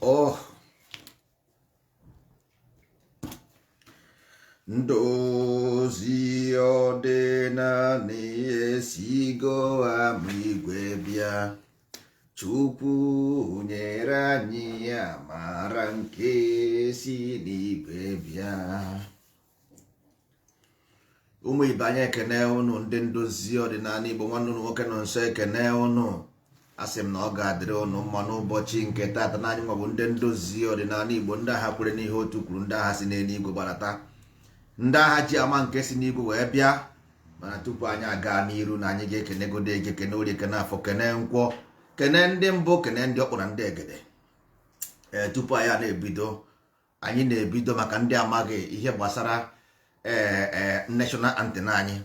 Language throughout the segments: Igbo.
Oh, ndozi ọdịnala esigo ama igwe bịa. Chukwu nyere anyị amara nke si n'igwe bịa. Ụmụ ibe anyị, ekene ụnụ. Ndị ndozi ọdịnala Igbo, nwanne ụnụ nwoke nọ nso ekene ụnụ. Asị m na ọ ga-adịrị ụnụ mma n'ụbọchị nke taata. Na anyị nwabụ ndị ndozi ọdịnala Igbo, ndị agha kwere n'ihe otu kwuru, ndị agha si n'eluigwe gbarata, ndị agha ji ama nke si n'igwe wee bịa. Mana tupu anyị aga n'iru, na anyị ga-ekenegodo eke, kene orie, kene afọ, kene nkwọ, kene ndị mbụ, kene ndị ọkpụ na ndị egede. Ee, tupu anyị a na-ebido, anyị na-ebido maka ndị amaghị ihe gbasara ee national anthem anyị,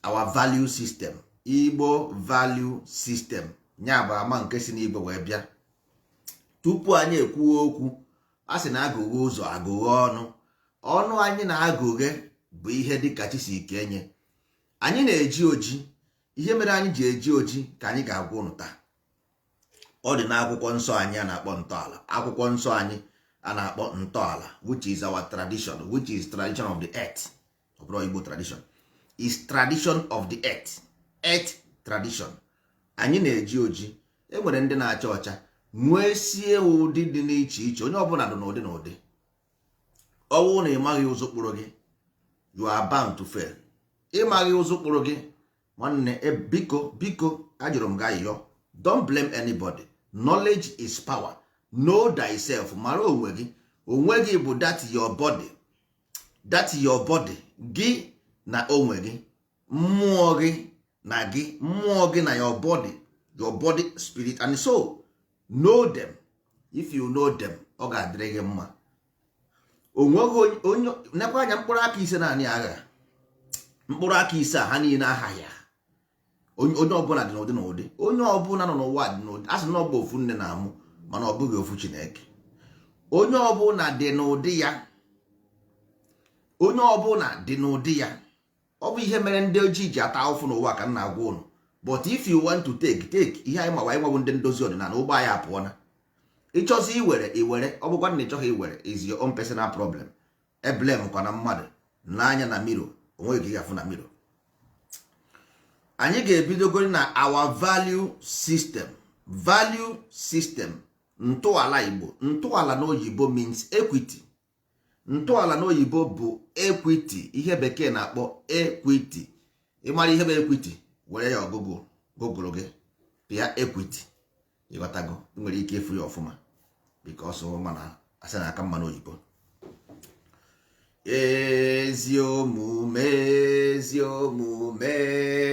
our value system, Igbo value system, ya bụ ama nke si n'igwe wee bịa. Tupu anyị ekwuo okwu, a sị na agụghe ụzọ agụghe ọnụ. Ọnụ anyị na-agụghe bụ ihe dịka chi si ike nye anyị na-eji oji. Ihe mere anyị ji eji oji ka anyị ga-agwa ụnụ taa. Ọ dị n'akwụkwọ nsọ anyị a na-akpọ ntọala. Akwụkwọ nsọ anyị a na-akpọ ntọala, which is our tradition, which is tradition of the earth. Ọ bụrụ Igbo tradition is tradition of the earth, earth tradition. Anyị na-eji oji. E nwere ndị na-acha ọcha, nwee sie ụdị dị n'iche iche. Onye ọbụla dị n'ụdị n'ụdị. Ọwụ na ịmaghị ụzọ kpụrụ gị, you are bound to fail. Ịmaghị ụzọ kpụrụ gị, nwanne, biko, biko, ajụrụ m gị ayịyọ, don't blame anybody. Knowledge is power. Know thyself. Mara onwe gị. Onwe gị bụ that your body, that your body gị na onwe gị, mmụọ gị na gị, mmụọ gị na your body, your body, spirit and soul. Know them. If you know them, ọ ga-adịrị gị mma. Onweghị onye nekwa anya mkpụrụ aka 5 naanị agha mkpụrụ aka 5 a, ha niile aghaghị. Onye ọbụla dị n'ụdị n'ụdị. Onye ọbụla nọ n'ụwa dị n'ụdị. A sị na ọ bụ ofu nne na-amụ, mana ọ bụghị ofu Chineke. Onye ọbụla dị n'ụdị ya. Onye ọbụla dị n'ụdị ya. Ọ bụ ihe mere ndị ojii ji ata ahụfụ n'ụwa ka m na-agwa ụnụ. But if you want to take, take. Ihe anyị mawa, anyị nwabụ ndị ndozi ọdịnala, ụgbọ anyị apụọna. Ịchọzi iwere, iwere. Ọ bụkwa na ịchọghị iwere, is your own personal problem. E blame kwa na mmadụ n'anya na mirror, onweghị ka ị ga-afụ na mirror. Anyị ga-ebidogori na our value system. Value system, ntọala Igbo. Ntọala n'oyibo means equity. Ntọala n'oyibo bụ equity, ihe bekee na-akpọ equity. Ịmara ihe bụ equity, were ya ọgụgụ gụgụrụ gị pịa equity, ịghọtago? Ị nwere ike ịfụ ya ọfụma because mana asị na aka mma n'oyibo. Ezi omume, ezi omume,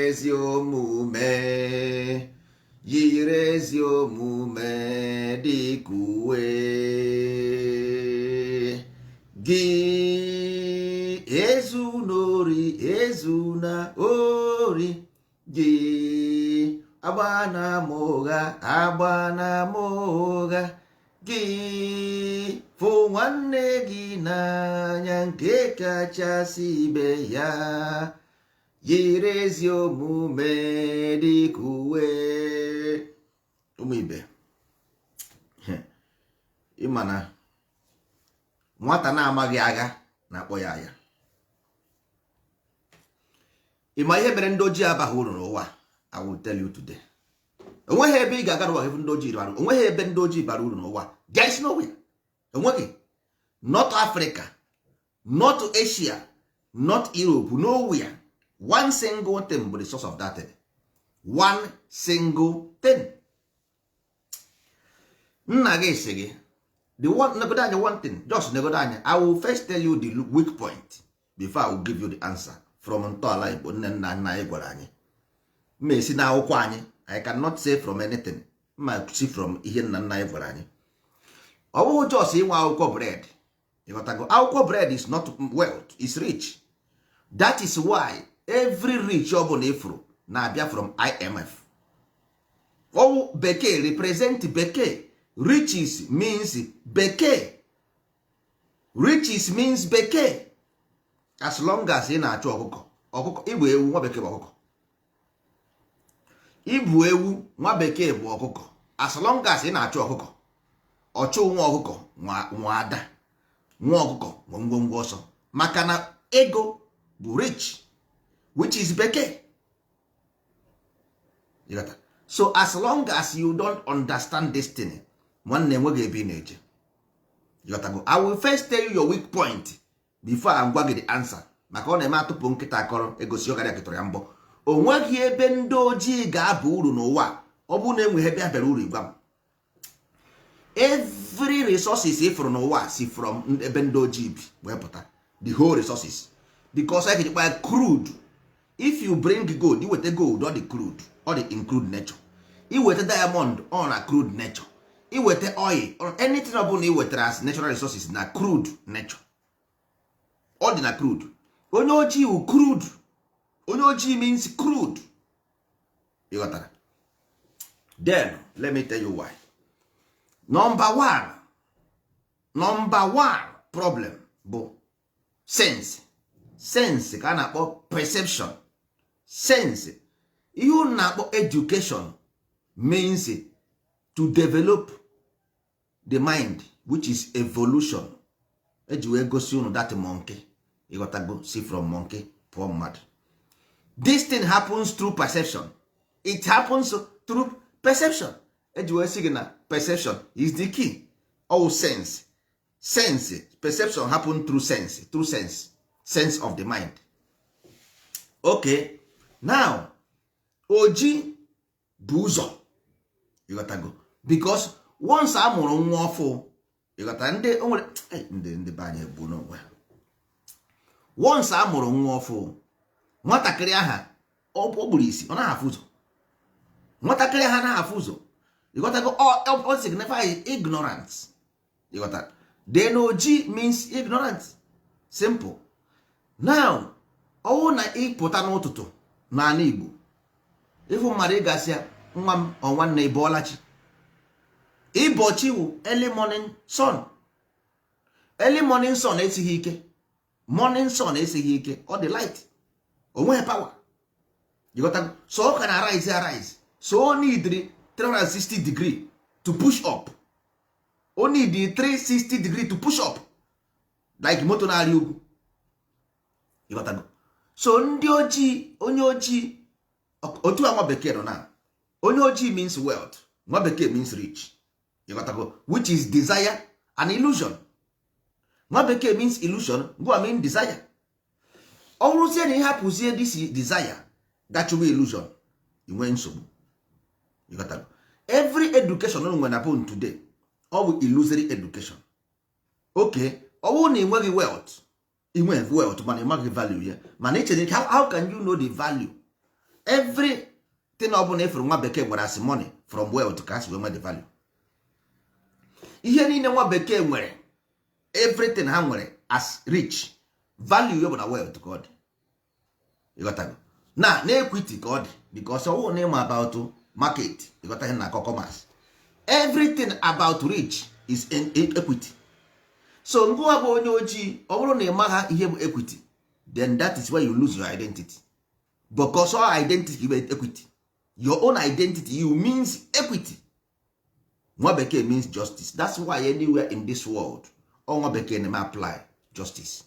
ezi omume, yiri ezi omume dịka uwe gị. Ezu n'ori, ezu na ori gị, agba na ama ụgha, agba na ama ụgha gị. Fụ nwanne gị n'anya nke kachasị ibe ya, yiri ezi omume dịka uwe. Ụmụ ibe, ịma na nwata na-amaghị agha na-akpọ ya agha. Ịma ihe mere ndị ojii abaghị uru n'ụwa? I will tell you today. Onweghị ebe ị ga-aga n'ụwa ebe ndị ojii bara. Onweghị ebe ndị ojii bara uru n'ụwa. There is nowhere. Enweghị. Not Africa, not Asia, not Europe, nowhere. One single thing bụ the source of that thing. One single thing. Nna gị sị gị the one, negodo anya one thing, just negodo anya. I will first tell you the weak point before I will give you the answer from ntọala Igbo. Nne nna nna anyị gwara anyị mma esi n'akwụkwọ anyị. I cannot say from anything, mma si from ihe nna nna anyị gwara anyị. Ọ bụghị just inwe akwụkwọ bread. Ịghọtago? Akwụkwọ bread is not wealth, is rich. That is why every rich ọ bụla ifuru na-abịa from IMF. Ọwụ bekee represent bekee. Riches means bekee. Riches means bekee. As long as ị na-achụ ọkụkọ, ọkụkọ ịbụ ewu nwa bekee bụ ọkụkọ. Ịbụ ewu nwa bekee bụ ọkụkọ. As long as ị na-achụ ọkụkọ, Ọchụ nwa ọkụkọ nwa ada, nwa ọkụkọ nwe ngwongwo ọsọ, maka na ego bụ rich, which is bekee. You got that? So as long as you don't understand this thing, nwanne, enweghị ebe ị na-eje. You got to go. I will first tell you your weak point before I gwa gị the answer, maka ọ na-eme atụpụ nkịta akọrọ egosi ọgara kịtọrọ ya mbọ. O nweghị ebe ndị ojii ga-aba uru n'ụwa. Ọ bụrụ na enweghị ebe a bịara uru, gwa m. Every resources ị fụrụ n'ụwa si from ebe ndị ojii bi wee pụta, the whole resources, because I can ya crude. If you bring gold, iweta gold, ọ dị crude, ọ dị in crude nature. Iweta diamond, ọ na crude nature. Iweta oil or anything ọ bụla i wetara as natural resources, na crude nature, ọ dị na crude. Onye ojii wụ crude. Onye ojii means crude. Ị ghọtara? Then let me tell you why. Number one, number one problem bụ sense. Sense ka a na-akpọ perception. Sense, ihe unu na-akpọ education, means to develop the mind, which is evolution. Eji wee gosi unu that monkey, ịghọtago, si from monkey pụọ mmadụ. This thing happens through perception. It happens through perception. Eji wee sị gị na perception is the key. All sense, sense, perception happen through sense, through sense, sense of the mind. Okay, now oji bụ ụzọ, ịghọtago? Because once a mụrụ nwa ọfụ, ịghọta, ndị o nwere ndị be anyị egbu n'onwe ha. Once a mụrụ nwa ọfụ, nwatakịrị aha ọ gburu isi, ọ naghị afụ ụzọ. Nwatakịrị ha naghị afụ ụzọ, ịghọtago? Ọ signify ignorance, ịghọta? Then oji means ignorance, simple. Now, ọwụ na ịpụta n'ụtụtụ n'ala Igbo, ịfụ mmadụ, ịgasị ya, "Nwa m, ọ nwanne, ị bọọla chi?" Ịbọchi wụ early morning sun. Early morning sun esighị ike. Morning sun esighị ike, ọ dị light, o nweghị power, ịghọtago? So ọ ka na arise arise, so o need 360 degree to push up. O need 360 degree to push up like moto na-arị ugwu, ịghọtago? So ndị ojii, onye ojii, otu a nwa bekee nọ na onye ojii means wealth, nwa bekee means rich, ịghọtago? Which is desire and illusion. Nwa bekee means illusion, ngwa mean desire. Ọ bụrụzie na ịhapụzie this desire gachụwa illusion, inwe nsogbu, ịghọtago? Every education unu nwere na pon today, ọ bụ illusory education. Okay, ọ bụrụ na ị nweghị wealth, ị nweghị wealth, mana ị maghị value ya, mana ichere, how can you know the value? Everything ọ bụla ịfụrụ nwa bekee gwara as money, from wealth ka a si wee nwee the value. Ihe niile nwa bekee nwere, everything ha nwere as rich, value ya bụ na wealth ka ọ dị, ịghọtago? Na equity ka ọ dị, because ọwụ na ịma about market, ịghọta ihe na akọ, commerce. Everything about rich is in equity. So ngụwa bụ onye ojii, ọ bụrụ na ị magha ihe bụ equity, then that is where you lose your identity, because all identity bụ equity. Your own identity, you means equity. Nwa bekee means justice. That's why anywhere in this world, ọ nwa bekee na-eme apply justice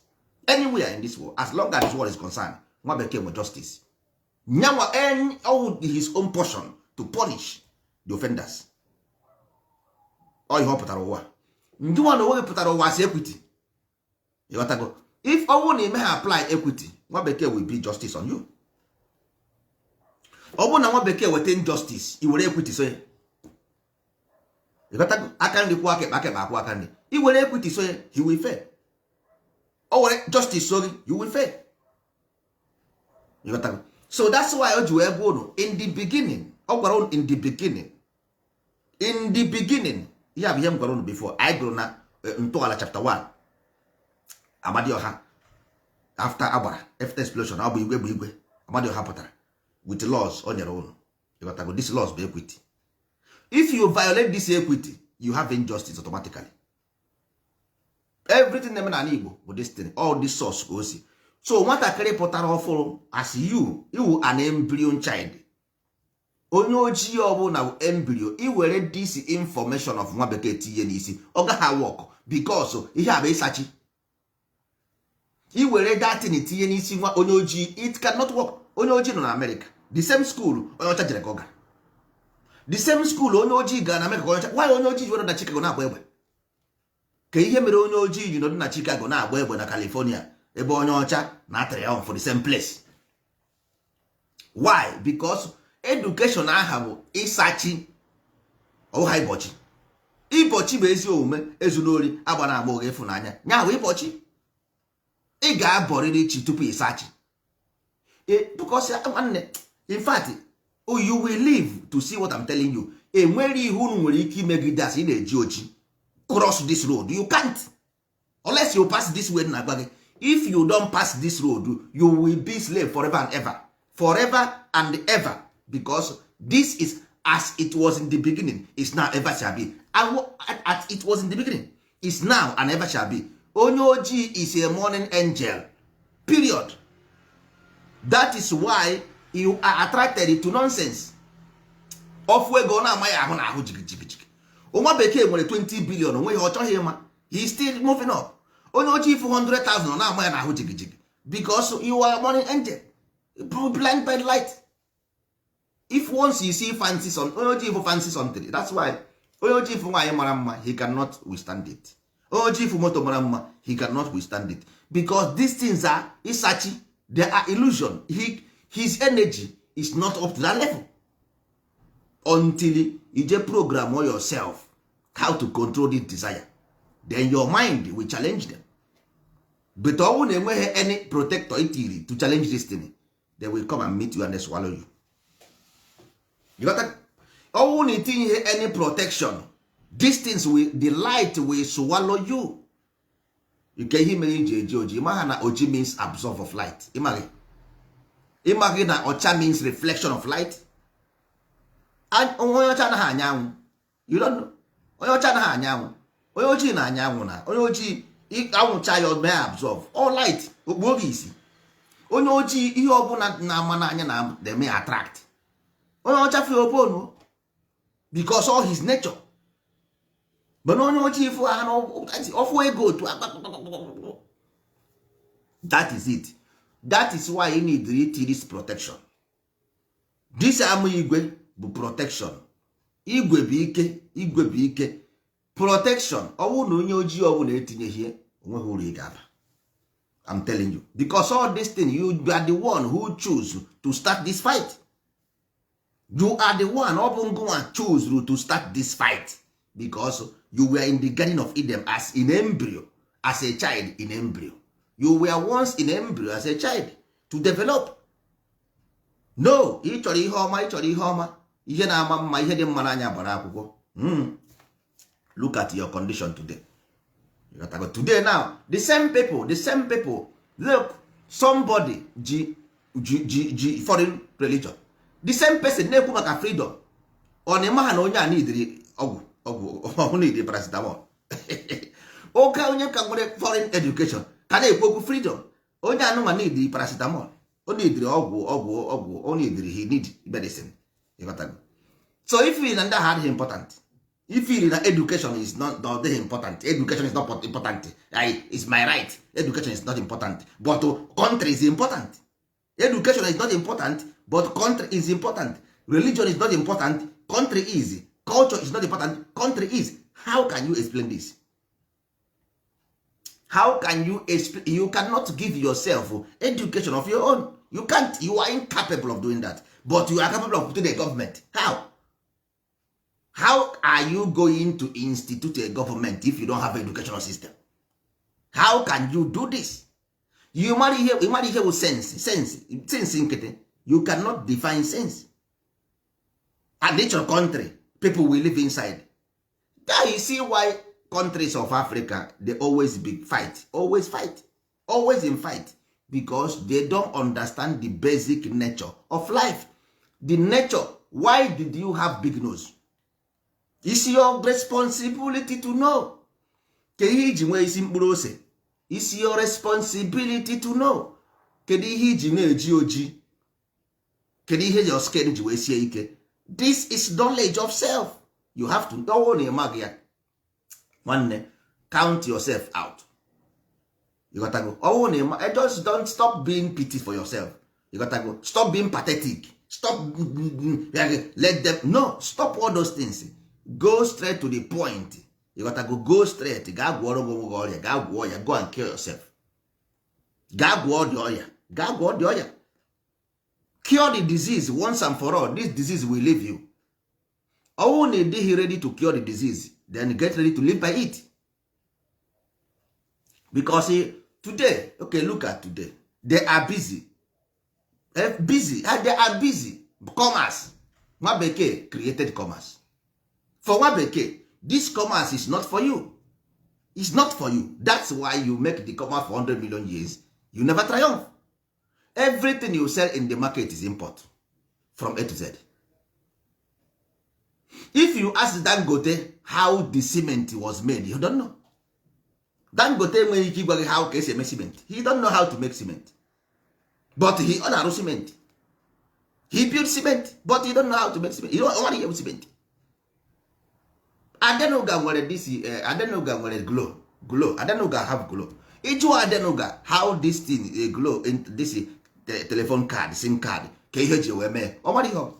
anywhere in this world. As long as this world is concerned, nwa bekee nwe justice nyanwa all his own portion to punish the offenders. Ọ ihe ọ pụtara ụwa. Ndị nwa na onwe gị pụtara ụwa as equity, ịghọtago? If ọnwụ na ime ha apply equity, nwa bekee will be justice on you. Ọ bụrụ na nwa bekee weta injustice, i were equity so ya, ịghọtago? Aka nri kwụ aka ekpe, aka ekpe akwụ aka nri. I were equity so ya, he will fail. O were justice so gị, you will fail, ịghọtago? So that's why o ji wee gwa unu in the beginning. Ọ gwara unu in the beginning, in the beginning. Ihe a bụ ihe m gwara unu before. Anyị gụrụ na ntọala chapter 1, Amadioha, after agbara, after explosion, ọ bụ igwe, bụ igwe Amadioha pụtara with laws o nyere unu, ịghọtago? This laws bụ equity. If you violate this equity, you have injustice automatically. Everything na-eme n'ala Igbo bụ destiny, all this source ka o si. So nwatakịrị pụtara ọfụrụ as you, iwu an embryo child, Onye ojii ọbụla bụ embryo. Iwere this information of nwa bekee tinye n'isi, ọ gaghị work, because ihe a bụ ịsachi. Iwere datin tinye n'isi nwa onye ojii, it cannot work. Onye ojii nọ na America, the same school onye ọcha jere ka ọ gara, the same school onye ojii gara na America ka onye ọcha. Why onye ojii ji were na Chicago na-agba egbe? Ka ihe mere onye ojii ji nọdụ na Chicago na-agba egbe na California, ebe onye ọcha na triumph for the same place? Why? Because education aha bụ ịsachi ọha. Ịbọchị, ịbọchị bụ ezi omume, ezunori, agba na agba, ụgha, ịfụnanya, nya bụ ịbọchị. Ị ga-abọrịrị chi tupu ịsachi, because nwanne, in fact, you will live to see what I'm telling you. Enwere ihe unu nwere ike imegide as ị na-eji oji cross this road? You can't, unless you pass this way. Na-agwa gị, if you don't pass this road, you will be slave forever and ever, forever and ever, because this is as it was in the beginning, is now, ever shall be. As it was in the beginning, is now and ever shall be. Onye ojii is a morning angel, period. That is why you are attracted to nonsense. Ọfụ ego na-amaghị ahụ na ahụ jigijigiji. Nwa bekee nwere 20 billion, onweghị ọ chọghị ịma, he is still moving up. Onye ojii fụ 100,000, ọ na-ama ya n'ahụ jigijigi, because you are morning angel, blind by light. If once you see fancy some, onye ojii fụ fancy something, that's why onye ojii fụ nwaanyị mara mma, he cannot withstand it. Onye ojii fụ moto mara mma, he cannot withstand it, because these things are isachi, they are illusion. His energy is not up to that level until you je program yourself how to control this desire. Then your mind will challenge them. But ọnwụ na enweghị any protector itiri to challenge this thing, they will come and meet you and they swallow you. You got that? Ọnwụ na itinye any protection, these things will, the light will swallow you. Nke ihe mere iji eji oji, ịmaha na oji means absorb of light. Ịmaghị, ịmaghị na ọcha means reflection of light. Onye ọcha anaghị anya anwụ. You don't know. Onye ọcha anaghị anya anwụ, onye ojii na-anya anwụ. Na onye ojii anwụcha ya, mee absorb all light, okpuo gị isi. Onye ojii, ihe ọbụla na-ama n'anya na-eme attract. Onye ọcha fụ obonu, because all his nature. Mana onye ojii fụ ha ọfụ ego otu, that is it. That is why you need to this protection. This ama igwe bụ protection. Igwe bụ ike, igwe bụ ike, protection. Ọwụ na onye ojii ọbụla etinyeghị, onweghị uru ị ga-aba. I'm telling you, because all this thing, you are the one who choose to start this fight. You are the one. Ọ bụ ngụnwa choose to start this fight, because you were in the Garden of Eden as in embryo, as a child in embryo. You were once in embryo as a child to develop. No, ị chọrọ ihe ọma, ị chọrọ ihe ọma, ihe na-ama mma, ihe dị mma n'anya, gbara akwụkwọ. Look at your condition today. You got to go today now, the same people, the same people. Look, somebody ji ji ji ji foreign religion, the same person na-ekwu maka freedom. Ọ na-eme ha na onye a nidiri ọgwụ, ọgwụ ọgwụ, nidiri paracetamol. Oke onye ka nwere foreign education ka na-ekwu okwu freedom. Onye anụnwa nidiri paracetamol, o nidiri ọgwụ, ọgwụ, ọgwụ, o nidiri, he need medicine. Ịghọtago? So if na ndị ahụ adịghị important, if na education is not, not dịghị important, education is not important. Is my right. Education is not important, but country is important. Education is not important, but country is important. Religion is not important, country is. Culture is not important, country is. How can you explain this? How can you explain? You cannot give yourself education of your own. You can't. You are incapable of doing that, but you are capable of putting a government. How are you going to institute a government if you don't have educational system? How can you do this? You mara ihe, you mara ihe bụ sense, sense, sense nkịtị. You cannot define sense. And each country, people will live inside there. You see why countries of Africa, they always big fight, always fight, always in fight, because they don't understand the basic nature of life, the nature. Why did you have big nose? It's your responsibility to know. Kedu ihe iji nwee isi mkpụrụ ose? It's your responsibility to know. Kedu ihe iji na-eji oji? Kedu ihe your skin ji wee sie ike? This is knowledge of self. You have to know na ịmaghị ya. Nwanne, count yourself out. You gotta go. Ọwụ na ịma, just don't stop being pity for yourself. You gotta go. Stop being pathetic. Stop. Let them no, stop all those things. Go straight to the point. You gotta go. Go straight. Gaa gwọrọ gị onwe gị ọrịa. Gaa gwọọ ya. Go and kill yourself. Gaa gwọọ dị ọrịa. Gaa gwọọ dị ọrịa. Cure the disease once and for all. This disease will leave you. Ọwụ na ị dịghị ready to cure the disease, then get ready to live by it, because today, okay, look at today, they are busy. Busy. They are busy commerce. Nwa bekee created commerce for nwa bekee. This commerce is not for you. It's not for you. That's why you make the commerce for 100 million years, you never triumph. Everything you sell in the market is import from A to Z. If you ask Dangote how the cement was made, you don't know. Dangote enweghị ike ịgwa gị how ka esi eme cement. He don't know how to make cement, but he ọ na-arụ cement. He build cement, but he don't know how to make cement. He don't ọ ihe bụ cement. Adenuga nwere this, Adenuga nwere Glo. Glo, Adenuga have Glo. Ịjụ Adenuga how this thing, Glo in this telephone card, SIM card, ka ihe ji wee mee, ọ mara ihe ọ bụ.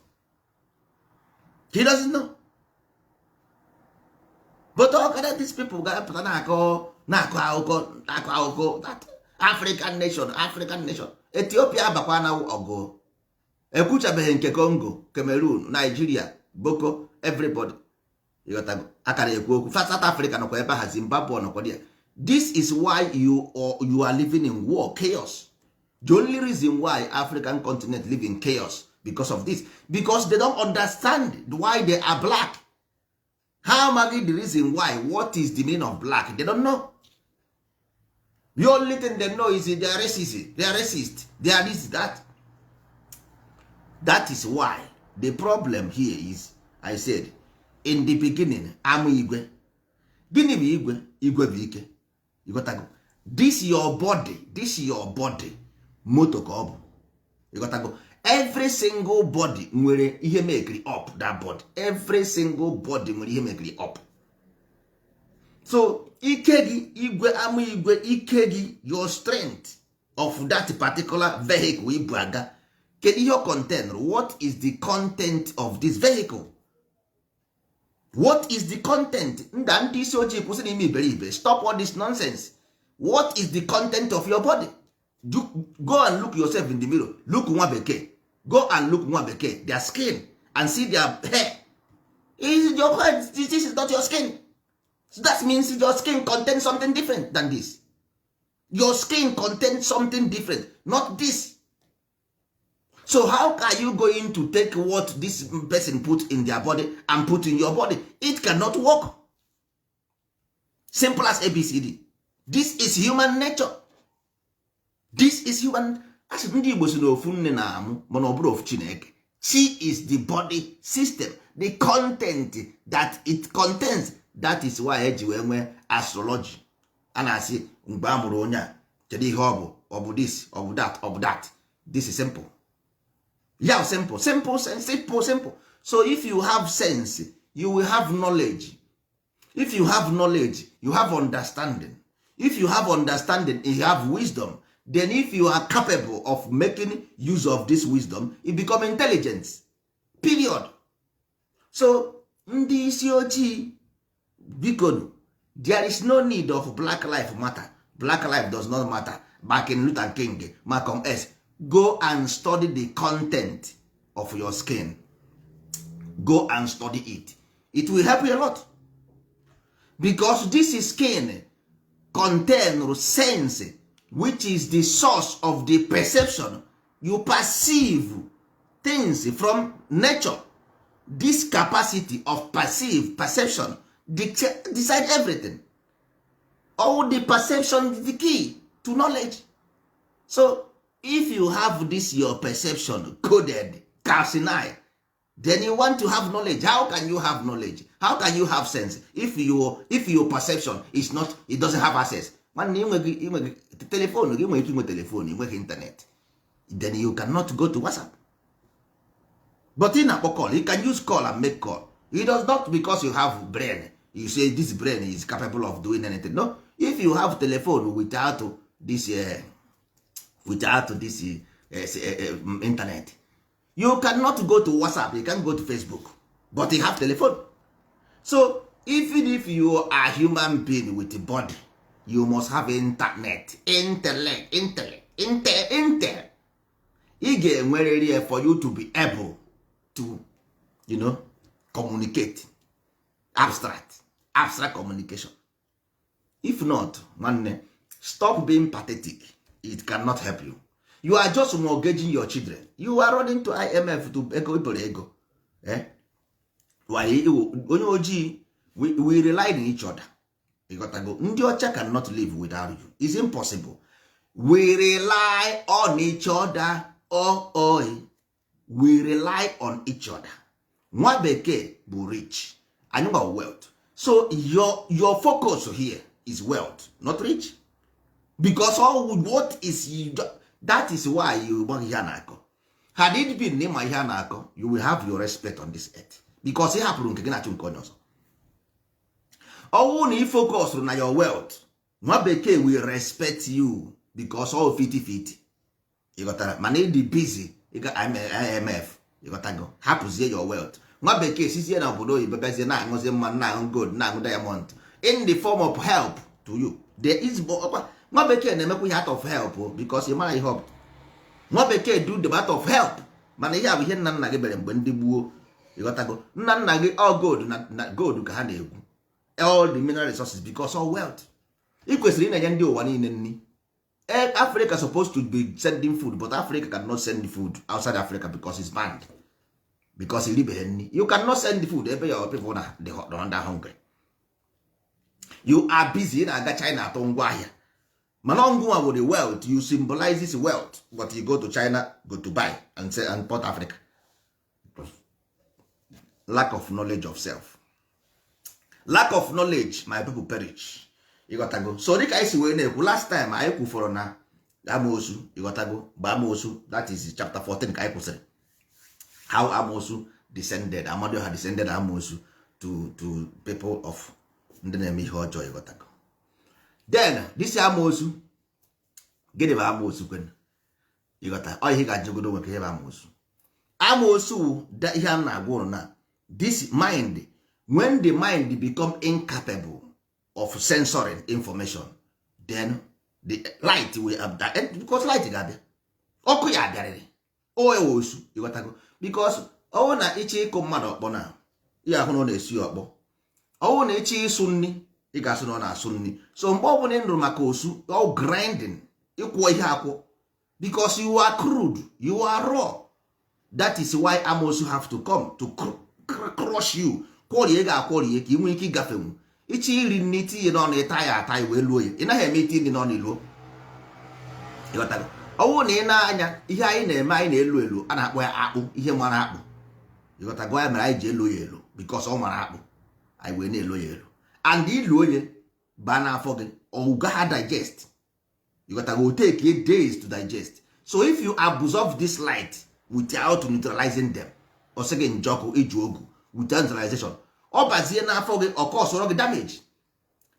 He doesn't know. But ọ kada these people ga-apụta na-akọ akụkọ, na-akọ akụkọ that African nation, African nation. Ethiopia abakwa na ọgụ, ekwuchabeghị nke Congo, Cameroon, Nigeria, Boko, everybody. Ịghọtago? Akara ekwu okwu fa. South Africa nọkwa ebe ha, Zimbabwe nọkwa there. This is why you are living in war, chaos. The only reason why African continent live in chaos, because of this, because they don't understand why they are black. Ha amaghị the reason why. What is the meaning of black? They don't know. The only thing they know is they are racist. They are racist, they are this, that. That is why the problem here is, I said in the beginning, ama igwe. Gịnị bụ igwe? Igwe bụ ike. Ịghọtago? This your body, this your body, moto ka ọ bụ. Ịghọtago? Every single body nwere ihe mekiri up that body. Every single body nwere ihe mekiri up. So ike gị, igwe, ama igwe, ike gị, your strength of that particular vehicle ibu aga, kedu ihe ọ contain? What is the content of this vehicle? What is the content? Nda ndị isi ojii, kwụsị n'ime iberibe. Stop all this nonsense. What is the content of your body? Go and look yourself in the mirror. Look nwa bekee. Go and look nwa bekee, their skin, and see their hair. Is your hair, this is not your skin. So that means your skin contains something different than this. Your skin contains something different, not this. So how are you going to take what this person put in their body and put in your body? It cannot work. Simple as ABCD. This is human nature. This is human. Asị ndị Igbo si na ofu nne na-amụ, mana ọ bụrụ ofu Chineke. Chi is the body system, the content that it contains. That is why eji wee nwee astrology. A na-asị mgbe a mụrụ onye a, kedu ihe ọ bụ? Ọ bụ this, ọ bụ that, ọ bụ that. This is simple. Yeah, simple, simple, simple, simple. So if you have sense, you will have knowledge. If you have knowledge, you have understanding. If you have understanding, you have wisdom. Then if you are capable of making use of this wisdom, you become intelligence, period. So ndị isi ojii, biko, there is no need of Black Life Matter. Black life does not matter. Martin Luther King, Malcolm X, go and study the content of your skin. Go and study it. It will help you a lot, because this is skin contain sense, which is the source of the perception. You perceive things from nature. This capacity of perceive, perception decide everything. All the perception is the key to knowledge. So if you have this your perception coded, calcined, then you want to have knowledge. How can you have knowledge? How can you have sense if your perception is not, it doesn't have access? Nwanne, inweghị inweghị telephone gị, nwere ike inwe telephone, inweghị internet, then you cannot go to WhatsApp. But ị na-akpọ call, you can use call and make call. It does not because you have brain, you say this brain is capable of doing anything. No, if you have telephone without this internet, you cannot go to WhatsApp, you can go to Facebook, but you have telephone. So even if you are human being with a body, you must have internet, intellect, intellect, intel, intel. Ị ga-enwerịrị ya for you to be able to communicate abstract communication. If not, nwanne, stop being pathetic. It cannot help you. You are just mortgaging your children. You are running to IMF to ego ibere ego, eh? Why? Onye ojii, we rely on each other. Ịghọtago? Ndị ọcha cannot live without you. It's impossible. We rely on each other. Oh, we rely on each other. Nwa bekee bụ rich, anyị gwa wealth. So your focus here is wealth, not rich, because all what is you, that is why you gbaghị ihe a na-akọ. Had it been na ịma ihe a na-akọ, you will have your respect on this earth, because ị hapụrụ nke gị na-achụ nke onye ọzọ. Ọwụ na ị focus na your wealth, nwa bekee will respect you because all 50-50. Ịghọtara? Mana ịdị busy ịga IMF, ịghọtago? Hapụzie your wealth. Nwa bekee sizie na obodo oyibo bịazie na-aṅụzi mmanụ, na-aṅụ gold, na-aṅụ diamond in the form of help to you. There is nwa bekee na-emekwa ihe out of help because ị mara ihe ọ bụ. Nwa bekee do the out of help, mana ihe a bụ ihe nna nna gị mere mgbe ndị gbuo. Ịghọtago? Nna nna gị, all gold na gold ka ha na-egwu, all the mineral resources, because all wealth. Ị kwesịrị ị na-enye ndị ụwa niile nri. Africa supposed to be sending food, but Africa cannot send food outside Africa because it's banned, because iribeghị nri. You cannot send food ebe your people na dị under hungry. You are busy na-aga China atụ ngwa ahịa, mana ngwa bụ the wealth. You symbolizes wealth, but you go to China, go to buy and say and port Africa. Lack of knowledge of self, lack of knowledge, my people perish. Ịghọtago? So dịka anyị si wee na-ekwu last time, anyị kwufọrọ na amoosu. Ịghọtago? Bụ amoosu, that is chapter 14 ka anyị kwụsịrị, how amoosu descended, Amadioha descended amoosu to people of ndị na-eme ihe ọjọọ. Ịghọtago? Then this amoosu, gịnị bụ amoosu kwen? Ịghọta? Ọ ihe ị ga-ajụgodo nwe ka ihe bụ amoosu. Amoosu wụ ihe a na-agwa ụnụ na this mind, when the mind become incapable of censoring information, then the light will abda, because light ga-abịa, ọkụ ya abịarịrị oya osu. Ịghọtago? Because ọwụ na ịchọ ịkụ mmadụ ọkpọ na ihe ahụ na ọ na-esi ya ọkpọ, ọwụ na ịchọ ịsụ nri, ị ga-asụ na ọ na-asụ nri. So mgbe ọbụla ị nụrụ maka osu, all grinding, ịkwọ ihe akwọ, because you are crude, you are raw. That is why amosu have to come to crush you. Kwọrie, ga-akwọrie ka ị nwee ike ịgafenwu. Ịchọ iri nri, tinye n'ọnụ, ịta ya ata, wee luo ya. Ị naghị eme iti nri n'ọnụ iluo. Ịghọtago? Ọwụ na ị na-anya ihe anyị na-eme, anyị na-elu elu, a na-akpọ ya akpụ, ihe mara akpụ. Ịghọtago? Ya mere anyị ji elo ya elo, because ọ mara akpụ, anyị wee na-elo ya elo. And ilu onye baa n'afọ gị, ọ gaghị digest. Ịghọtago? O take days to digest. So if you absorb this light without neutralizing them, ọ sị gị njọkụ iji ogu without neutralization, ọ bazie n'afọ gị, ọ kọsọrọ gị damage.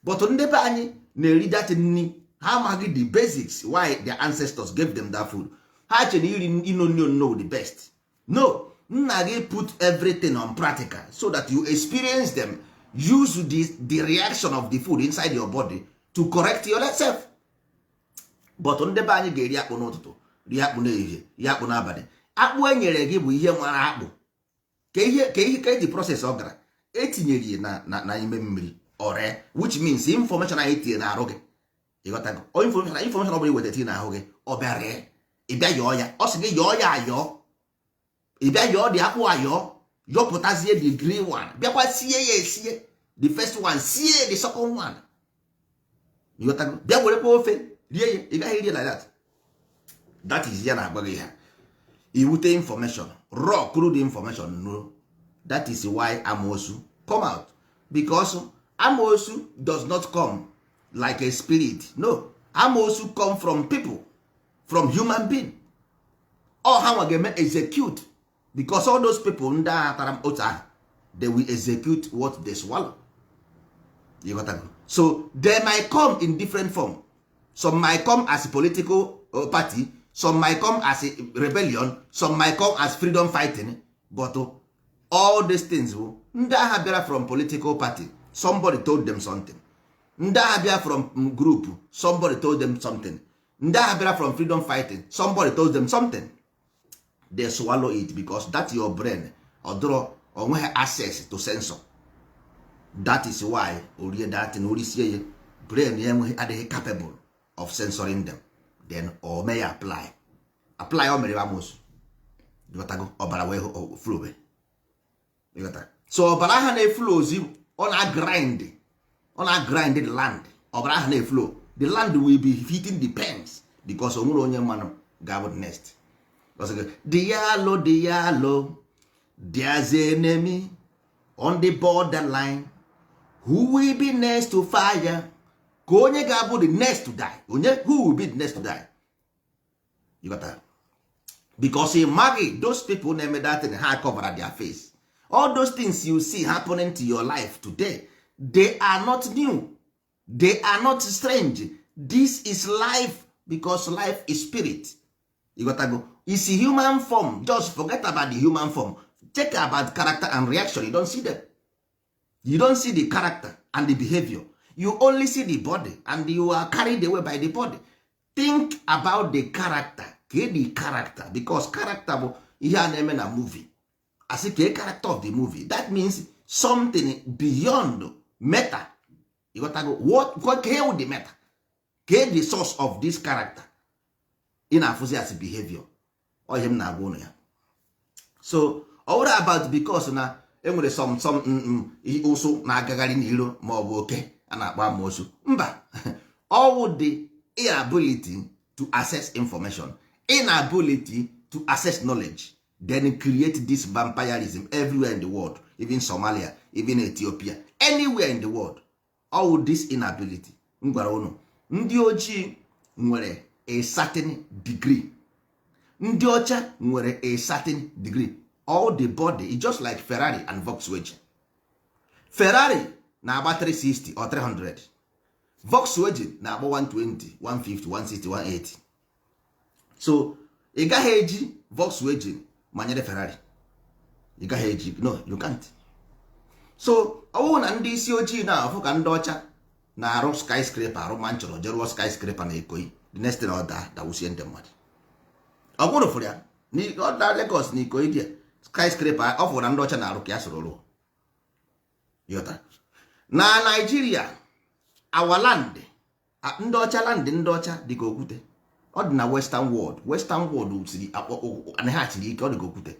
But ndị be anyị na-eri that nri, ha amaghị the basics, why their ancestors gave them that food. Ha che na iri ino nri onno the best. No, nna gị put everything on practical so that you experience them, use the reaction of the food inside your body to correct yourself. But ndị be anyị ga-eri akpụ n'ụtụtụ, rie akpụ n'ehihie, rie akpụ n'abalị. Akpụ e nyere gị bụ ihe mara akpụ ka ihe ka eji process ọ gara etinyere ya na ime mmiri ọree, which means information anyị tinye n'arụ gị. Ịghọtago? O information ọ bụla iweta tinye n'ahụ gị, ọ bịa ree, ị bịa yọọ ya. Ọ sị gị yọọ ya ayọọ, ị bịa yọọ dị akpụ ayọọ, yọpụtazie the green one, bịakwa sie ya esie, the first one, sie the second one. Ịghọtago? Bịa werekwa ofe rie ya. Ị gaghị rie like that. That is ya na-agwa gị ha iwute information, raw crude information. No, that is why amosu come out, because amosu does not come like a spirit. No, amosu come from people, from human being. Ọ ha nwa ga-eme execute. Because all those people, ndị agha tara otu ahụ, they will execute what they swallow. You got that? So they might come in different form. Some might come as a political party, some might come as a rebellion, some might come as freedom fighting, but all these things bụ ndị agha bịara from political party, somebody told them something. Ndị agha bịara from group, somebody told them something. Ndị agha bịara from freedom fighting, somebody told them something. They swallow it because that your brain ọdụrọ onweghị access to sensor. That is why orie datin orisie ya, brain ya enweghị, adịghị capable of censoring them. Then o mee ya apply, apply, o mere amosu. Ịghọtago? Ọbara wee flow. Ịghọta? So ọbara ha na-eflow ozi, ọ na-grind, ọ na-grind the land. Ọbara ha na-eflow, the land will be hitting the pens because o nwere onye mmanụ ga-abụ the next. The yalo, the yalo, there's enemy on the borderline. Who will be next to fire? Ka onye ga-abụ the next to die, onye, who will be the next to die? You got that? Because ị maghị those people na-eme that thing, ha cover their face. All those things you see happening to your life today, they are not new, they are not strange. This is life, because life is spirit. You got to go. It's a human form. Just forget about the human form, check about character and reaction. You don't see them. You don't see the character and the behavior. You only see the body and you are carried away by the body. Think about the character. Kee the character, because character bụ ihe a na-eme na movie. Asị kee character of the movie, that means something beyond meta. Ịghọtago? What kee the meta, kee the source of this character ị na-afụzi as behavior? Ọ ihe m na-agwa ụnụ ya. So ọ bụrụ about because na enwere some ụsụ na-agagharị n'iro ma ọ bụ oke a na-akpọ amoosu, mba. Ọwụ the inability to access information, inability to access knowledge, then create this vampirism everywhere in the world, even Somalia, even Ethiopia, anywhere in the world. All this inability m gwara ụnụ, ndị ojii nwere a certain degree, ndị ọcha nwere a certain degree. All the body is just like Ferrari and Volkswagen. Ferrari na-agba 360 or 300, Volkswagen na-agba 120, 150, 160, 180. So ị gaghị eji Volkswagen manyere Ferrari. Ị gaghị eji, no, you can't. So ọ bụrụ na ndị isi ojii na-afụ ka ndị ọcha na-arụ skyscraper, arụ mansion, je rụọ skyscraper na Ikoyi, the next thing, ọ daa, dawusie ndị mmadụ. Ọ bụrụ fụrụ ya ọ daa Lagos na Ikoyi dị skyscraper, ọ fụrụ na ndị ọcha na-arụ ka ya soro rụọ. Ịghọtara? Na Naijiria, our land, ndị ọcha, land ndị ọcha dị ka okwute. Ọ dị na western world. Western world siri anaghị achiri ike, ọ dị ka okwute.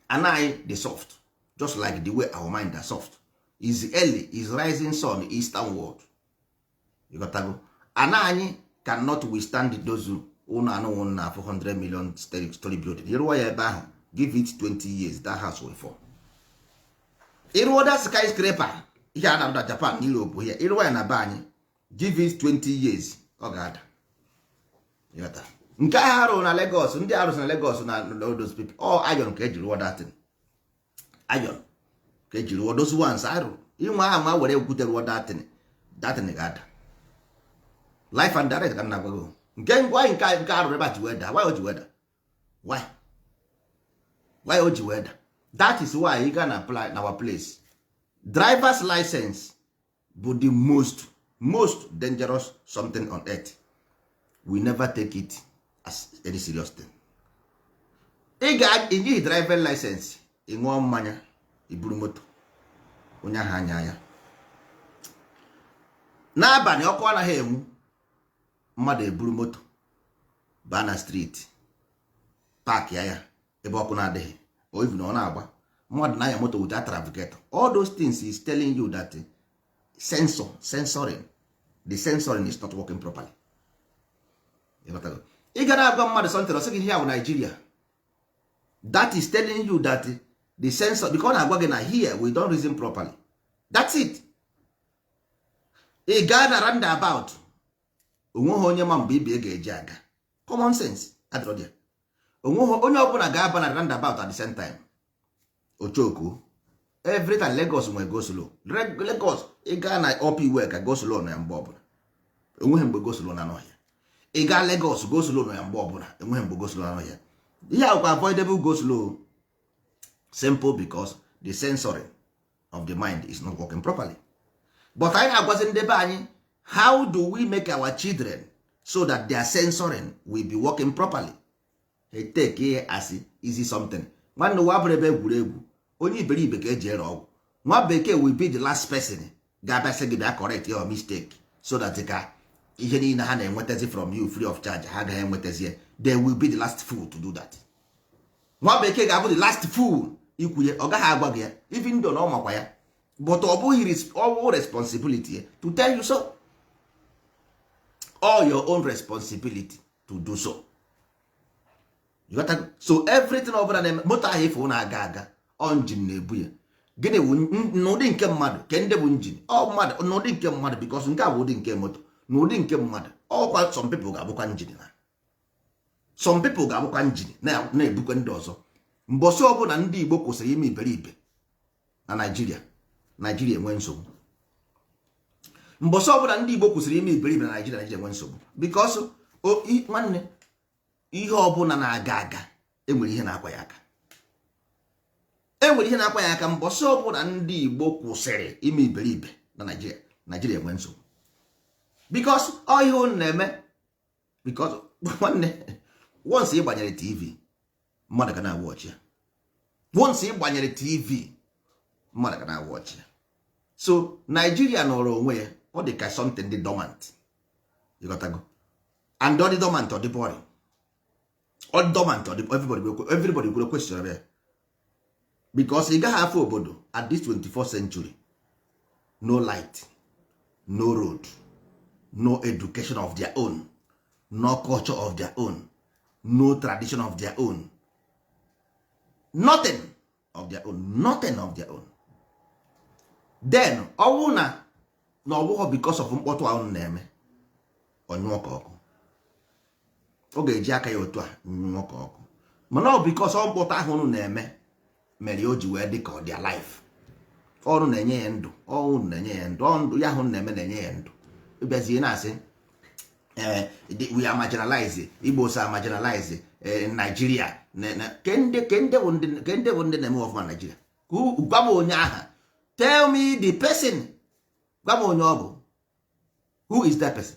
Anaghị dị soft, just like the way our mind are soft. Is early is rising sun, eastern world. Ịghọtago? Ana anyị cannot withstand those ụlọ anụnwụ na 400 million story building. Ịrụọ ya ebe ahụ, give it 20 years, that house will fall. Ịrụọ that skyscraper, ihe a na-arụ na Japan na Europe here, ịrụọ ya na be anyị, give it 20 years, ọ ga-ada. Ịghọta? Nke ahụ arụ na Lagos, ndị arụsị na Lagos na those people, all iron ka eji rụọ that thing. Iron ka eji rụọ those ones arụ. Inwe ahụ ma were okwute rụọ that thing, that thing ga-ada. Life and direct ka m na-agwa gị. Nke ngwa nke arụrụ ebe a ji wee daa. Why o ji wee daa? Why o ji wee daa? That is why you can apply na our place. Driver's license bụ the most dangerous something on earth. We never take it as any serious thing. Ị ga enyeghị driving license, ị ṅụọ mmanya, iburu moto, onye ahụ anya ya n'abalị, ọkụ anaghị enwu, mmadụ eburu moto baa na street, park ya ebe ọkụ na-adịghị, or even ọ na-agba, mmadụ na-anya moto without trafficator. All those things is telling you that sensor sensoring the sensoring is not working properly. Ị ga na-agwa mmadụ something, ọ sị gị ihe a bụ Nigeria. That is telling you that the sensor, because ọ na-agwa gị na here we don't reason properly. That's it. Ị gaa na roundabout, onweghị onye ma mgbe ibe ga-eji aga. Common sense adịrọ there. Onweghị onye ọbụla ga-aba na roundabout at the same time. Ochoku every time Lagos nwere go slow. Lagos, ị gaa na Upper Iweka, go slow nọ ya mgbe ọbụla. Enweghị mgbe go slow na anọghị ya. Ị gaa Lagos, go slow nọ ya mgbe ọbụla. Enweghị mgbe go slow na anọghị ya. Ihe akwụkwọ avoidable go slow, simple, because the sensory of the mind is not working properly. But anyị na-agwazi ndị be anyị, how do we make our children so that their sensoring will be working properly? They take ihe as easy something. Nwanne, ụwa bụrụ ebe egwuregwu. Onye iberibe ka eji ere ọgwụ. Nwa bekee will be the last person ga-abịa sị gị bịa correct your mistake, so that ka ihe niile ha na-enwetazi from you free of charge, ha agaghị enwetazi. They will be the last fool to do that. Nwa bekee ga-abụ the last fool ikwunye. Ọ gaghị agwa gị ya, even though na ọ makwa ya, but ọ bụghị ọ responsibility to tell you so. All your own responsibility to do so. You got to, so everything ọbụla na-eme, moto ahụ ife na-aga aga, ọ engine na-ebu ya. Gịnị bụ n'ụdị nke mmadụ? Ke ndị bụ engine ọ mmadụ n'ụdị nke mmadụ, because nke a bụ ụdị nke moto. N'ụdị nke mmadụ ọkwa, some people ga-abụkwa engine, na some people ga-abụkwa engine na-ebukwa ndị ọzọ. Mbọsị ọbụla ndị Igbo kwụsịrị ime iberibe na Naijiria, Naijiria enwe nsogbu. Mbọsị ọbụla ndị Igbo kwụsịrị ime iberibe na Naijiria, Naijiria enwe nsogbu, because nwanne, ihe ọbụla na-aga aga, enwere ihe na-akwa ya aka, enwere ihe na-akwa ya aka. Mbọsị ọbụla ndị Igbo kwụsịrị ime iberibe na Naijiria, Naijiria enwe nsogbu, because ọ ihe unu na-eme. Because nwanne, once ị gbanyere TV, mmadụ ga na-awụ ọchị ya. Once ị gbanyere TV, mmadụ ga na-awụ ọchị ya. So Naijiria nọrọ onwe ya, ọ dị ka something dị dormant. Ịghọtago? And ọ dị dormant, ọ dị boring. Ọ dị dormant, ọ dị everybody kwere question ya, because ị gaghị afọ obodo at this 24th century, no light, no road, no education of their own, no culture of their own, no tradition of their own, nothing of their own, nothing of their own. Then ọwụ na ọ bụghị because of mkpọtụ ahụ na-eme, ọnyụọ ka ọkụ. Ọ ga-eji aka ya otu a nyụọ ka ọkụ. Mana ọ because ọ mkpọtụ ahụ unu na-eme mere o ji wee dị ka ọ dị alive. Ọrụ na-enye ya ndụ, ọrụ na-enye ya ndụ, ndụ ya ahụ na-eme na-enye ya ndụ. Ịbịazie na-asị ee, we are marginalized, Igbo so are marginalized Nigeria. Ke ndị bụ ndị na-eme ọfụma Nigeria? Gwa m onye aha. Tell me the person. Gwa m onye ọ bụ. Who is that person?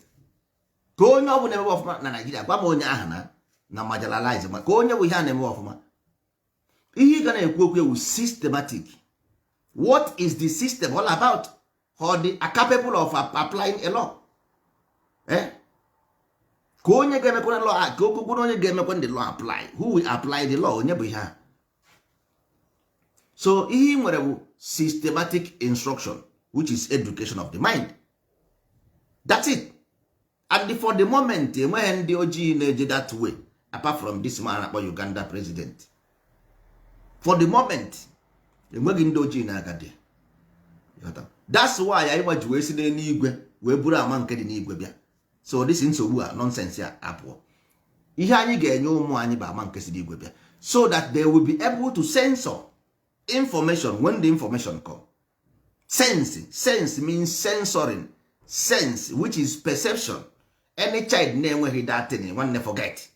Ka onye ọ bụ na-eme ọfụma na Nigeria, gwa m onye aha na marginalize. Ma ka onye bụ ihe a na-eme ọfụma. Ihe ị ga na-ekwu okwu ewu systematic. What is the system all about? How they are capable of applying a law, eh? Ka onye ga-emekwa law, ka okwukwu onye ga-emekwa the law apply. Who will apply the law? Onye bụ ihe a? So ihe ị nwere bụ systematic instruction, which is education of the mind. That's it. And for the moment, enweghị ndị ojii na-eje that way apart from this man akpọ Uganda president. For the moment, enweghị ndị ojii na-aga dị. That's why anyị gbaji wee si n'eluigwe wee buru ama nke dị n'igwe bịa. So this nsogbu a, nonsense a apụọ. Ihe anyị ga-enye ụmụ anyị bụ ama nke si n'igwe bịa, so that they will be able to censor information when the information come. Sense, sense means censoring. Sense, which is perception. Any child na-enweghị that thing, nwanne, forget.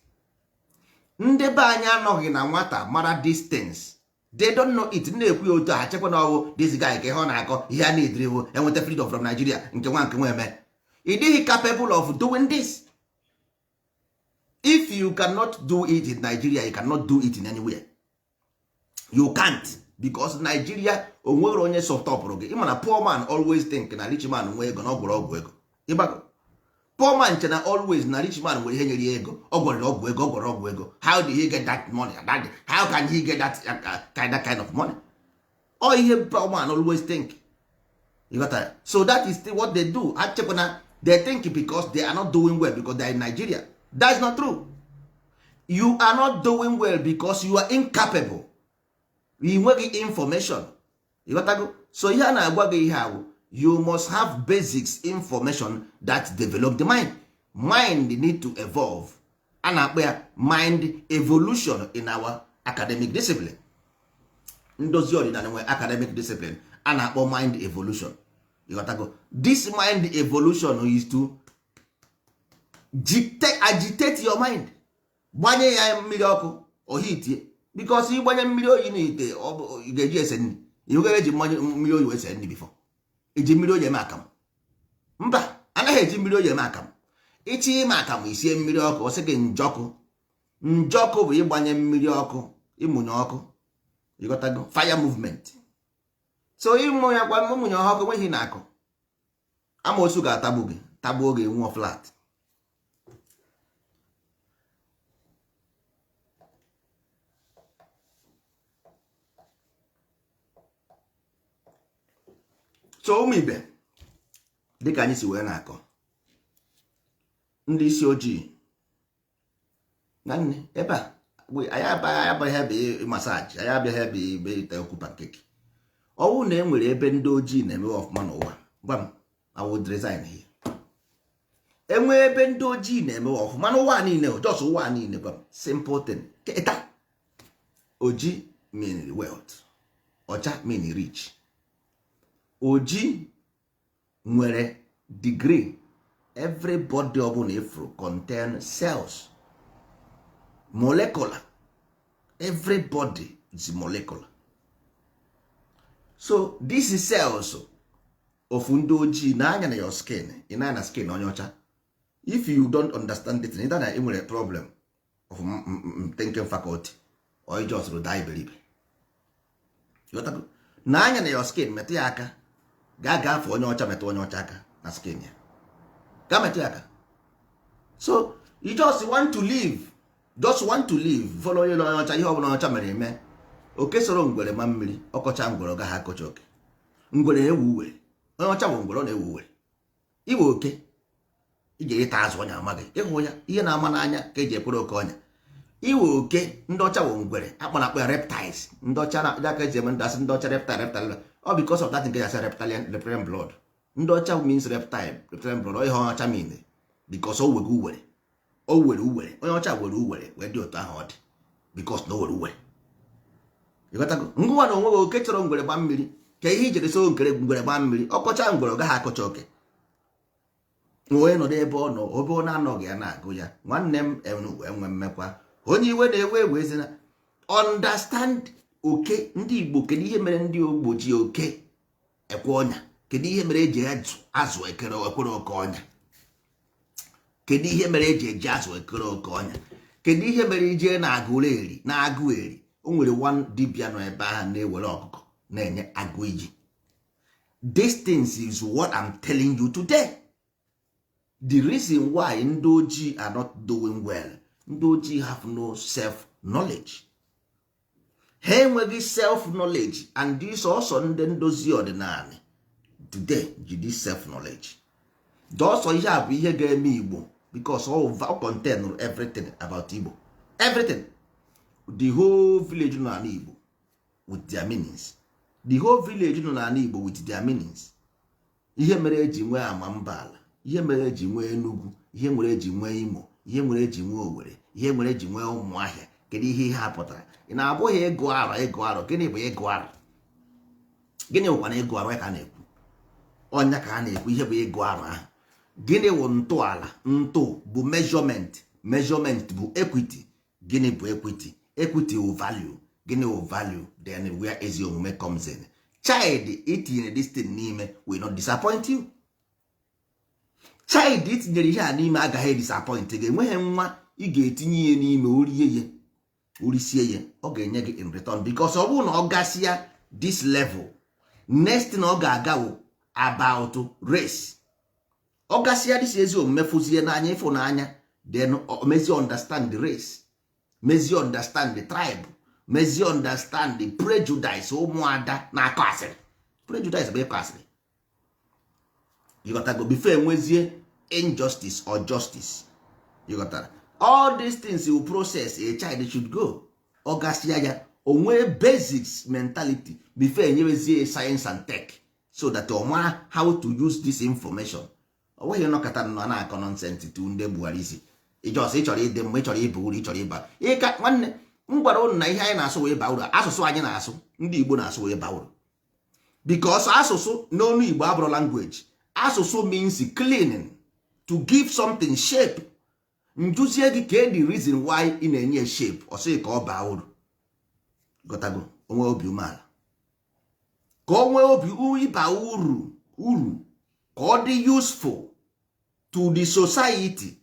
Ndị be anyị anọghị na nwata mara distance. They don't know it. Na-ekwu ya otu a, chekwa na ọwụ this guy ka ihe ọ na-akọ. Ihe a na-ediri bụ enweta freedom from Nigeria. Nke nwa nke nwa eme, ị dịghị capable of doing this. If you cannot do it in Nigeria, you cannot do it in anywhere. You can't, because Nigeria, onwere onye sọtọpụrụ gị. Ịma na poor man always think na rich man nwee ego na ọ gwọrọ ọgwụ ego. Ịgbago, poor man che na always na rich man nwere ihe nyere ya ego, ọ gwọrọ ọgwụ ego, ọ gwọrọ ọgwụ ego. How did he get that money? How can he get that kind of money? Ọ ihe poor man always think. You got that? So that is what they do. Achekwa na they think because they are not doing well because they are in Nigeria. That's not true. You are not doing well because you are incapable. Ị nweghị information. Ịghọtago? So ihe a na-agwa gị ihe awụ, you must have basics information that develop the mind. Mind need to evolve. A na-akpọ ya mind evolution in our academic discipline. Ndozi ọdịnala nwere academic discipline a na-akpọ mind evolution. Ịghọtago? This mind evolution is to agitate your mind, gbanye ya mmiri ọkụ ohitie, because ịgbanye mmiri oyi n'ite, ị ga-eji ese nri. Ihu eji mmiri oyi wee see nri before? Eji mmiri oyi eme akamụ? Mba, anaghị eji mmiri oyi eme akamụ. Ịchọ ime akamụ, isie mmiri ọkụ. Ọ sị gị njọkụ. Njọkụ bụ ịgbanye mmiri ọkụ, ịmụnye ọkụ. Ịghọtago? Fire movement. So ịmụnye kwa mụnye ọkụ, enweghị na akụ amoosu ga-atagbu gị, tagbuo gị, nwụọ flat. So ụmụ ibe, dịka anyị si wee na-akọ, ndị isi ojii na nne ebe a, anyị abịaghị ebe massage, anyị abịaghị ebe ibe ite okwu pancake. Ọwụ na e nwere ebe ndị ojii na-emewe ọfụma n'ụwa, gwa m, I would resign here. Enwe ebe ndị ojii na-emewe ọfụma n'ụwa niile, just ụwa niile, gwa m. Simple thing. Keta oji mean wealth, ọcha mean rich. Oji nwere degree. Everybody ọbụla ifuru contain cells, molecular. Everybody is molecular. So this is cells of ndị ojii na-anya na your skin. Ị na na skin onye ọcha, if you don't understand it, ịda na ị nwere problem of thinking faculty or you just die iberibe. Na anya na your skin, metụ ya aka, gaa gafee onye ọcha, metụ onye ọcha aka na skin ya, gaa metụ ya aka. So you just want to live, just want to live, follow onye onye ọcha. Ihe ọbụla ọcha mere eme. Oke soro ngwere ma mmiri ọkọcha, ngwere ọ gaghị akọcha oke. Ngwere na-ewu uwere. Onye ọcha bụ ngwere, ọ na-ewu uwere. Iwe oke ị ga-ịta azụ ọnya amaghị ịhụ ya, ihe na-ama n'anya ka eji ekwere oke ọnya. Iwe oke, ndị ọcha bụ ngwere, akpọ na akpọ ya reptiles. Ndị ọcha na aka eji eme ndị asị ndị ọcha reptile, reptile. Ọ because of that nke ya asị reptilian, reptilian blood. Ndị ọcha means reptile, reptilian blood. Ọ ihe onye ọcha mean because o were uwere, o were uwere. Onye ọcha were uwere wee dị otu ahụ ọ dị because na o were uwere. Ịghọtago? Ngụwa na onwe gị, oke chọrọ ngwere gba mmiri ka ihe ijere so nkere ngwere gba mmiri ọkọcha, ngwere ọ gaghị akọcha oke. Onye nọdụ ebe ọ nọ, ebe ọ na-anọghị ya na-agụ ya. Nwanne m, enwe mmekwa onye iwe na-ewe ewe ezina. Understand oke ndị Igbo. Kedu ihe mere ndị Ogbo ji oke ekwe ọnya? Kedu ihe mere eji azụ ekere ekwere oke ọnya? Kedu ihe mere eji eji azụ ekere oke ọnya? Kedu ihe mere ije na-agụ eri na-agụ eri? O nwere one dibịa nọ ebe ahụ na-ewere ọkụkọ na-enye agụ iyi. This things is what I'm telling you today, the reason why ndị ojii are not doing well. Ndị ojii have no self knowledge. Ha enweghị self knowledge, and this ọsọ ndị ndozi ọdịnala today ji this self knowledge. Dọsọ ihe a bụ ihe ga-eme Igbo, because all contain everything about Igbo, everything, the whole village nọ n'ala Igbo with their meanings, the whole village nọ n'ala Igbo with their meanings. Ihe mere eji nwee ama mba ala, ihe mere eji nwee Enugu, ihe mere eji nwee Imo, ihe mere eji nwee Owerri, ihe mere eji nwee Ụmụahịa. Kedu ihe ihe a pụtara? Ị na-abụghị ịgụ arọ, ịgụ arọ. Gịnị bụ ịgụ arọ? Gịnị bụkwa na ịgụ arọ ya ka a na-ekwu? Ọnya ka a na-ekwu. Ihe bụ ịgụ arọ ahụ, gịnị bụ ntọala? Ntụ bụ measurement, measurement bụ equity. Gịnị bụ equity? Equity wụ value. Gịnị wụ value? Then where ezi omume comes in. Child itinyere this thing n'ime will not disappoint you. Child itinyere ihe a n'ime agaghị disappoint gị. Enweghị nwa ị ga-etinye ihe n'ime, orie ya, orisie ya, ọ ga-enye gị in return, because ọ bụrụ na ọ gasịa this level, next na ọ ga-aga wụ about race. Ọ gasịa this ezi omume, fụzie n'anya, ịfụnanya, then mezie understand the race, mezie understand the tribe, mezie understand the prejudice. Ụmụada na-akọ asịrị. Prejudice bụ ịkọ asịrị. Ịghọtago? Before enwezie injustice or justice, ịghọtara? All these things will process a child should go. Ọ gasịa ya, o nwee basics mentality before enyewezie science and tech, so that ọ mara how to use this information. Ọ nweghị nọkọta nọ na-akọ nonsense tu ndị Buhari isi. Ị just ị chọrọ ịdị mma, ị chọrọ ịba uru, ị chọrọ ịba ịka. Nwanne m, gwara ụnụ na ihe anyị na-asụ wee baa uru. Asụsụ anyị na-asụ, ndị Igbo na-asụ wee baa uru, because asụsụ n'onu Igbo abụrụ language. Asụsụ means cleaning, to give something shape. Njụzie gị ka the reason why ị na-enye shape, ọ sịghị ka ọ baa uru. Gotago onwe obi umeala, ka o nwee obi ịba uru, ka ọ dị useful to the society.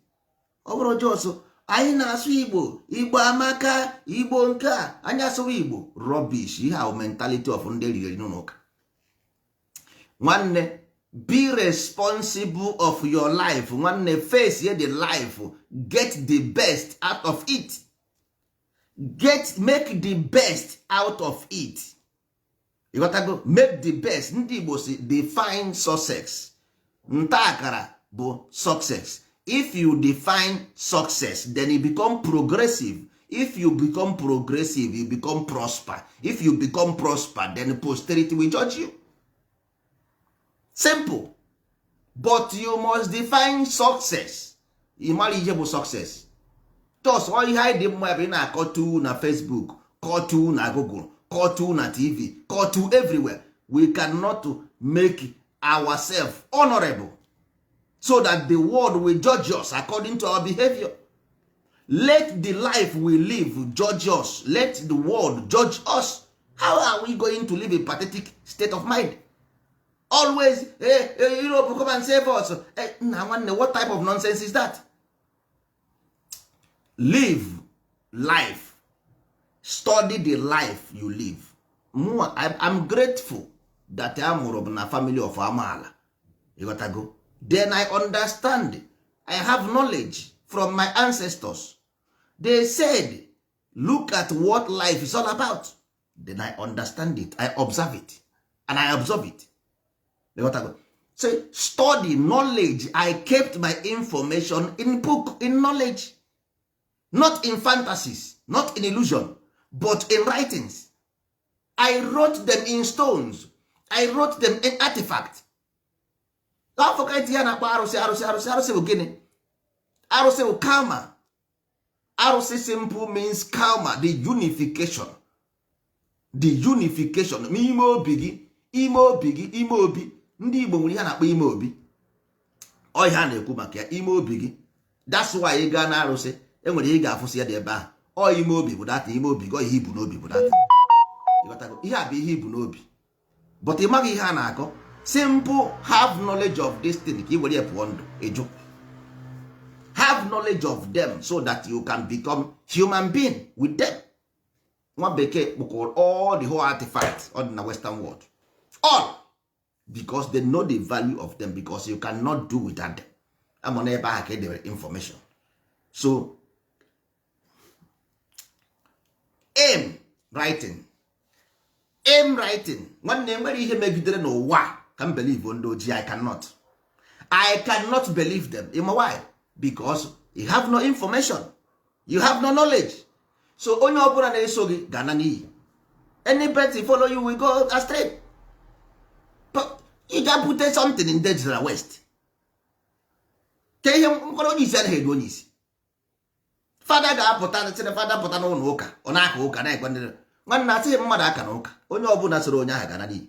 Ọ bụrụ just anyị na-asụ Igbo, Igbo amaka, Igbo nke a, anyị asụwa Igbo rubbish. Ihe ahụ mentality of ndị eriri n'ụlọ ụka. Nwanne, be responsible of your life. Nwanne, face the life, get the best out of it. Get, make the best out of it. Ịghọtago? Make the best. Ndị Igbo si define success. Nta akara bụ success. If you define success, then you become progressive. If you become progressive, you become prosper. If you become prosper, then posterity will judge you. Simple. But you must define success. Ị mara ihe bụ success? Just ọ ihe anyị dị mma bụ ị na-akọtu na Facebook, kọtu na Google, kọtu na TV, kọtu everywhere. We cannot make ourselves honorable so that the world will judge us according to our behavior. Let the life we live judge us. Let the world judge us. How are we going to live a pathetic state of mind always? Hey, hey, Europe, come and save us. Hey, nna nwanne, what type of nonsense is that? Live life, study the life you live. Mụnwa, I'm grateful that a mụrụ m na family of amaala. Ịghọtago? Then I understand, I have knowledge from my ancestors. They said, "Look at what life is all about." Then I understand it, I observe it and I observe it. Ịghọtago? Say, study knowledge. I kept my information in book, in knowledge, not in fantasies, not in illusion, but in writings. I wrote them in stones, I wrote them in artifact. Afọ ka ya na-akpọ arụsị. Arụsị, arụsị, arụsị bụ gịnị? Arụsị bụ karma. Arụsị simple means karma, the unification, the unification n'ime obi gị, ime obi gị, ime obi. Ndị Igbo nwere ihe a na-akpọ ime obi. Ọ ihe a na-ekwu maka ya, ime obi gị. That's why ị gaa na arụsị, enwere ihe ị ga-afụsị ya dị ebe ahụ. Ọ ime obi bụ data, ime obi gị. Ọ ihe ibu n'obi bụ data. Ịghọtago? Ihe a bụ ihe ibu n'obi, but ị maghị ihe a na-akọ. Simple, have knowledge of this thing ka ị were ya pụọ ndụ. Ịjụ, have knowledge of them so that you can become human being with them. Nwa bekee kpụkọrọ all the whole artifact ọ dị na Western world, all because they know the value of them, because you cannot do without them. Ama n'ebe ahụ ka e debere information. So aim writing, aim writing. Nwanne, nwere ihe megidere n'ụwa ka m believe ndị ojii? I cannot, I cannot believe them. Ịma why? Because you have no information, you have no knowledge. So onye ọbụla na-eso gị ga-ana n'iyi. Anybody follow you will go astray. But ị ga-bute something in the West ka ihe mkpọrọ onye isi anaghị edu onye isi. Fada ga-apụta, sịrị fada pụta n'ụlọ ụka, ọ na-aka ụka na-ekwe ndị. Nwanne, asịghị mmadụ aka na ụka. Onye ọbụla soro onye ahụ ga-ana n'iyi,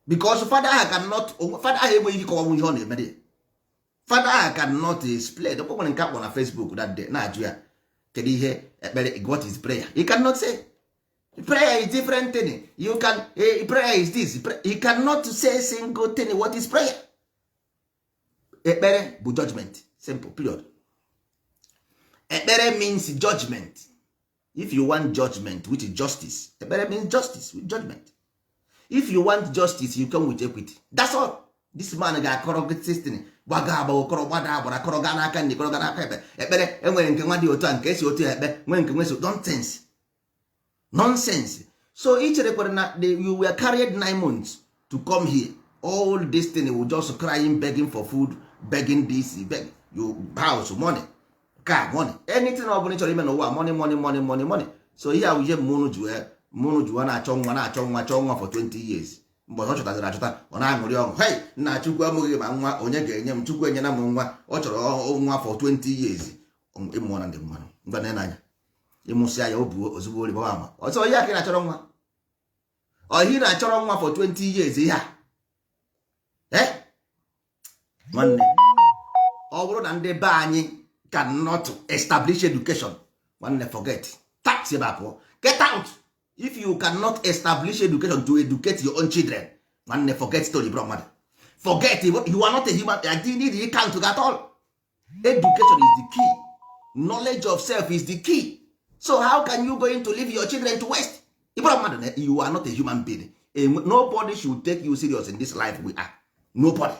because fada ahụ cannot, fada ahụ enweghị ike ịkọwanwu ihe ọ na-emere ya. Fada ahụ cannot explain. O nwere nke akpọ na Facebook that day, na-ajụ ya kedu ihe ekpere, what is prayer? You cannot say prayer is different thing. You can prayer is this. You cannot say single thing what is prayer. Ekpere bụ judgment, simple, period. Ekpere means judgment. If you want judgment, which is justice, ekpere means justice with judgment. If you want justice, you come with equity. That's all. This man ga-akọrọ gị system, gbaga agbago, kọrọ gbada agbara, kọrọ gaa n'aka nri, kọrọ gaa n'aka ekpe. Ekpere enwere nke nwa dị otu a, nke esi otu a ekpe, nwee nke nwe so nonsense, nonsense. So ị cherekwara na you were carried 9 months to come here. All this thing will just crying, begging for food, begging this, beg you house, money, car, money, anything ọ bụla ị chọrọ ime n'ụwa, money, money, money, money, money. So ihe a bụ ihe mụnụ ji wee na-achọ nwa, na-achọ nwa, chọọ nwa for 20 years. Mgbe ọ chọtaziri achọta, ọ na-aṅụrị ọṅụ. Hey, nna, Chukwu amụghị ma nwa onye ga-enye m. Chukwu enyela m nwa. Ọ chọrọ nwa for 20 years. Ịmụọ na ndị mmanụ ngwa na anya ịmụsịa ya, o buo ozugbo ori gbawa ama ọzọ. Ihe a ka ị na-achọrọ nwa, ọ ihe ị na-achọrọ nwa for 20 years. Ihe a, eh, nwanne, ọ bụrụ na ndị be anyị cannot establish education, nwanne, forget. Tax ebe a pụọ. Get out. If you cannot establish education to educate your own children, nwanne, forget story. Bro, mmadụ, forget. You are not a human. I didn't need count at all. Education is the key. Knowledge of self is the key. So how can you going to leave your children to waste? Ịbụrụ mmadụ na you are not a human being. Nobody should take you serious in this life. We are nobody.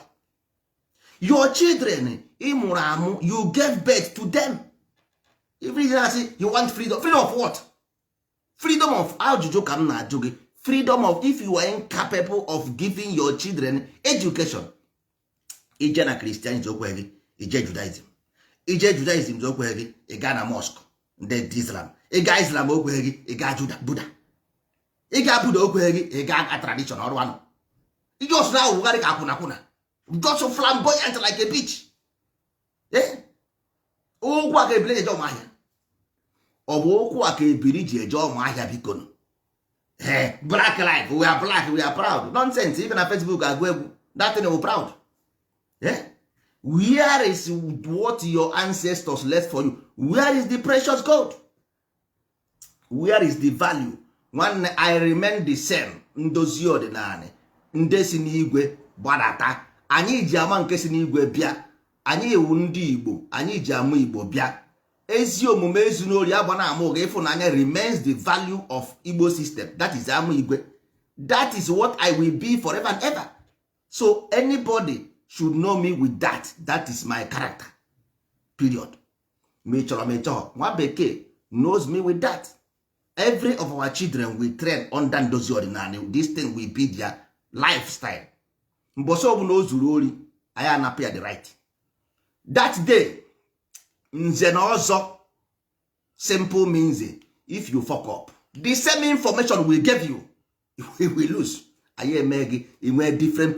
Your children ị mụrụ amụ, you gave birth to them. If you say you want freedom, freedom of what? Freedom of, ajụjụ ka m na-ajụ gị, freedom of, if you are incapable of giving your children education, ije na Christianity okwe gị, ije Judaism, ije Judaism okwe gị, ị gaa na mosque ndị Islam, ị gaa Islam okwe gị, ị gaa Juda, Buddha, ị gaa Buddha okwe gị, ị gaa tradition ọrụ anụ just na-awụgharị ka akwụna akwụna, just flamboyant like a bitch. Eh? Ụkwụ a ka ebili eje ọma ahịa, ọ bụ ụkwụ a ka ebiri ji eje ọma ahịa. Biko nụ. Eh, black life, we are black, we are proud. Nonsense. Even na Facebook agụ egwu that thing, we proud. Eh? Where is what your ancestors left for you? Where is the precious gold? Where is the value? Nwanne, I remain the same. Ndozi ọdịnala ndị si n'igwe gbadata, anyị ji ama nke si n'igwe bịa. Anyị ewu ndị Igbo, anyị ji ama Igbo bịa. Ezi omume, ezu n'ori, agba na ama ụgha, ịfụnanya remains the value of Igbo system. That is ama igwe. That is what I will be forever and ever. So anybody should know me with that. That is my character, period. Ma ị chọrọ, ma ị chọrọ, nwa bekee knows me with that. Every of our children will train under ndozi ọdịnala. This thing will be their lifestyle. Mbọsị ọbụla o zuru ori, anyị anapụ ya the right that day. Nze na ọzọ, simple means if you fuck up, the same information we gave you, we will lose. Anyị eme gị inwe different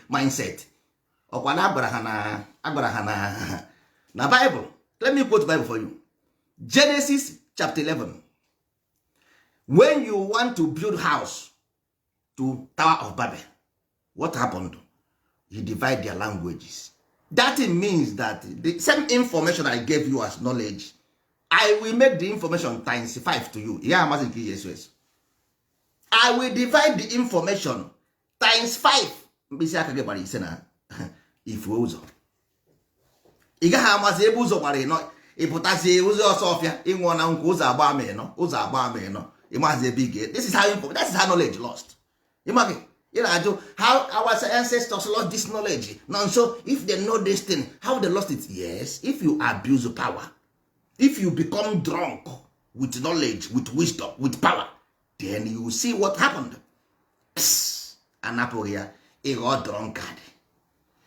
mindset. Ọkwa na agwara ha na agwara ha na Bible. Let me quote Bible for you. Genesis chapter 11. When you want to build house to Tower of Babel, what happened? He divide their languages. That means that the same information I gave you as knowledge, I will make the information times 5 to you. Ya amasị nke ihe eso. I will divide the information times 5. Mkpịsị aka gị gbara ise na ifuo ụzọ, ị gaghị amasị ebe ụzọ gbara ịnọ. Ịpụtazie ụzọ ọsọ ọfịa, ịnwụọ na nkwụ, ụzọ agba ama ịnọ, ụzọ agba ama ịnọ, ịmazi ebe ị ga. This is how that is how knowledge lost. Ịmaghị, ị na-ajụ how our ancestors lost this knowledge. Nọ nso, if they know this thing, how they lost it? Yes, if you abuse power, if you become drunk with knowledge, with wisdom, with power, then you see what happened. Psst, anapụghị ya, ịghọ drunkard.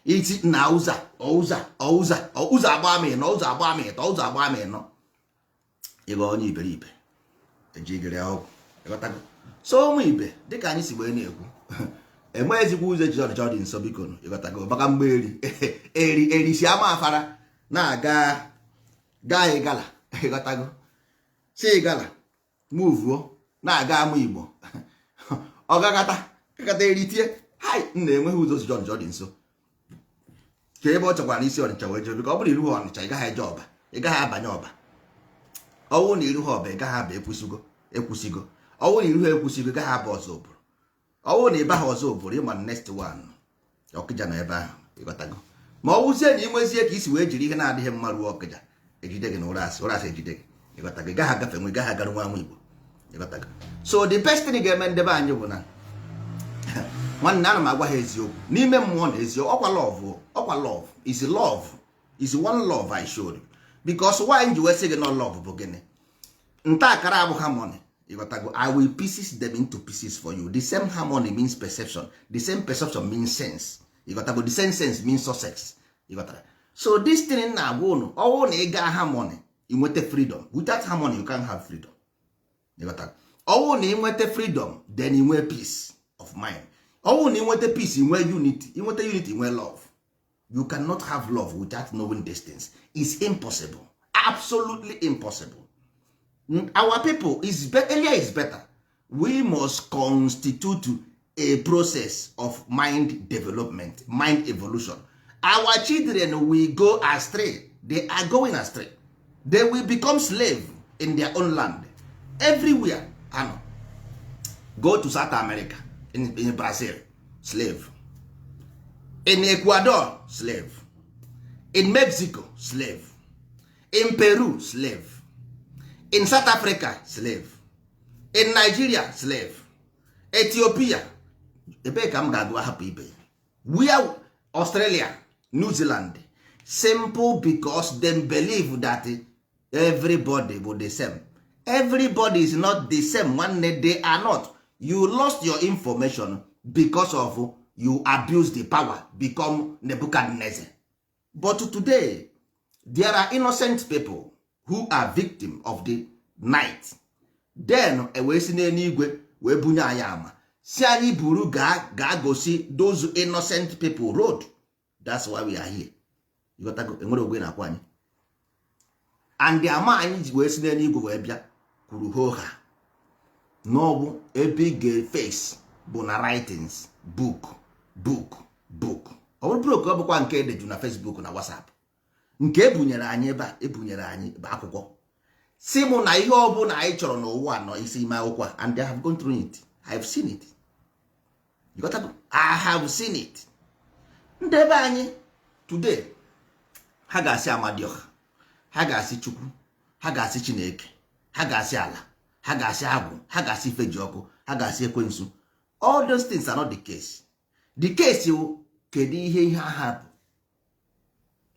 Iti na ụzọ ụzọ ụzọ ụzọ agba m ịnọ, ụzọ agba m ịtọ, ụzọ agba m ịnọ, ịghọ onye iberibe, ejigere ya ọgwụ. Ịghọtago? So ụmụ ibe, dịka anyị si wee na-ekwu, enweghịzikwa ụzọ eji ọdịcha dị nsọ. Biko nụ, ịghọtago? Maka mgbe eri eri eri si ama afara na-aga gaa ịgala, ịghọtago? Si ịgala muvuo na-aga ama Igbo, ọ gagata gagata eritie hai nna. Enweghị ụzọ si ọnịcha dị nso ka ebe ọ chọkwara isi Ọnịcha wee jee. Biko, ọ bụrụ iru ha Ọnịcha, ị gaghị eje Ọba, ị gaghị abanye Ọba. Ọwụ na iru ha Ọba, ị gaghị aba. Ekwusigo, ekwusigo. Ọwụ na iru ha Ekwusigo, ị gaghị aba ọzọ obodo. Ọwụ na ịba ha ọzọ obodo, ịma next one, Ọkịja nọ ebe ahụ. Ịghọtago? Ma ọ wụzie na ị nwezie ka isi wee jiri ihe na-adịghị mma ruo Ọkịja, ejide gị na ụra asị, ụra asị ejide gị. Ịghọtago? Ị gaghị agafe nwe, ị gaghị agara nwa nwa Igbo. Ịghọtago? So the best thing ga-eme ndebe anyị bụ na, nwanne, ana m agwa ha eziokwu n'ime mmụọ na eziokwu. Ọkwa love, ọkwa love is love is one love I showed you. Because why ji wee sị gị no love bụ gịnị? Nta akara abụ harmony. Ịghọtago? I will pieces them into pieces for you. The same harmony means perception. The same perception means sense. Ịghọtago? The same sense means success. Ịghọtara? So this thing na-agwa unu, ọwụ na ị gaa harmony, ị nweta freedom. Without harmony, you can't have freedom. Ịghọtara? Ọwụ na ị nweta freedom, then ị nwee peace of mind. Ọwụ na ị nweta peace, ị nwee unity. Ị nweta unity, ị nwee love. You cannot have love without knowing distance. It's impossible. Absolutely impossible. Our people is earlier is better. We must constitute a process of mind development, mind evolution. Our children will go astray. They are going astray. They will become slave in their own land. Everywhere ano go to South America, in Brazil, slave. In Ecuador, slave. In Mexico, slave. In Peru, slave. In South Africa, slave. In Nigeria, slave. Ethiopia, ebee ka m ga-agụ ahapụ ibe ya? Where? Australia, New Zealand. Simple, because them believe that everybody bụ the same. Everybody is not the same, nwanne. They are not. You lost your information because of you abuse the power, become Nebuchadnezzar. But today there are innocent people who are victim of the night. Then e wee si n'eluigwe wee bunye anyị ama, si anyị buru gaa gaa gosi those innocent people road. That's why we are here. You got go. Enwere ogwe na-akwa anyị and the ama anyị ji wee si n'eluigwe wee bịa kwuru hoha n'ọbụ ebe ị ga-face bụ na writings, book, book, book. Ọ bụrụ book, ọ bụkwa nke edeju na Facebook na WhatsApp. Nke ebunyere anyị ebe a, ebunyere anyị bụ akwụkwọ, si mụ na ihe ọbụla anyị chọrọ n'ụwa nọ isi ime akwụkwọ a, and I have gone through it. I have seen it. You got to? I have seen it. Ndị ebe anyị today, ha ga-asị Amadioha, ha ga-asị Chukwu, ha ga-asị Chineke, ha ga-asị ala, ha ga-asị agwụ, ha ga-asị ifeji ọkụ, ha ga-asị ekwensu. All those things are not the case. The case wụ kedu ihe aha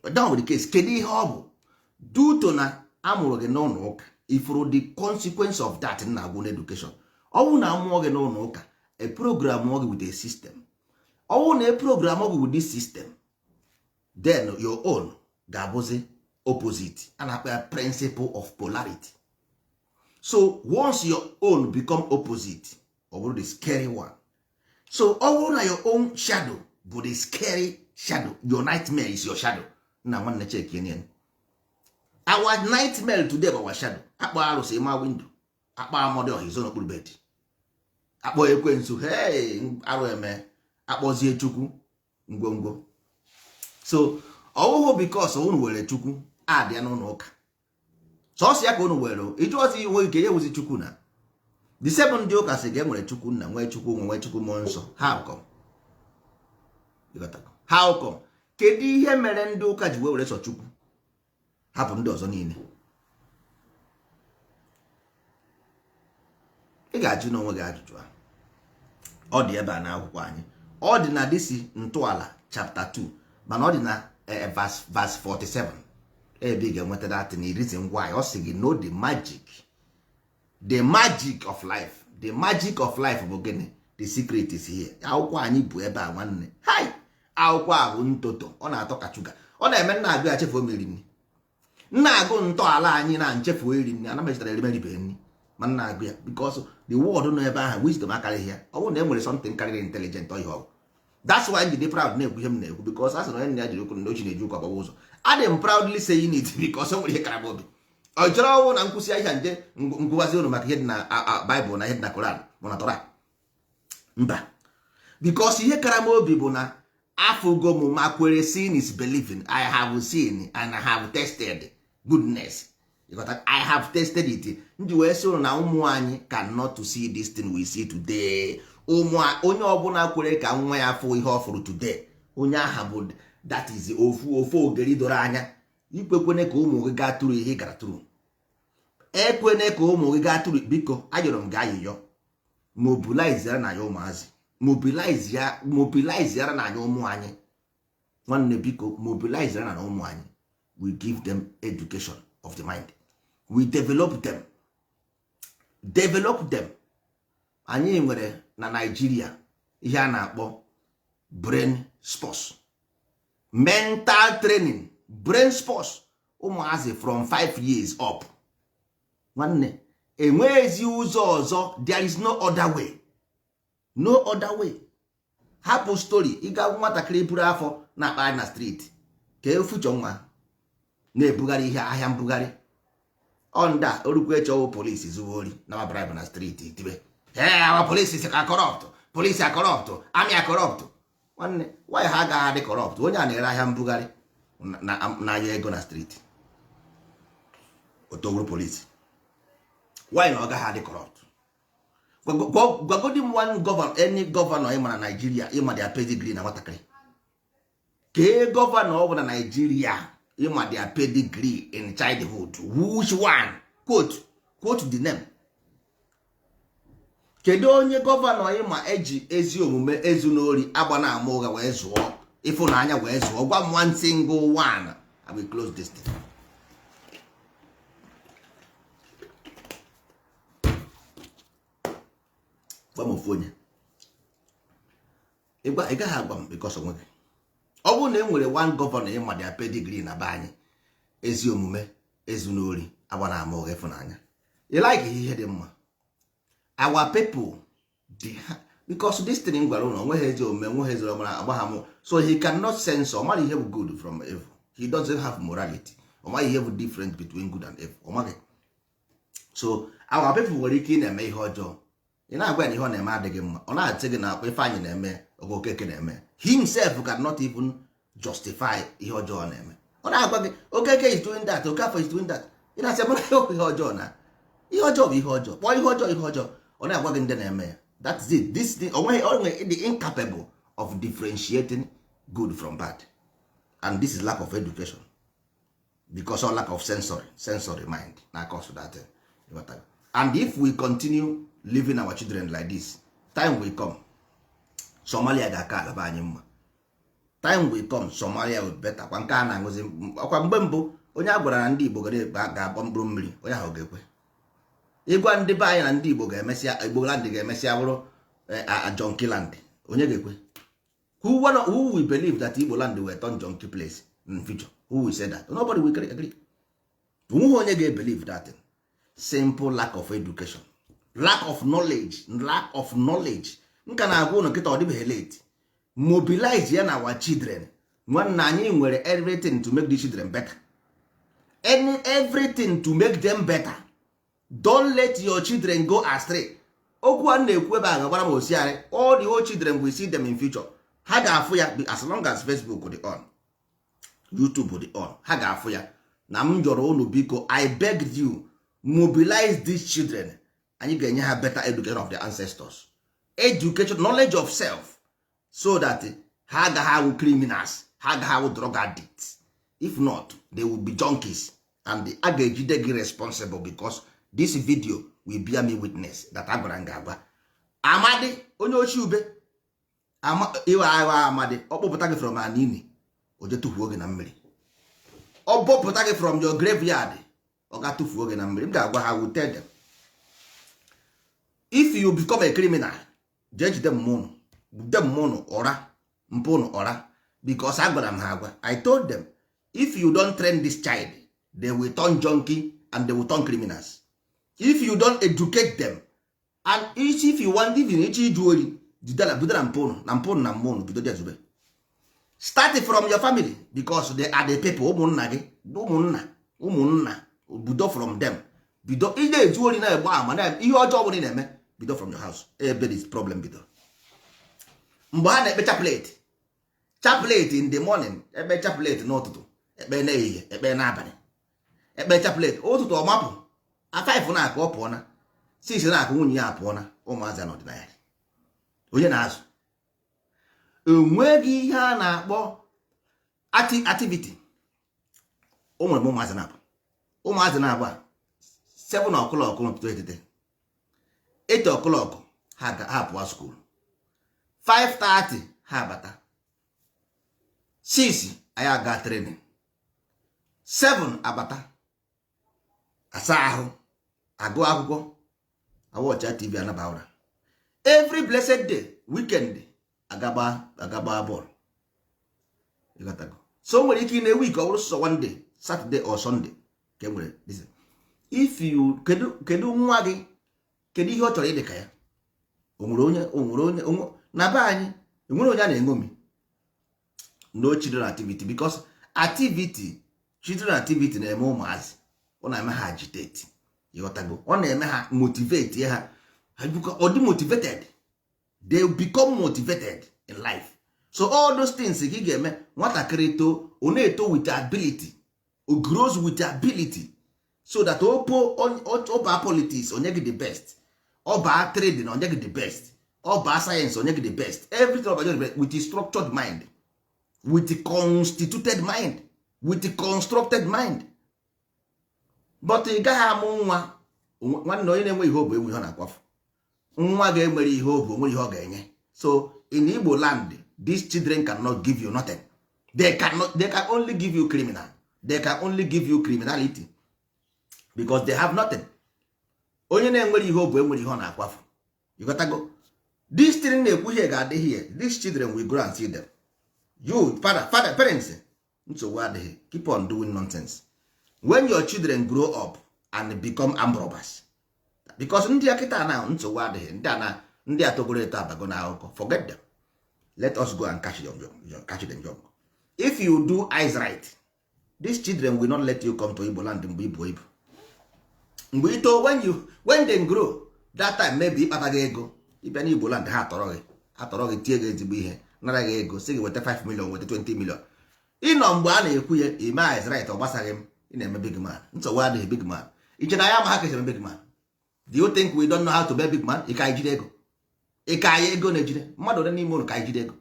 bụ. That was the case. Kedu ihe ọ bụ? Due to na amụrụ gị n'ụlọ ụka, ifuru the consequence of that na agwụ n'education. Ọ bụrụ na amụọ gị n'ụlọ ụka, a program gị with a system, ọ bụrụ na a program gị with this system, then your own ga-abụzi opposite. A na-akpọ ya principle of polarity. So once your own become opposite, ọ bụrụ the scary one. So ọ bụrụ na your own shadow bụ the scary shadow, your nightmare is your shadow. Nna nwanne, check yenien. Our nightmare today bụ our shadow. Akpọ arụsị ma window, akpọ amọdị ọha izo n'okpuru bed, akpọ ekwensu, hey, arụ eme, akpọzie Chukwu ngwongwo. So ọwụhụ because unu were Chukwu adịa n'ụlọ ụka, sọsọ ya ka unu were ịjụ ọzọ inwe ike ya ewuzi Chukwu na the same. Ndị ụka sị ga enwere Chukwu Nna, nwee Chukwu Nwe, nwee Chukwu Mmụọ Nsọ. How come? How come? Kedu ihe mere ndị ụka ji wee were sọ Chukwu, hapụ ndị ọzọ niile? Ị ga-ajụ n'onwe gị ajụjụ a. Ọ dị ebe a n'akwụkwọ anyị. Ọ dị na disi ntọala chapter 2, mana ọ dị na verse 47 ebe ị ga-enweta that na reason why ọ sị gị know the magic, the magic of life. The magic of life bụ gịnị? The secret is here. Akwụkwọ anyị bụ ebe a, nwanne. Hai, akwụkwọ a bụ ntoto. Ọ na-atọ ka chuga. Ọ na-eme nna agụ ya chefuo mmiri nri. Nna agụ ntọala anyị na nchefuo eri nri, ana mechitara erimeribe nri, ma nna agụ ya because the word nọ ebe ahụ, wisdom akarịghị ya. Ọ bụrụ na e nwere something karịrị intelligent, ọ ihe ọ bụ. That's why m ji dị proud na-ekwu ihe m na-ekwu, because a sị na onye nna ya jiri okwu na ochi na-eji ụkwa gbawa ụzọ. Adị m proudly saying it because o nwere ihe kara m obi. Ọ chọrọ ọnwụ na nkwụsị ahịa nje nkwụwazi ụnụ maka ihe dị na Bible na ihe dị na Koran bụ na Torah. Mba, because ihe kara m obi bụ na afụgo m ma kwere. Seeing is believing. I have seen and I have tested goodness. You got that? I have tested it. Nji wee sị ụnụ na ụmụ anyị cannot to see this thing we see today. Ụmụ onye ọbụla kwere ka nwa ya fụ ihe ọ fụrụ today, onye aha bụ that is ofu ofu ogeri doro anya. Ikwekwene ka ụmụ gị gaa tụrụ ihe ị gara tụrụ. Ekwene ka ụmụ gị gaa tụrụ. Biko, ayọrọ m gị ayịyọ, mobilize ya na ya ụmụazị, mobilize ya, mobilize ya na anya ụmụ anyị. Nwanne, biko, mobilize ya na ụmụ anyị. We give them education of the mind. We develop them, develop them. Anyị nwere na Nigeria ihe a na-akpọ brain sports, mental training, brain sports. Ụmụazị from 5 years up, nwanne, enweghịzi ụzọ ọzọ. There is no other way, no other way. Hapụ story ịga nwatakịrị buru afọ na-akpagharị na street ka e future nwa. Na-ebugharị ihe ahịa mbugharị. Ọ ndị a orukwu eche ọwụ polisi zuwa ori na bribe na street tibe, "Hey, our police is corrupt, police are corrupt, army are corrupt." Nwanne, why ha agaghị adị corrupt? Onye a na-ere ahịa mbugharị n'anya ego na street otowuru polisi, why na ọ gaghị adị corrupt? Gwagodi m one governor, any governor ịma na Nigeria, ịma their pedigree na nwatakịrị. Kee governor ọ bụ na Nigeria ịma their pedigree in childhood? Which one? Quote the name. Kedu onye governor ịma eji ezi omume, ezu n'ori, agba na ama ụgha wee zụọ, ịfụnanya wee zụọ? Gwa m one single one. I will close this thing. Gwa m ofu onye. Ị gaghị agwa m because onwe gị. Ọ bụrụ na e nwere one governor ịma their pedigree na be anyị, ezi omume, ezu n'ori, agba na ama ụgha, ịfụnanya, ị like ihe dị mma, our people dị ha, because this thing m gwara ụlọ, onweghị ezi omume, nweghị ezi ọmara agba ha mụ. So he cannot censor. Ọ mara ihe bụ good from evil. He doesn't have morality. Ọ maghị ihe bụ difference between good and evil. Ọ maghị. So our people nwere ike ị na-eme ihe ọjọọ, ị na-agwa ya na ihe ọ na-eme adịghị mma, ọ na-atị gị na akpa Ifeanyị na-eme, oge Okeke na-eme. Himself cannot even justify ihe ọjọọ ọ na-eme. Ọ na-agwa gị, "Okeke is doing that, Okafọ is doing that." Ị na-asị mara ihe ọjọọ na ihe ọjọọ bụ ihe ọjọọ. Kpọọ ihe ọjọọ ihe ọjọọ. Ọ na-agwa gị ndị na-eme ya. That's it. This thing, onweghị onwe the incapable of differentiating good from bad, and this is lack of education, because of lack of sensory mind na cause that thing. And if we continue living our children like this, time will come, Somalia ga-aka alaba anyị mma. Time will come, Somalia will better. Kwa nke a na-aṅụzi ọkwa mgbe mbụ, onye a gwara na ndị Igbo ga-agba mkpụrụ mmiri, onye ahụ ga-ekwe. Ịgwa ndị be anyị na ndị Igbo ga-emesịa, Igbo land ga-emesịa bụrụ junkie land, onye ga-ekwe? Who will believe that Igbo land will turn junkie place in future? Who will say that? Nobody will agree. Onweghị onye ga-ebelieve that thing. Simple lack of education, lack of knowledge, lack of knowledge. Nka na-agwa ụnụ nkịta, ọ dịbeghị late. Mobilize ya na our children. Nwanne, anyị nwere everything to make the children better. Everything to make them better. Don't let your children go astray. Okwu a na-ekwu ebe a ga-agbara m osiarị. All the whole children will see them in future. Ha ga-afụ ya. As long as Facebook dị on, YouTube dị on, ha ga-afụ ya. Na m jọrọ unu, biko, I begged you, mobilize these children. Anyị ga-enye ha better education of their ancestors, education, knowledge of self, so that ha agaghị awụ criminals, ha agaghị awụ drug addicts. If not, they will be junkies, and a ga-ejide gị responsible, because this video will bear me witness that a gwara m ga-agwa Amadi onye ochie ube iwe agha. Amadi, ọ kpọpụta gị from anini, o je tụfuo gị na mmiri. Ọ bọpụta gị from your graveyard, ọ ga tụfuo gị na mmiri. M ga-agwa ha, will tell them, if you become a criminal, jee jide mmụnụ, jide mmụnụ ụra mpụnụ ụra, because a gwara m ha agwa. I told them, if you don't train this child, they will turn junkie and they will turn criminals if you don't educate them. And if you want, even iche iju ori, bido na mpụnụ na mpụnụ na mmụnụ, bido jezube. Start from your family, because they are the people, ụmụnna gị, ụmụnna, ụmụnna. Bido from them. Bido ị na-ezu ori, na-egba ama na ihe ọjọọ bụla ị na-eme, bido from your house. Ebe this problem bidoro, mgbe ha na-ekpe chaplet, chaplet in the morning, ekpe chaplet n'ụtụtụ, ekpe n'ehihie, ekpe n'abalị, ekpe chaplet ụtụtụ, ọmapụ a 5 na-akụ, ọ pụọ na 6 na-akụ, nwunye ya apụọ na ụmụazị n'ọdịnaya. Onye na-azụ enweghị ihe a na-akpọ activity. O nwere m ụmụazị na-abụ, ụmụazị na-abụ a 7 o'clock n'ụtụtụ etete, 8 o'clock ha pụọ school, 5:30 ha abata, 6 anyị aga training, 7 abata, asa ahụ, agụ akwụkwọ, awọcha TV, anaba ụra. Every blessed day, weekend agagba bọọlụ. Ịghọtago? So o nwere ike ị na week, ọ bụrụ sọ one day, Saturday or Sunday, ka e nwere this. If you kedu nwa gị, kedu ihe ọ chọrọ ịdị ka ya? O nwere onye, o nwere onye na be anyị, enwere onye a na-eṅomi? No children activity, because activity, Children activity na-eme ụmụazị, ọ na-eme ha agitate, ịghọtago? Ọ na-eme ha motivate ha. Ọ dị motivated, they become motivated in life. So all those things ka ị ga-eme nwatakịrị too, ọ na-eto with ability, o grows with ability, so that opo ọba politics, onye gị the best, ọba trading, onye gị the best, ọba science, onye gị the best, everything ọba the best, with a structured mind, with a constituted mind, with a constructed mind. But ị gaghị amụ nwa, nwanne, onye na-enwe ihe obu enwe ihe ọ na-akwafu. Nwa ga-enwere ihe obu, onwere ihe ọ ga-enye. So in Igbo land, these children cannot give you nothing. They cannot. They can only give you criminal. They can only give you criminality because they have nothing. Onye na-enwere ihe obu enwere ihe ọ na-akwafu. You got to go. This thing na-ekwu here ga-adị here. These children will grow and see them. You father, parents, nsogbu adịghị. Keep on doing nonsense. When your children grow up and become armed robbers, because ndị akịta na nsogbu adịghị, ndị a na ndị a togoro eto abago na akụkọ, forget them. Let us go and catch them young, catch them young. If you do eyes right, these children will not let you come to Igbo land mgbe ibu ibu, mgbe ito, when they grow, that time maybe ịkpata gị ego, ịbịa n'Igbo land, ha atọrọ gị, atọrọ gị, tie gị ezigbo ihe, nara gị ego, sị gị weta 5 million, weta 20 million. Ịnọ mgbe a na-ekwu ya ime eyes right, ọ gbasaghị m. Ị na-eme big man, nsogbu adịghị. Big man, iche na ya ama ha ka esi eme big man? Do you think we don't know how to be big man? Ị ka anyị jide ego, ị ka anyị ego na-ejide mmadụ ole n'ime ụlọ ka anyị jide ego?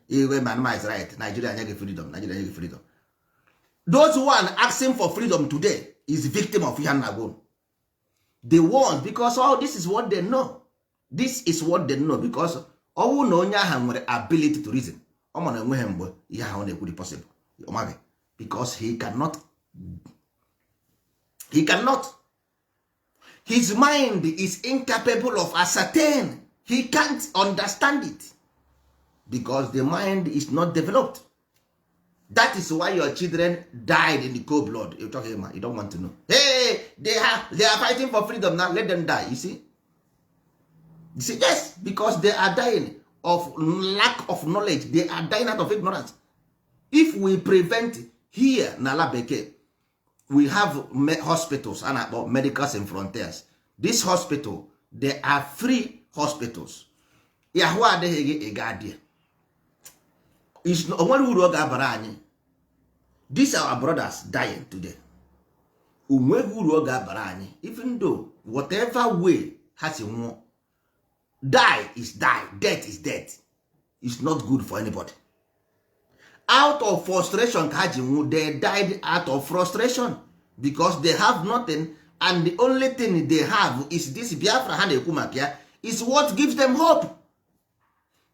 Iwe man is right. Nigeria nye gị freedom, Nigeria nye gị freedom. Those one asking for freedom today is victim of ihe nna gwa the ones, because all this is what they know. This is what they know, because ọnwụ na onye ahụ nwere ability to reason, ọ ma na enweghị mgbe ihe ahụ na-ekwu dị possible. Ọ maghị, because he cannot, he cannot, his mind is incapable of ascertain. He can't understand it because the mind is not developed. That is why your children died in the cold blood. You talking about, you don't want to know. Hey, they are fighting for freedom now. Let them die. You see, you see? Yes, because they are dying of lack of knowledge. They are dying out of ignorance. If we prevent here na ala bekee, we have hospitals a na-akpọ Medicals and Frontiers. This hospital, they are free hospitals. Ahụ adịghị gị, ị ga adị. O nwere uru ọ ga-abara anyị, these our brothers dying today? O nweghị uru ọ ga-abara anyị. Even though whatever way ha si nwụọ, die is die, death is death, is not good for anybody. Out of frustration ka ha ji nwụ. They died out of frustration because they have nothing, and the only thing they have is this Biafra ha na-ekwu maka ya, is what gives them hope.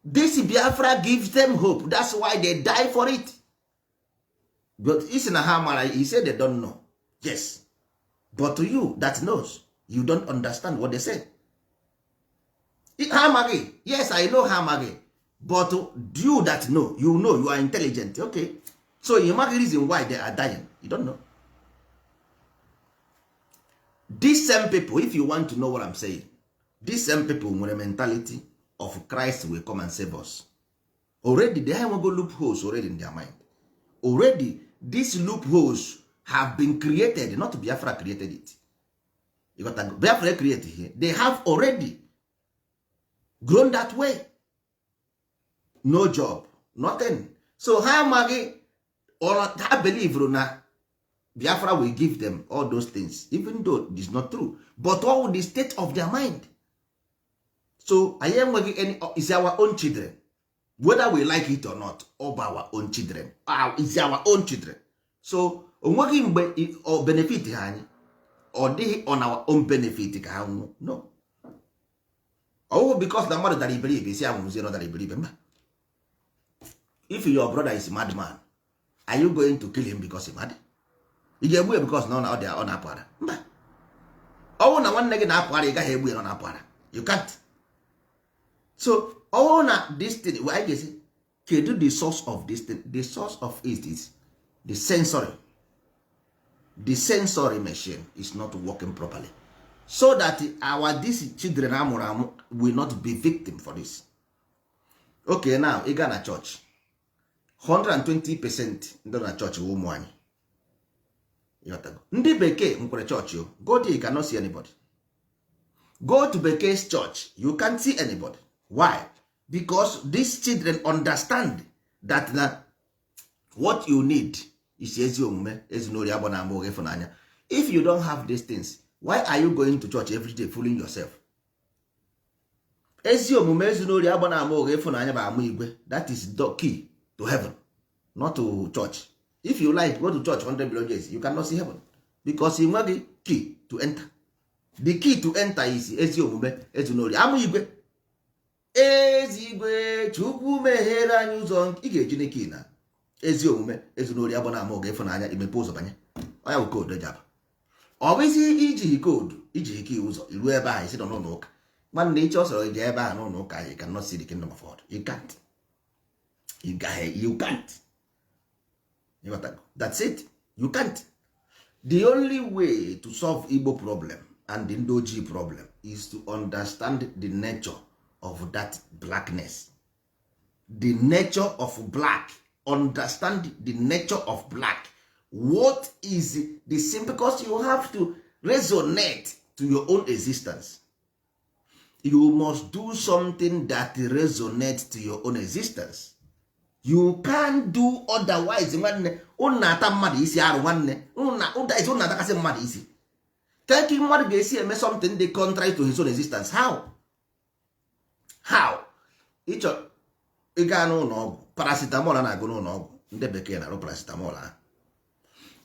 This Biafra gives them hope. That's why they die for it. But isi na ha mara, he said they don't know. Yes, but to you that knows, you don't understand what they say. Ha amaghị. Yes, I know ha amaghị, but you that know, you know, you are intelligent. Okay, so you maghị reason why they are dying. You don't know. These same people, if you want to know what I'm saying, these same people nwere mentality of Christ will come and save us. Already they have go loopholes already in their mind. Already these loopholes have been created. Not Biafra created it. You got to, Biafra created here. They have already grown that way. No job, nothing. So ha amaghị, ha believe na Biafra will give them all those things, even though it is not true, but all the state of their mind. So anyị enweghị any. Is our own children, whether we like it or not. Ọ bụ our own children. Is our own children. So onweghị mgbe ọ benefit ha anyị, ọ dịghị on our own benefit ka ha nwụọ. No, ọwụ because na mmadụ dara iberibe, isi anwụzie na ọ dara iberibe. Mba. If your brother is madman, are you going to kill him because he mad? Ị ga-egbu ya because na ọ na-apụ ara? Mba. Ọwụ na nwanne gị na-apụ ara, ị gaghị egbu ya na ọ na-apụ ara. You can't. So ọwụ na this thing, anyị ga-esi kedu the source of this thing? The source of it is the sensory. The sensory machine is not working properly, so that our these children amụrụ amụ will not be victim for this. Okay, now ị gaa na church, 120% ndị nọ na church bụ ụmụ anyị. Ịghọtago? Ndị bekee nkwere chọọchị o. Go there, you cannot see anybody. Go to bekee's church, you can't see anybody. Why? Because these children understand that na what you need is ezi omume, ezinori, agbọ na ama, ụgha, ịfụnanya. If you don't have these things, why are you going to church every day, fooling yourself? Ezi omume, ezinori, agba na ama, ụgha, ịfụnanya bụ ama igwe. That is the key to heaven, not to church. If you like, go to church 100 billion years, you cannot see heaven because ị nweghị key to enter. The key to enter is ezi omume, ezinori, ama igwe, ezigwe. Chukwu meghere anyị ụzọ. Ị ga-eji n'ike na ezi omume, ezinori, agba na ama, ụgha, ịfụnanya, imepe ụzọ banye. Ọya bụ code eji aba. Ọ bụzi iji code, iji ike ụzọ iruo ebe ahụ, isi nọ n'ụlọ ụka. Nwanne, iche ọsọrọ ije ebe ahụ n'ụlọ ụka, you cannot see the kingdom of God. You can't. You gaghị, you can't. You got that? That's it, you can't. The only way to solve Igbo problem and the ndị ojii problem is to understand the nature of that blackness, the nature of black. Understand the nature of black. What is the simple? Because you have to resonate to your own existence. You must do something that resonate to your own existence. You can't do otherwise. Nwanne, unu na-ata mmadụ isi arụ. Nwanne, unu na-atakasị mmadụ isi. Ka mmadụ ga-esi eme something dị contrary to his own existence? How? Ịchọ ịga n'ụlọ ọgwụ, paracetamol a na-agụ n'ụlọ ọgwụ, ndị bekee na-arụ paracetamol ahụ.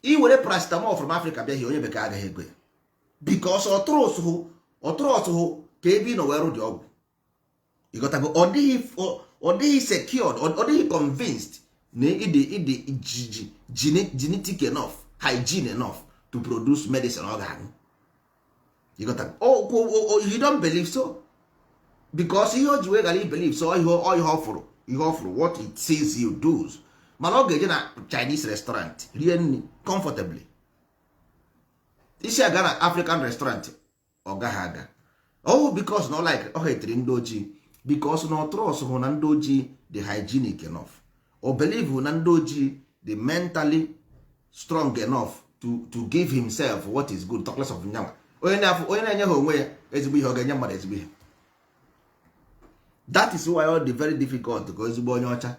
I were paracetamol from Africa bịa hie, onye bekee agaghị ego ya because ọtụrụ ọtụhụ ka ebe ị nọ wee rụ dị ọgwụ. Ịghọtago? Ọ dịghị secured, ọ dịghị convinced na ịdị genetic enough, hygiene enough to produce medicine ọ ga-aṅụ. Ịghọtago? You don't believe so because ihe o ji wee ghara believe so, ihe ọ fụrụ, ihe ọ fụrụ, what it sees you do. Mana ọ ga-eje na Chinese restaurant rie nri comfortably. Isi aga na African restaurant, ọ gaghị aga. Oh, because na like ọ hetiri ndị ojii, because na ọ trust hụ na ndị ojii dị hygienic enough, o believe na ndị ojii dị mentally strong enough to give himself what is good, talk less of nyanwa onye na-afụ, onye na-enye ha onwe ya ezigbo ihe, ọ ga-enye mmadụ ezigbo ihe. That is why ọ dị very difficult ka ezigbo onye ọcha,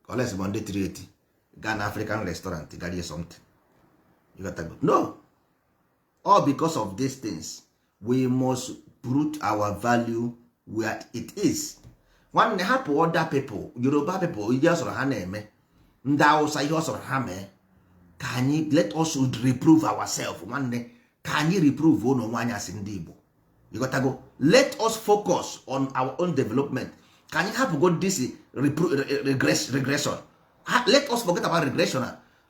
unless ma ndị tiri eti, gaa na African restaurant ga rie something. You got to go. No, all because of these things, we must put our value where it is. Nwanne, hapụ other people, Yoruba people, ihe ọ sọrọ ha na-eme, ndị Hausa, ihe ọ sọrọ ha mee. Ka anyị, let us reprove ourselves. Nwanne, ka anyị reprove ụnụ onwe anyị asị ndị Igbo. You got to go. Let us focus on our own development. Ka anyị hapụgo this regression. Let us forget about regression.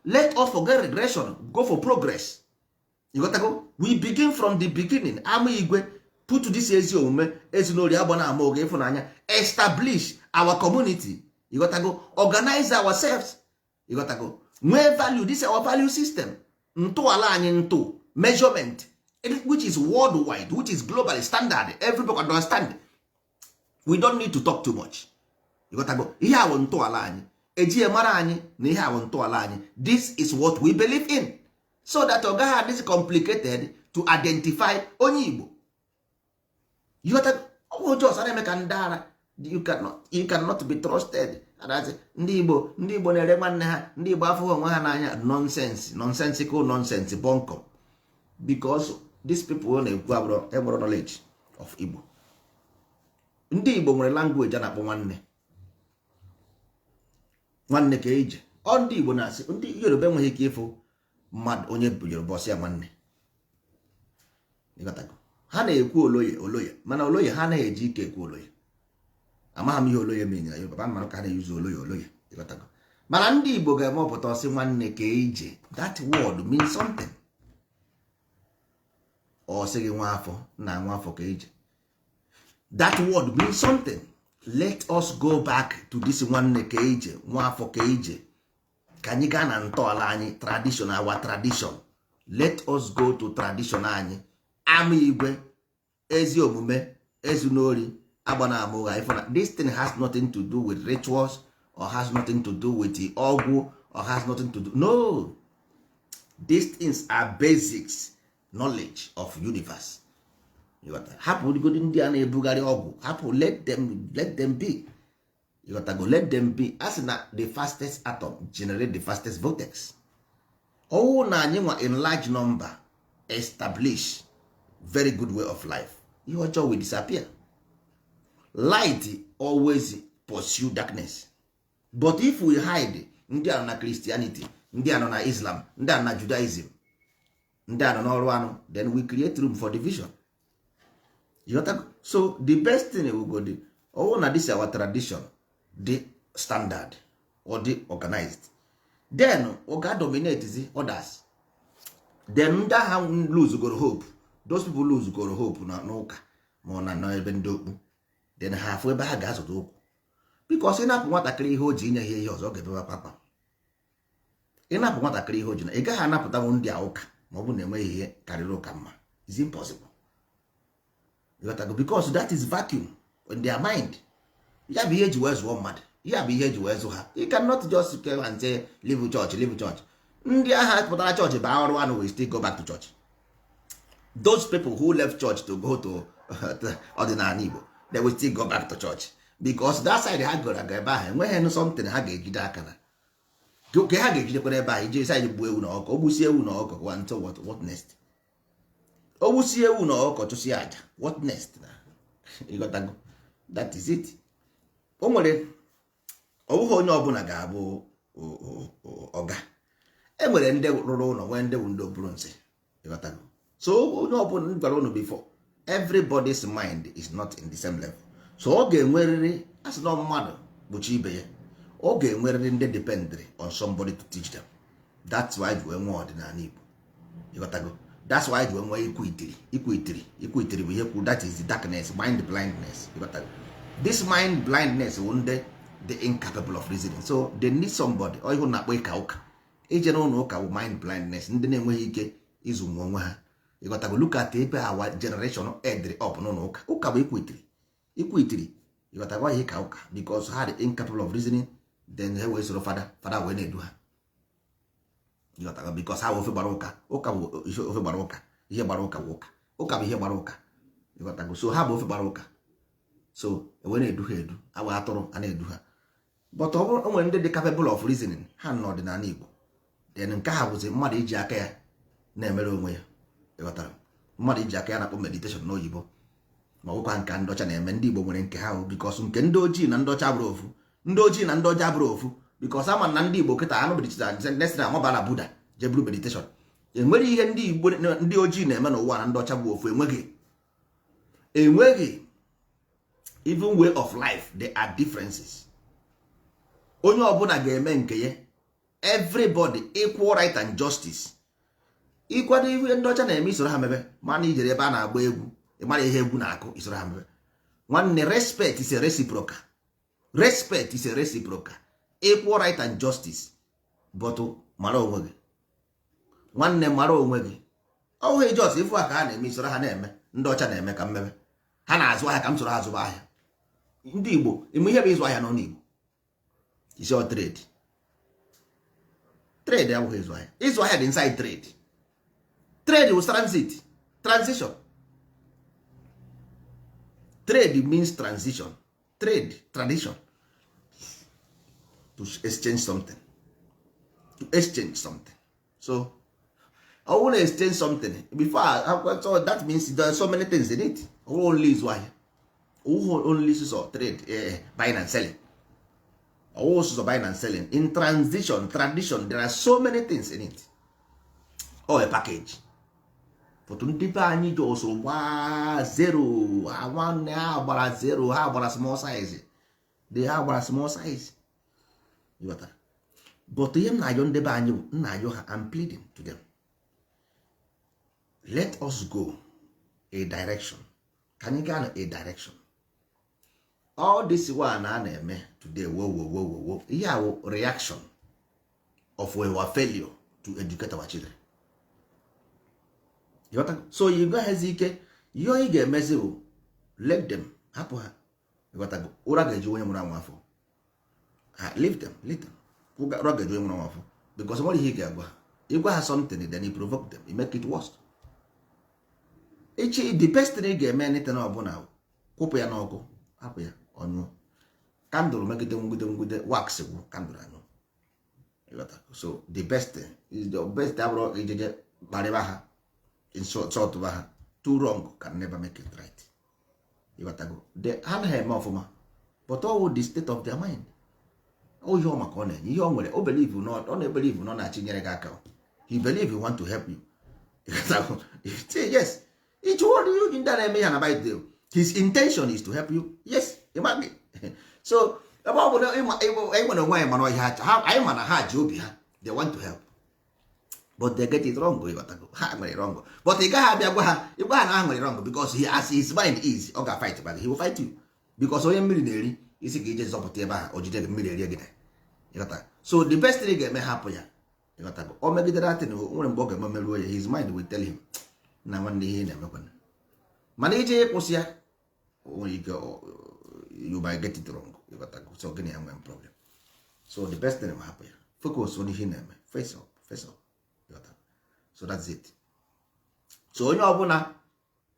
Let us forget regression, go for progress. You got to go. We begin from the beginning. Ama igwe, put this ezi omume, ezinori, agba na ama, oge ịfụnanya, establish our community. You got to go. Organize ourselves. You got to go. Nwee value, this is our value system, ntọala anyị, ntụ measurement, which is worldwide, which is globally standard. Everybody can understand. We don't need to talk too much. You got to go. Ihe a bụ ntọala anyị eji mara anyị, na ihe a bụ ntọala anyị. This is what we believe in, so that ọ gaghị adịzi complicated to identify onye Igbo. You got to go. Ọ na-eme ka ndị ara. You cannot be trusted. Ndị Igbo, ndị Igbo na-ere nwanne ha, ndị Igbo afụghị onwe ha n'anya. Nonsense, nonsensical nonsense, bunkum, because these people na-ekwu abụrụ enwere knowledge of Igbo. Ndị Igbo nwere language a na-akpọ nwanne, nwanne ka ije. Ọ ndị Igbo na-asị, ndị Yoruba enweghị ike ịfụ mmadụ onye bụ Yoruba ọsị ya nwanne. Ịghọtago? Ha na-ekwu oloye, oloye, mana oloye ha anaghị eji ike ekwu oloye. Amaghị m ihe oloye menyere Yoruba mara ka ha na-eyuzu oloye, oloye. Ịghọtago? Mana ndị Igbo ga-eme ọpụta ọsị nwanne ka ije. That word means something. Ọ sị gị nwa afọ na nwa afọ ka ije, that word means something. Let us go back to this nwanne ka ije, nwa afọ ka ije. Ka anyị gaa na ntọala anyị, tradition, our tradition. Let us go to tradition anyị. Ama igwe, ezi omume, ezunori, agba na ama, ụgha, ifụna. This thing has nothing to do with rituals or has nothing to do with the ọgwụ or has nothing to do. No. These things are basics knowledge of universe. Hapụ godi ndị a na-ebugharị ọgwụ, hapụ, let them, let them be. Ịghọtago? Let them be. A sị na the fastest atom generate the fastest vortex. Ọwụ na anyị nwa in large number establish very good way of life, ihe ọjọọ will disappear. Light always pursue darkness, but if we hide, ndị a nọ na Christianity, ndị a nọ na Islam, ndị a nọ na Judaism, ndị a nọ n'ọrụ anụ, then we create room for division. You got? So the best thing we go do, ọwụ na this our tradition dị standard or dị organized, then ọ ga dominate the others. Then ndị agha lose goro hope, those people lose goro hope na n'ụka ma ọ na n'ebe ndị okpu, then ha afụ ebe ha ga-azụta ụkwụ, because ịnapụ nwatakịrị ihe o ji inye ha ihe ọzọ, ọ ga-ebebe akwa. Ịnapụ nwatakịrị ihe o ji na ị gaghị anapụtanwu ndị a ụka ma ọ bụ na enweghị ihe karịrị ụka mma is impossible. You got to go, because that is vacuum in their mind. Ya bụ ihe eji wee zụọ mmadụ, ya bụ ihe eji wee zụ ha. You cannot just come and say, "Leave church, leave church." Ndị agha pụtara church baa ọrụ anụ will still go back to church. Those people who left church to go to ọdịnala Igbo, they will still go back to church, because that side ha goro aga ebe ahụ enweghị something ha ga-ejide aka na ke ha ga-ejidekwara ebe ahụ ije side gbuo ewu na ọkụ, o gbusie ewu na ọkụ, want what next? O gbusie ewu na ọkụkọ, chụsie aja, what next? Na ịghọtago? That is it. O nwere, ọ bụghị onye ọbụla ga-abụ ọga. E nwere ndị rụrụ ụlọ, nwee ndị bụ ndị oburu nsị. Ịghọtago? So onye ọbụla m gwara ụnụ before, everybody's mind is not in the same level, so ọ ga-enwerịrị, asị na mmadụ bụchi ibe ya, ọ ga-enwerịrị ndị dependrị on somebody to teach them. That's why ji wee nwee ọdịnala Igbo. Ịghọtago? That's why ji wee nwee ikwu itiri, ikwu itiri, ikwu itiri bụ ihe kwuru. That is the darkness, mind blindness. Ịghọtago? This mind blindness bụ ndị the incapable of reasoning, so they need somebody. Ọ ihu na-akpọ ịka ụka, ije n'ụlọ ụka bụ mind blindness, ndị na-enweghị ike ịzụ nwa onwe ha. Ịghọtago? Look at ebe our generation ended up n'ụlọ ụka. Ụka bụ ikwu itiri, ikwu itiri. Ịghọtago? Ihe ịka ụka, because ha dị incapable of reasoning, then ha wee soro fada, fada wee na-edu ha. Ịghọtago? Because ha bụ ofe gbara ụka. Ụka bụ ihe ofe gbara ụka, ihe gbara ụka bụ ụka, ụka bụ ihe gbara ụka. Ịghọtago? So ha bụ ofe gbara ụka, so ewee na-edu ha edu, awa atụrụ a na-edu ha. But ọ bụrụ o nwere ndị dị capable of reasoning, ha nọ n'ọdịnala Igbo, then nke ha bụzi mmadụ iji aka ya na-emere onwe ya. Ịghọtara? Mmadụ iji aka ya na-akpọ meditation n'oyibo, ma ọ bụkwa nke ndị ọcha na-eme. Ndị Igbo nwere nke ha o, because nke ndị ojii na ndị ọcha bụrụ ofu, ndị ojii na ndị ọcha bụrụ ofu, because ama na ndị Igbo kịta anụ meditation, next na amaba na Buddha je buru meditation. Enwere ihe ndị Igbo, ndị ojii na-eme n'ụwa na ndị ọcha bụ ofu? Enweghị, enweghị. Even way of life, there are differences. Onye ọbụla ga-eme nke ya. Everybody equal right and justice. Ịkwado ihe ndị ọcha na-eme, isoro ha mebe, mana ijere ebe a na-agba egwu, ịmara ihe egwu na-akụ, isoro ha mebe. Nwanne, respect is a reciprocal, respect is a reciprocal, equal right and justice. But mara onwe gị, nwanne, mara onwe gị. Ọ bụghị just ifu a ka ha na-eme, isoro ha na-eme. Ndị ọcha na-eme ka mmebe, ha na-azụ ahịa ka m soro ha zụba ahịa. Ndị Igbo ime ihe bụ ịzụ ahịa n'ọnụ Igbo isi ọ trade. Trade abụghị ịzụ ahịa. Ịzụ ahịa dị inside trade. Trade was transit, transition. Trade means transition, trade, tradition, to exchange something, to exchange something. So ọ bụrụ na exchange something before, so that means there are so many things in it. Ọ bụrụ only ịzụ ahịa, ọ bụghị only sọ trade, buying and selling. Ọ bụghị sọ buying and selling. In transition, tradition, there are so many things in it, all a package. But ndị be anyị ji ọsọ gbaa zero ha. Nwanne, ha gbara zero, ha gbara small size, they ha gbara small size. Ịghọtara? But ihe m na-ayọ ndị be anyị bụ, m na-ayọ ha, I'm pleading to them, let us go a direction, ka anyị gaa na a direction. All this one a na-eme today, wo wo wo wo wo, ihe a wụ reaction of our failure to educate our children. Ịghọta? So you gaghịzi ike, ihe onye ga-emezi bụ let them, hapụ ha. Ịghọtago? Ụra ga-eji onye nwụrụ anwụ afọ ha. Leave them, leave them. Ụra ga-eji onye nwụrụ anwụ afọ, because nwere ihe ị ga-agwa ha. Ịgwa ha something, then you provoke them, you make it worse. Echi, the best thing ị ga-eme, anything ọbụla, kwụpụ ya n'ọkụ, hapụ ya ọnyụọ. Candle megide ngwude ngwude, wax gwụ, candle anyụ. So the best thing is, the best abụrụ ijeje kparịba ha, insult ha. Two wrong can never make it right. Ịghọtago? Ha anaghị eme ọfụma, but all the state of their mind, ọ ihe ọ maka ọ na-enye ihe ọ nwere. O believe, ọ na-ebelieve na ọ na-achị nyere gị aka. He believe he want to help you. Ịghọtago? Say yes, each one you ndị a na-eme ihe na Bible, his intention is to help you. Yes, ịma gị. So ebe ọ bụ na anyị nwere onwe anyị, mana ọhịa ha, anyị ma na ha ji obi ha, they want to help, but they get it wrong. Ịghọtago? Ha nwere wrong, but ị gaghị abịa gwa ha, ịgwa ha na ha nwere wrong, because he, as his mind is, ọ ga-fight back. He will fight you, because onye mmiri na-eri isi ka ije zọpụta ebe ahụ, o jide gị, mmiri erie gị na. Ịghọta? So the best thing ị ga-eme, hapụ ya. Ịghọtago? O megidere atị na nwere mgbe ọ ga-eme meruo ya, his mind will tell him na nwanne, ihe ị na-emekwana. Mana ije ịkwụsị ya, o nwere ike you might get it wrong. Ịghọtago? So gịnị ya nwee problem. So the best thing bụ hapụ ya, focus on ihe ị na-eme, face up, face up. Ịghọtago? So that's it. So onye ọbụla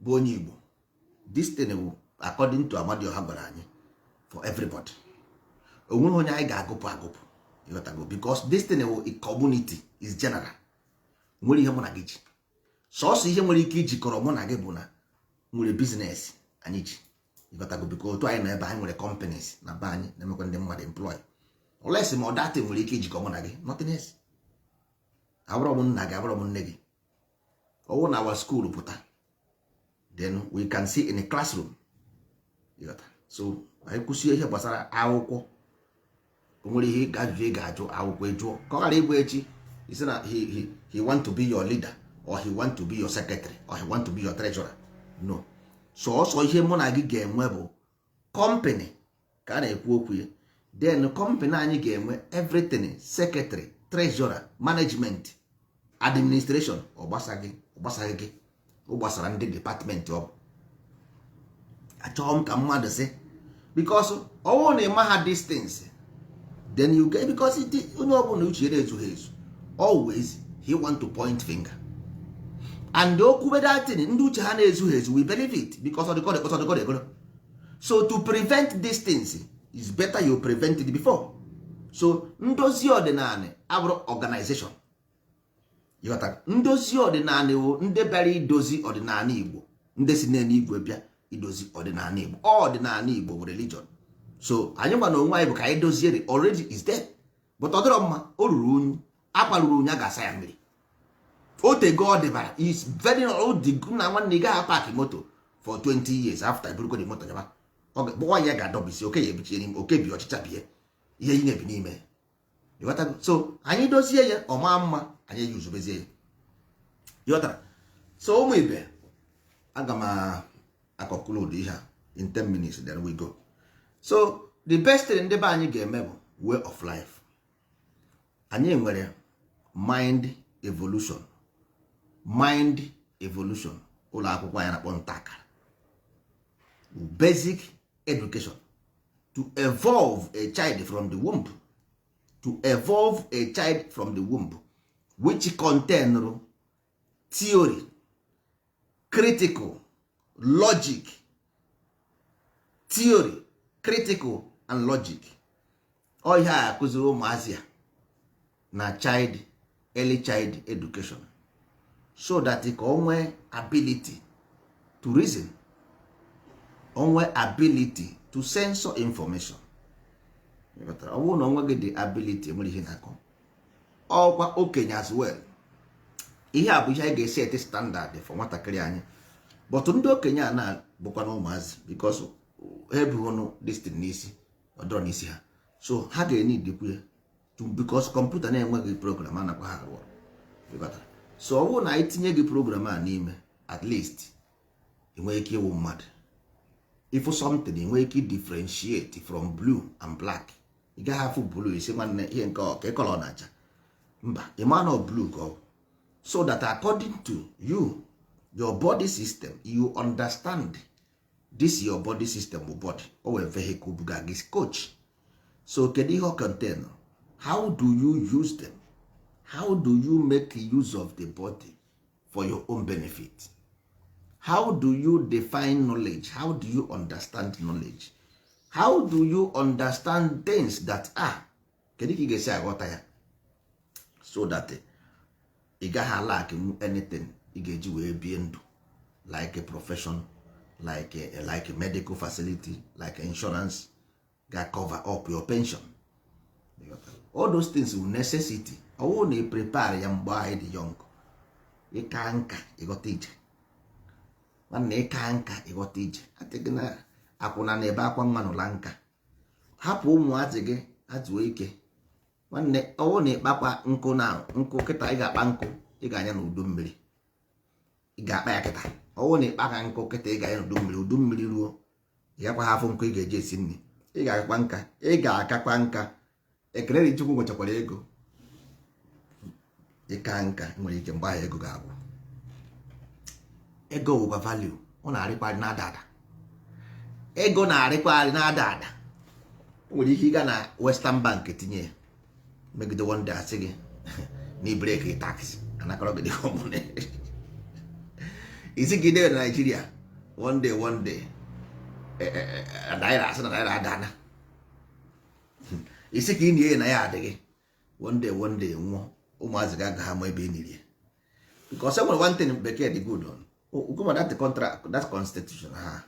bụ onye Igbo, this thing bụ according to Amadioha gwara anyị, for everybody. Onweghị onye anyị ga-agụpụ agụpụ. Ịghọtago? Because this thing bụ a community, is general. Nwere ihe mụ na gị ji, sọọsọ ihe nwere ike ijikọrọ mụ na gị bụ na nwere business anyị ji. Ịghọtago? Because otu anyị nọ ebe anyị nwere companies na be anyị na-emekwa ndị mmadụ employ, unless ma ọ datin nwere ike ijikọ mụ na gị, nothing else. Abụrọ m nna gị, abụrọ m nne gị. Ọwụ na our school pụta, then we can see in a classroom. Ịghọta? So anyị kwụsie ihe gbasara akwụkwọ, o nwere ihe ajụjụ ị ga-ajụ akwụkwọ, ịjụọ, ka ọ ghara ịbụ echi isi na he want to be your leader, or he want to be your secretary, or he want to be your treasurer. No, sọọsọ ihe mụ na gị ga-enwe bụ company ka a na-ekwu okwu ya. Then company anyị ga-enwe everything: secretary, treasurer, management, administration. Ọ gbasaghị, ọ gbasaghị gị, ọ gbasara ndị department. Ọ bụ achọghị m ka mmadụ sị, because ọwụ na ịma ha distance, then you get, because onye ọbụla uche ya na-ezughị ezu, always he want to point finger and okwu datin. Ndị uche ha na-ezughị ezu, we believe it because ọ dịkọ dịkọ dịkọ dịkọ. So to prevent these things is better you prevent it before. So ndozi ọdịnala abụrụ organization. Ịghọtara? Ndozi ọdịnala wụ ndị bịara idozi ọdịnala Igbo, ndị si n'eluigwe bịa idozi ọdịnala Igbo. Ọdịnala Igbo bụ religion. So anyị gwa na onwe anyị bụ ka anyị dozie. The already is there, but ọ dịrọ mma, o ruru unyu. Akwa ruru unyu, a ga-asa ya mmiri. O tego ọ dịbara, is very old. Na nwanne, ị gaghị park moto for 20 years, after eburugo the moto nyaba, gbọwa ya, ga-adọbisi oke ya, ebichie n'ime oke bi, ọchịcha bie ihe ị na-ebi n'ime. Ịghọtago? So anyị dozie ya, ọ maa mma, anyị eyuzubezie ya. Ịghọtara? So ụmụ ibe, aga m aconclude ihe a in 10 minutes, then we go. So the best thing ndị be anyị ga-eme bụ way of life. Anyị nwere mind evolution, mind evolution. Ụlọ akwụkwọ anyị na-akpọ nta akara, basic education to evolve a child from the womb, to evolve a child from the womb, which contain theory, critical logic, theory, critical and logic. Ọ ihe a akụziri ụmụazị a na child, early child education, so that ka o nwee ability to reason, o nwee ability to censor information. Ọ bụrụ na onwe gị dị ability, nwere ihe na-akọ ọkwa okenye as well. Ihe a bụ ihe anyị ga-eset standard for nwatakịrị anyị, but ndị okenye a na-bụkwa na ụmụazị, because ha ebughị destin n'isi, ọdọrọ n'isi ha, so ha ga-enidikwu ya, because kọmputa na-enweghị program anakwa ha arụ ọrụ. So ọ bụrụ na anyị tinye gị program a n'ime, at least ị nwee ike ịwụ mmadụ. Ịfụ something, ị nwee ike differentiate from blue and black. Ị gaghị afụ blue isi, nwanne, ihe nke ọ ka ịkọlọ na-acha mba, ị ma na blue ka ọ bụ. So that according to you, your body system, you understand this your body system bụ body o wee vehicle buga gị coach. So kedu ihe ọ contain? How do you use them? How do you make use of the body for your own benefit? How do you define knowledge? How do you understand knowledge? How do you understand things that are? Kedu ka ị ga-esi aghọta ya so that ị gaghị alack anything ị ga-eji wee bie ndụ, like a profession, like a medical facility, like insurance ga cover up your pension? All those things will necessity. Ọwụ na ị prepare ya mgbe anyị dị young, ịka nka ịghọta ije. Nwanne, ịka nka ịghọta ije, adịghị na akwụna na ebe akwa nwa nụla nka. Hapụ ụmụazị gị azụo ike. Nwanne, ọwụ na ịkpakwa nkụ na nkụ kịta, ị ga-akpa nkụ, ị ga-anya n'udu mmiri. Ị ga-akpa ya kịta. Ọwụ na ịkpa ka nkụ kịta, ị ga-anya n'udu mmiri. Udu mmiri ruo, ị gakwa hafụ nkụ ị ga-eji esi nri. Ị ga-akakwa nka, ị ga-akakwa nka. Ekele dị Chukwu nwechakwara ego. Ịka nka nwere ike mgbe ahụ ego ga-agwụ. Ego bụkwa value, ọ na-arịkwa arị, na-ada ada. Ego na-arịkwa arị, na-ada ada. Nwere ike ịga na Western Bank tinye ya, megide one day asị gị na i break tax, anakọrọ gị dịka ọmụne isi gị debe na Nigeria. One day, one day, naira asị na naira adana isi ka ị na-enye na ya adịghị. One day, one day, nwụọ, ụmụazị gị agaghị ama ebe ị niri ya, because e nwere one thing bekee dị good on ugoma, that contract, that constitution ha.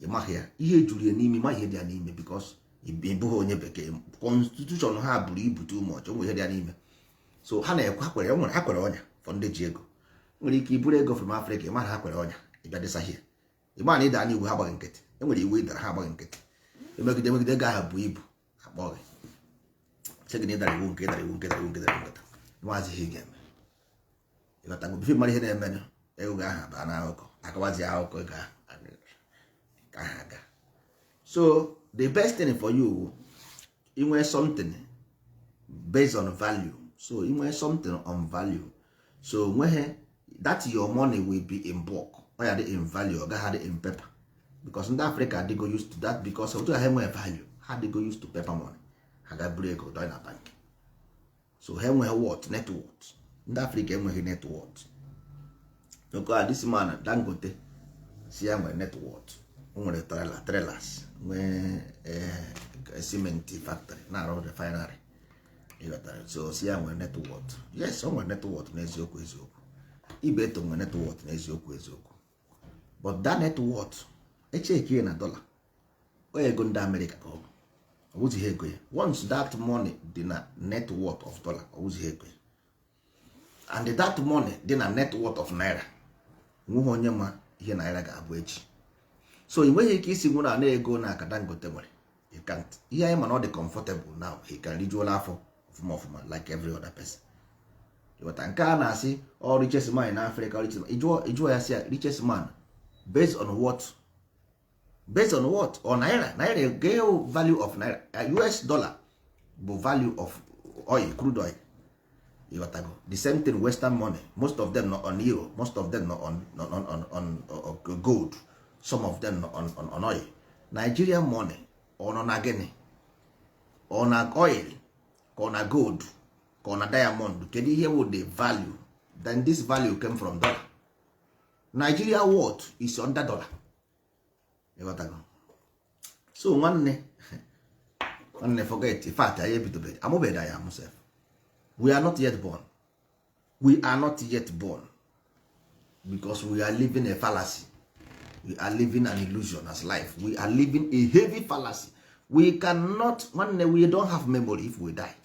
Ị maghị ya, ihe juru ya n'ime, ma ihe dị ya n'ime, because ị bụghị onye bekee. Constitution ha buru ibu too much. O nwere ihe dị ya n'ime, so ha na-ekwe, ha kwere, nwere ha kwere ọnya for ndị ji ego. Nwere ike iburu ego from Africa, ị ma na ha kwere ọnya, ịbịa dịsa here, ị ma na ịda n'iwu, ha agbaghị nkịtị. E nwere iwu ịdara, ha agbaghị nkịtị. Emegide emegide, ego ahụ bụ ibu akpọ gị, sị gị na ịdara iwu nke, ịdara iwu nke, ịdara iwu nke, ịdara iwu nke. Maazị, ihe ị ga-eme, ịghọtago bife mara ihe na-eme, ego gị ahụ baa n'akụkọ, akọwazi akụkọ ego ahụ ka ha aga. So the best thing for you, inwe something based on value. So inwe something on value, so nweghị that your money will be in bulk, ọ ya dị in value, ọ gaghị adị in paper, because ndị Africa adịgo used to that, because otu ha enweghị value, ha adịgo used to paper money. Ha ga buru ego dọọ na bank, so ha enweghị worth, net worth. Ndị Africa enweghị net worth. Okay, this man Dangote si ya nwere net worth. O nwere trailer, trailers, nwee cement factory, na-arụ refinery, ịghọtara? So si ya nwere net worth. Yes, o nwere net worth n'eziokwu eziokwu. Ibeto nwere net worth n'eziokwu eziokwu, but that net worth echeki na dollar, o ego ndị Amerịka ka ọ bụ, ọ bụzighị ego ya. Once that money dị na net worth of dollar, ọ bụzighị ego ya. And that money dị na net worth of naira, nweghị onye ma ihe naira ga-abụ echi. So ị nweghị ike isi nwere ana ego na aka Dangote nwere. You can't. Ihe anyị ma na ọ dị comfortable now, he can rijuola afọ ọfụma ọfụma like every other person. Ịghọta nke a na-asị ọ richest man in Africa, richest man. Ịjụọ ya sị ya richest man based on what? Based on what? Or naira? Naira get value of naira, US dollar bụ value of oil, crude oil. Ịghọtago? The same thing, western money, most of them nọ on euro, most of them nọ on gold, some of them nọ on oil. Nigerian money, ọ nọ na gịnị? Ọ na oil ka ọ na gold ka ọ na diamond? Kedu ihe bụ the value? Then this value came from dollar. Nigeria worth is under dollar. Ịghọtago? So nwanne, nwanne, forget. In fact, anyị ebidobeghị, amụbeghị anyị amụ sef. We are not yet born. We are not yet born, because we are living a fallacy. We are living an illusion as life. We are living a heavy fallacy. We cannot, nwanne, we don't have memory. If we die,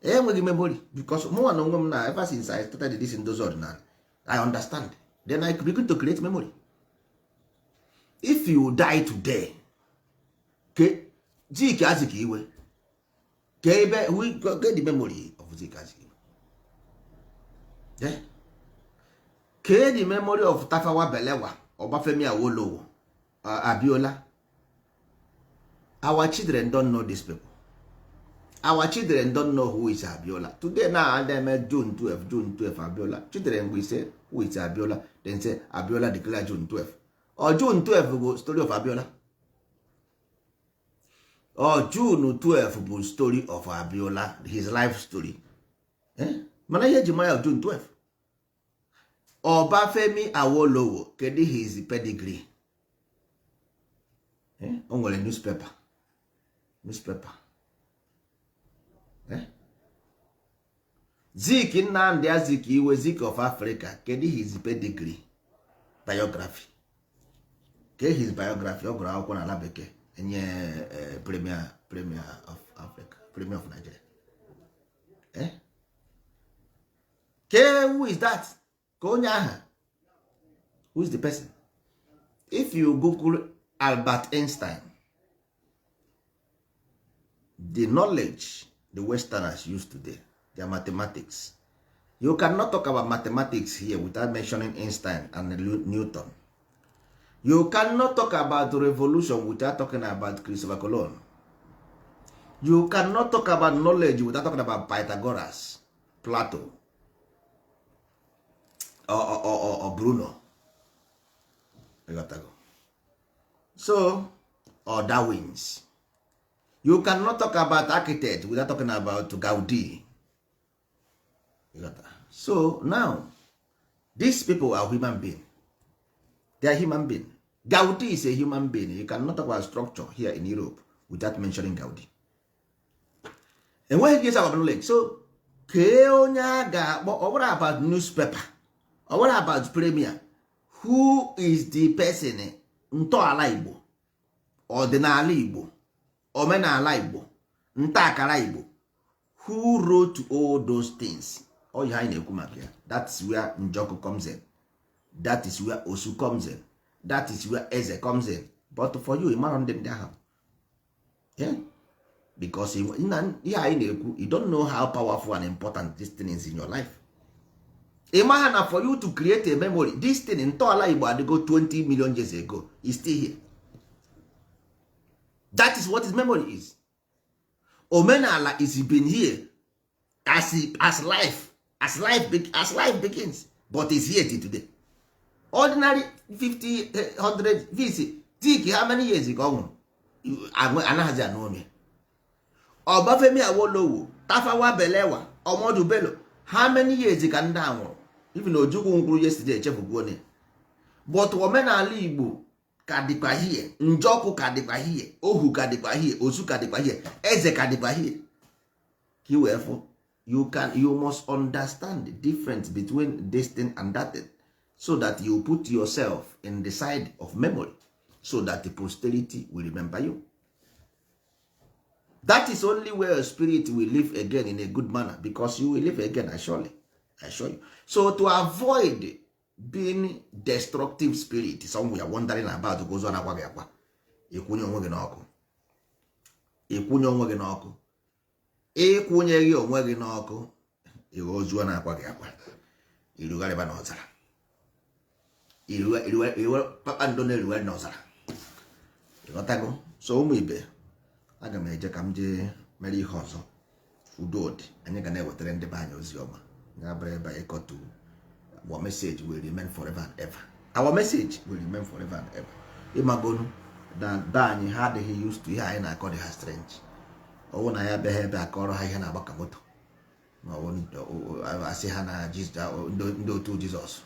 enweghị memory, because mụnwa na onwe m na ever since I started this ndozi ọdịnala, I understand, then I begin to create memory. If you die today, ke Zik Azikiwe, ke ebe we get the memory of Zik Azikiwe? Yeah? Ke the memory of Tafawa Balewa, Obafemi Awolowo, Abiola? Our children don't know these people. Our children don't know who is Abiola today. Now dem June 12, June 12, Abiola. Children will say, "Who is Abiola?" Then say Abiola declare June 12, or June 12 bụ story of Abiola, or June 12 bụ story of Abiola, his life story. Mana ihe eji mara ya June 12. Obafemi Awolowo, kedu his pedigree? O nwere newspaper? Zik, Nnamdi Azikiwe, Zik of Africa, kedu his pedigree, biography? Ke his biography? Ọ gụrụ akwụkwọ n'ala bekee, enye premier of Africa, premier of Nigeria. Eh? Ke who is that? Ka onye aha, who is the person? If you google Albert Einstein, the knowledge the westerners use today, their mathematics, you cannot talk about mathematics here without mentioning Einstein and Newton. You cannot talk about the revolution without talking about Christopher Colon. You cannot talk about knowledge without talking about Pythagoras, Plato or Bruno. Ịghọtago? So, or Darwin's. You cannot talk about architect without talking about Gaudi. Ịghọta? So now these people are human being. They are human being. Gaudi is a human being. You cannot talk about structure here in Europe without mentioning Gaudi. Enweghị ike about knowledge. So kee onye a ga-akpọ? Ọ bụrụ about newspaper, ọ bụrụ about premier, who is the person? Ntọala Igbo, ọdịnala Igbo, omenala Igbo, nta akara Igbo, who wrote all those things? Ọ ihe anyị na-ekwu maka ya. That's where Njọkụ comes in, that is where Osu comes in, that is where Eze comes in. But for you, ịmara ndị ahụ. Yeah? Because ihe anyị na-ekwu, you don't know how powerful and important this thing is in your life. Ị maha na for you to create a memory, this thing, ntọala Igbo adịgo 20 million years ago, is still here. That is what his memory is. Omenala is been here as life begins, but is here till today. Ordinary 50, 100 vc tik, how many years ka ọ nwụrụ? Anaghịzi anụ ome. Ọbafemi Awolowo, Tafawa Balewa, Ahmadu Bello, how many years ka ndị a nwụrụ? Even Ojukwu nwụrụ yesterday, echefugo ne. But omenala Igbo ka dịkwa here, Njọkụ ka dịkwa here, ohu ka dịkwa here, osu ka dịkwa here, eze ka dịkwa here. Ka i wee fụ, you must understand the difference between this thing and that thing, so that you put yourself in the side of memory, so that the posterity will remember you. That is only where your spirit will live again in a good manner, because you will live again, surely, I assure you. So to avoid being destructive spirit somewhere wandering about, ka ozu na-akwa gị akwa, ịkwụnye onwe gị n'ọkụ, ịkwụnye onwe gị n'ọkụ, ịkwụnyeghị onwe gị n'ọkụ, ịghọ ozu na-akwa gị akwa, irugharịba n'ọzara, kpakpando na-erugharị n'ọzara. Ịghọtago? So ụmụ ibe, aga m eje ka m jee mere ihe ọzọ. Udo dị. Anyị ga na-ewetara ndị be anyị ozi ọma. Ya bụrụ ebe anyị kọtu, our message will remain forever and ever. Our message will remain forever and ever. Ịmagonu na be anyị, ha adịghị used to ihe anyị na-akọ, dị ha strange. Ọwụ na ya bịaghị ebe a kọrọ ha ihe na-agba ka moto, ma ọ bụ asị ha na ndị otu Jizọs,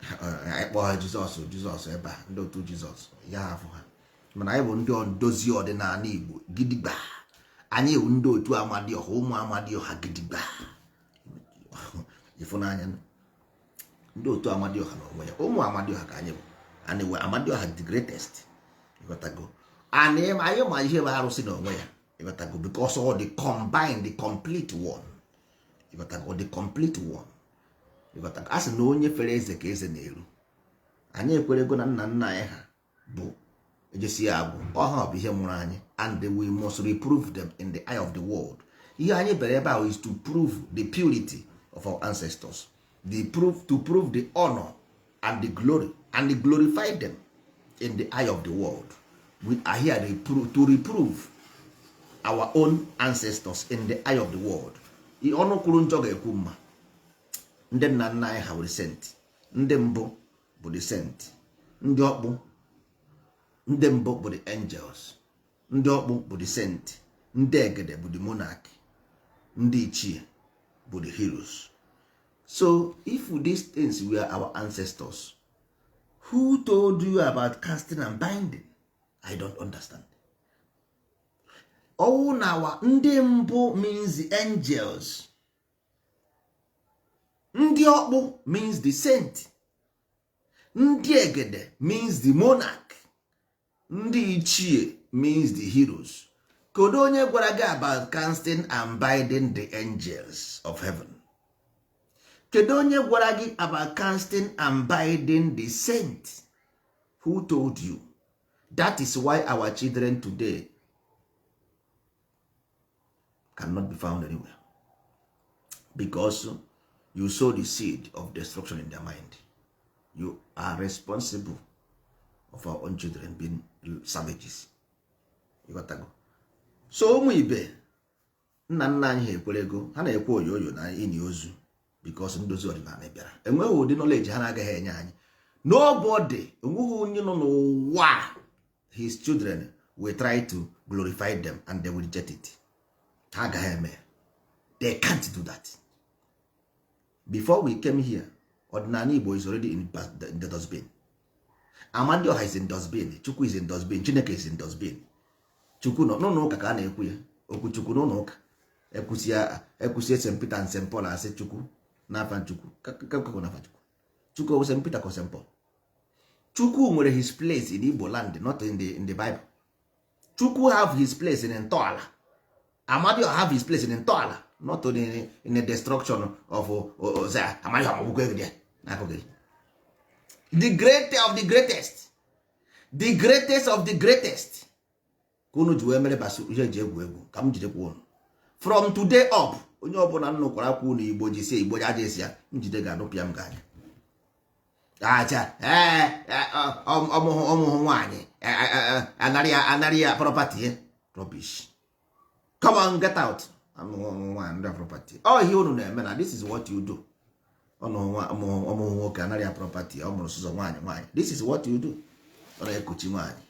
anyị kpọọ ha Jizọs, Jizọs ebe a, ndị otu Jizọs ya afụ ha. Mana anyị bụ ndị ndozi ọdịnala Igbo gidigba. Anyị bụ ndị otu Amadioha, ụmụ Amadioha gidigba. Ịfụnanya, ndị otu Amadioha na onwe ya, ụmụ Amadioha ka anyị bụ. And we Amadioha the greatest. Ịghọtago? And anyị ma ihe bụ arụsị na onwe ya. Ịghọtago? Because all the combined, the complete one. Ịghọtago? The complete one. Ịghọtago? A sị na onye fere eze ka eze na-eru. Anyị ekwerego na nna nna anyị ha bụ ejesi ya agwụ ọha bụ ihe mụrụ anyị, and we must reprove them in the eye of the world. Ihe anyị bịara ebe ahụ is to prove the purity of our ancestors, the proof to prove the honor and the glory and the glorify them in the eye of the world. We are here to reprove our own ancestors in the eye of the world. Ọnụ kwuru njọ ga-ekwu mma. Ndị nna nna anyị ha were saint. Ndị mbụ bụ the saint, ndị ọkpụ. Ndị mbụ bụ the angels, ndị ọkpụ bụ the saint, ndị egede bụ the monarch, ndị ichie. Bụ the heroes. So if these things were our ancestors, who told you about casting and binding? I don't understand. Ọwụ na our ndị mbụ means the angels, ndị ọkpụ means the saint, ndị egede means the monarch, ndị ichie means the heroes. Kedu onye gwara gị about casting and binding the angels of heaven? Kedu onye gwara gị about casting and binding the saint? Who told you? That is why our children today cannot be found anywhere, because you sow the seed of destruction in their mind. You are responsible of our own children being savages. You got to go. So ụmụ ibe, nna nna anyị ha ekwere ego ha na-ekwe oyoyo na ini ozu, because ndozi ọdịnala bịara, enweghị ụdị knowledge ha na-agaghị enye anyị. Nobody, enweghị onye nọ n'ụwa his children will try to glorify them and they will reject it. Ha agaghị eme. They can't do that. Before we came here, ọdịnala Igbo is already in the dustbin. Amadioha is in dustbin. Chukwu is in dustbin. Chineke is in dustbin. Chukwu nọ n'ụlọ ụka ka a na-ekwu ya okwu Chukwu n'ụlọ ụka, ekwusie St Peter and St Paul, asị Chukwu n'afa Chukwu n'afa Chukwu. Chukwu ọ St Peter ka St Paul? Chukwu nwere his place in Igbo land, not in the Bible. Chukwu have his place in ntọala. Amadioha have his place in ntọala, not in the destruction of Hosea. Amadioha magbukwa egide n'akụkụ. The great of the greatest, the greatest of the greatest, ka unu ji wee mere basu ihe eji egwu egwu. Ka m jidekwa unu from today up, onye ọbụla nnụkwara akwa unu Igbo ji sie Igbo ji aja esi ya njide ga-anụpịa m gị anya acha. Ee, ọmụhụ nwaanyị anarị ya, anarị ya property ya. Rubbish. Come on, get out. Ọmụhụ nwaanyị ndị property ọ ihe unu na-eme na this is what you do. Ọmụhụ nwoke anarị ya property, ọ mụrụ sụzọ nwaanyị nwaanyị. This is what you do. Ọ na-ekochi nwaanyị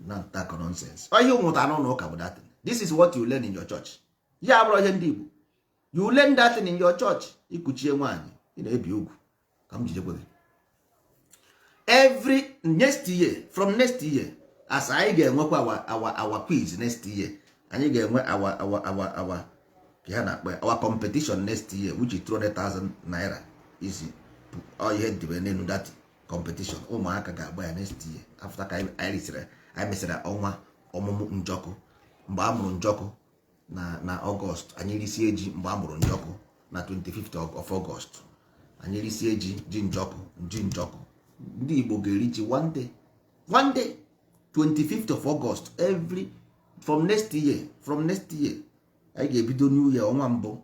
na ntakọ nonsense. Ọ ihe ụmụta n'ụlọ ụka bụ that. This is what you learn in your church. Ya bụrụ ihe ndị Igbo, you learn that in your church. Ikuchie nwaanyị, ị na-ebi ugwu. Ka m jidekwe gị. Every next year, from next year, as anyị ga-enwekwa our quiz next year, anyị ga-enwe our ka ha na-akpọ ya, our competition next year, which is 200,000 naira isi ọ ihe dịbe n'elu. That competition, ụmụaka ga-agba ya next year after ka anyị risịrị, anyị mesịrị ọnwa ọmụmụ njọkụ, mgbe a mụrụ njọkụ na Ọgọst. Anyị risie ji mgbe a mụrụ njọkụ na 25th of August. Anyị risie ji, ji njọkụ, ji njọkụ. Ndị Igbo ga-eri ji one day, one day, 25th of August every from next year. From next year anyị ga-ebido new year, ọnwa mbụ,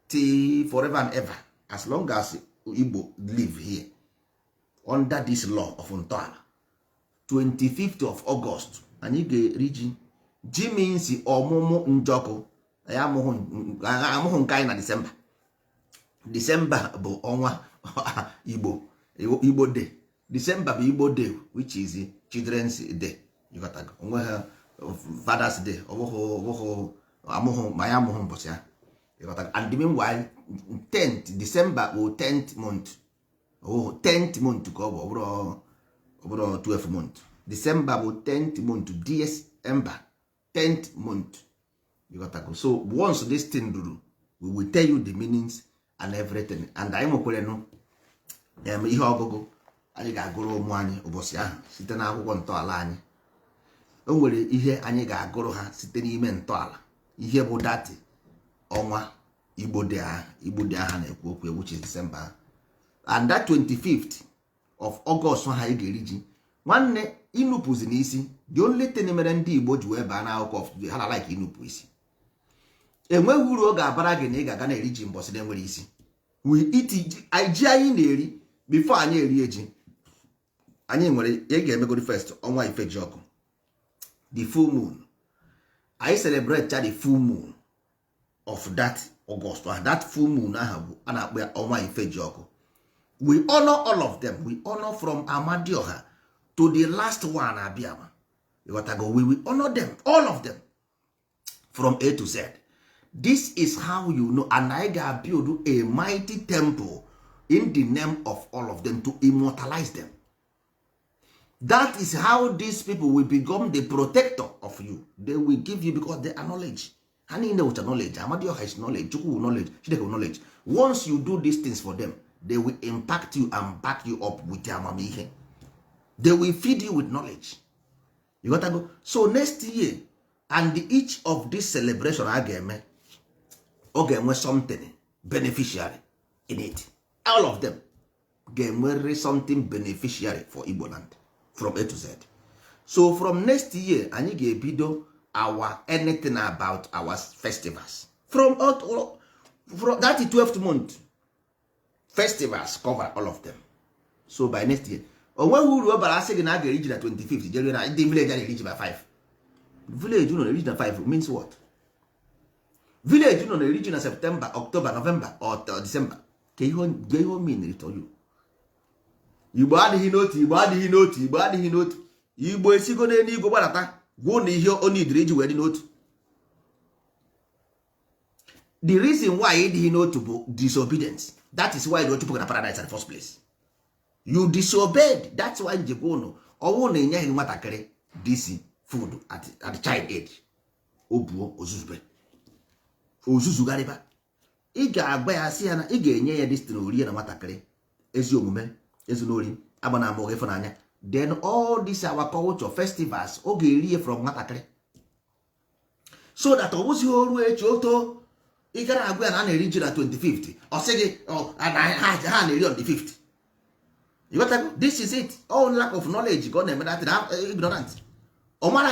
till forever and ever, as long as Igbo live here under this law of ntọala. 25th of August anyị ga-eri ji. Ji means ọmụmụ njọkụ. Anyị amụghị nke anyị na Disemba. Disemba bụ ọnwa Igbo, Igbo day. Disemba bụ Igbo day, which is children's day. Onwe ha Father's Day, ọbụghị amụghị ma ya amụghị mbọchị ahụ. And meanwhile, 10th December bụ 10th month. Oh, 10th month ka ọ bụ, ọ bụrụ 12 month. December bụ 10th month, December, 10th month. You got to go. So once this thing ruru, we will tell you the meanings and everything. And anyị nwekwara nụ ihe ọgụgụ anyị ga-agụrụ ụmụ anyị ụbọchị ahụ site n'akwụkwọ ntọala anyị. O nwere ihe anyị ga-agụrụ ha site n'ime ntọala, ihe bụ that ọnwa Igbo dị ahụ, Igbo dị aha na-ekwu okwu, which is December, and that 25th of August ha anyị ga-eri ji. Nwanne, inupụzi n'isi. The only thing mere ndị Igbo ji wee baa n'akụkọ of ha na like inupụ isi, enweghị uru ọ ga-abara gị na ị ga-aga na-eri ji mbọsị na-enwere isi. We eat ji anyị na-eri. Before anyị erie ji, anyị nwere ị ga-emegodi first ọnwa ifeji ọkụ, the full moon. Anyị celebrate cha the full moon of that August. That full moon ahụ bụ a na-akpọ ya ọnwa ifeji ọkụ. We honor all of them. We honor from Amadioha to the last one Abiama. Ịghọtago? We will honor them, all of them, from A to Z. This is how you know. And I ga-build a mighty temple in the name of all of them to immortalize them. That is how these people will become the protector of you. They will give you because they are knowledge. Ha niile wụcha knowledge. Amadioha is knowledge, Chukwu knowledge, Chineke knowledge. Once you do these things for them, they will impact you and back you up with amamihe. They will feed you with knowledge. You got to go. So next year and each of this celebration a ga-eme, ọ ga-enwe something beneficiary in it. All of them ga-enwerịrị something beneficiary for Igbo land from A to Z. So from next year, anyị ga-ebido our anything about our festivals from that 12th month festivals, cover all of them. So by next year, o nweghị uru ọ bara asị gị na a ga-eri ji na 25th jeruo na ndị village a na-eri ji by 5. Village unu na-eri ji na 5 means what? Village unu na-eri ji na September, October, November or December, ka ihe o mean to you? Igbo adịghị n'otu, Igbo adịghị n'otu, Igbo adịghị n'otu. Igbo esigo n'eluigwe gbadata gwuo na ihe o nidiri iji wee dị n'otu. The reason why ịdịghị n'otu bụ disobedience. That is why the chụpụ na paradise in the first place. You disobeyed. That's why njikwa ụnụ ọnwụ na enyeghị nwatakịrị this food at child age, o buo ozuzube ozuzugharịba. Ị ga-agba ya, sị ya na ị ga-enye ya destin orie na nwatakịrị ezi omume, ezinori agba na amụghị ịfụnanya. Then all this our culture festivals, ọ ga-eri ya from nwatakịrị so that ọ bụzighị oru echi oto ị gara agwa ya na a na-eri ji na 25th, ọ sị gị ha na-eri on the 5th. You got to, this is it. All lack of knowledge ka ọ na-eme that ignorant. Ọ mara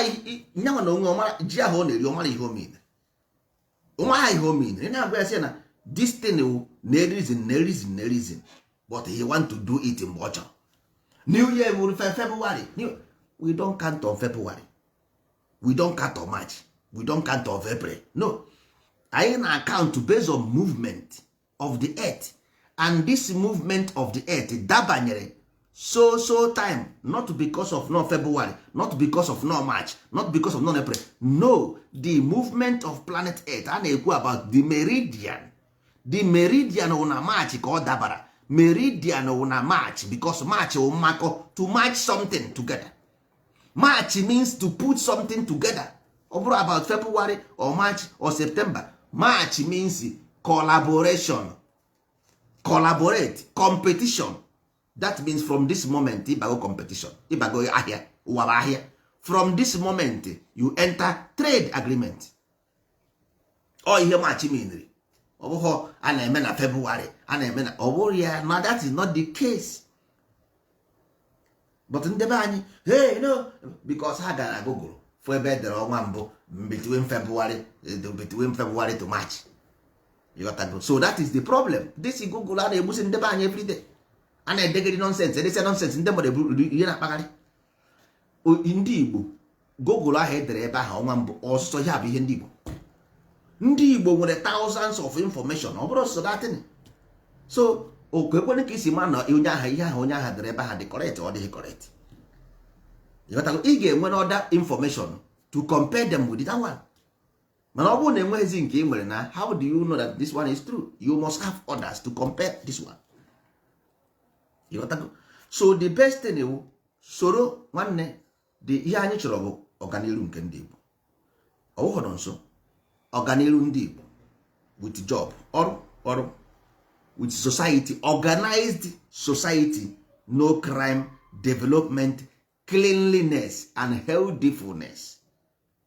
nyanwa na onwe, ọ mara ji ahụ ọ na-eri, ọ mara ihe o mean, ọ mara ihe o mean. Ị na-agwa ya sị na this thing wụ na reason, na reason, na reason, but he want to do it mgbe ọ chọrọ. New Year wuru February. We don't count on February, we don't count on March, we don't count on April. No, anyị na count based on movement of the earth, and this movement of the earth dabanyere so so time, not because of no February, not because of no March, not because of no April. No, the movement of planet Earth a na-ekwu about the meridian. The meridian wụ na March ka ọ dabara. Meridian wụ na March because March wụ mmakọ, to match something together. March means to put something together. Ọ bụrụ about February or March or September, March means collaboration, collaborate, competition. That means from this moment ịbago competition, ịbago ahịa. Ụwa bụ ahịa. From this moment you enter trade agreement. Ọ ihe March meanri. Ọ bụghị a na-eme na February, a na-eme na ọ bụrụ ya na that is not the case. But ndebe anyị, hey, no, because ha gara Google fụ ebe edere ọnwa mbụ between February to March. You got to go. So that is the problem. This is Google a na-egbusi ndebe anyị everyday. A na-edegịrị nonsense, edesi nonsense, ndị mmadụ eburu ihe na-akpagharị. Ndị Igbo, Google ahụ edere ebe ahụ ọnwa mbụ ọsụsọ ya bụ ihe ndị Igbo. Ndị Igbo nwere thousands of information. Ọ bụrụ ọsụsọ datin so oku ekwere ka isi ma na onye ahụ, ihe ahụ onye ahụ dere ebe ahụ dị correct, ọ dịghị correct. Ịghọtago? Ị ga-enwe other information to compare them with that one. Mana ọ bụrụ na enweghịzi nke ị nwere na, how do you know that this one is true? You must have others to compare this one. Ịghọtago? So the best thing wụ soro nwanne. The ihe anyị chọrọ bụ ọganiru nke ndị Igbo. Ọ bụghị nọ nso ọganiru ndị Igbo with job, ọrụ, ọrụ with society, organized society, no crime, development, cleanliness and healthfulness,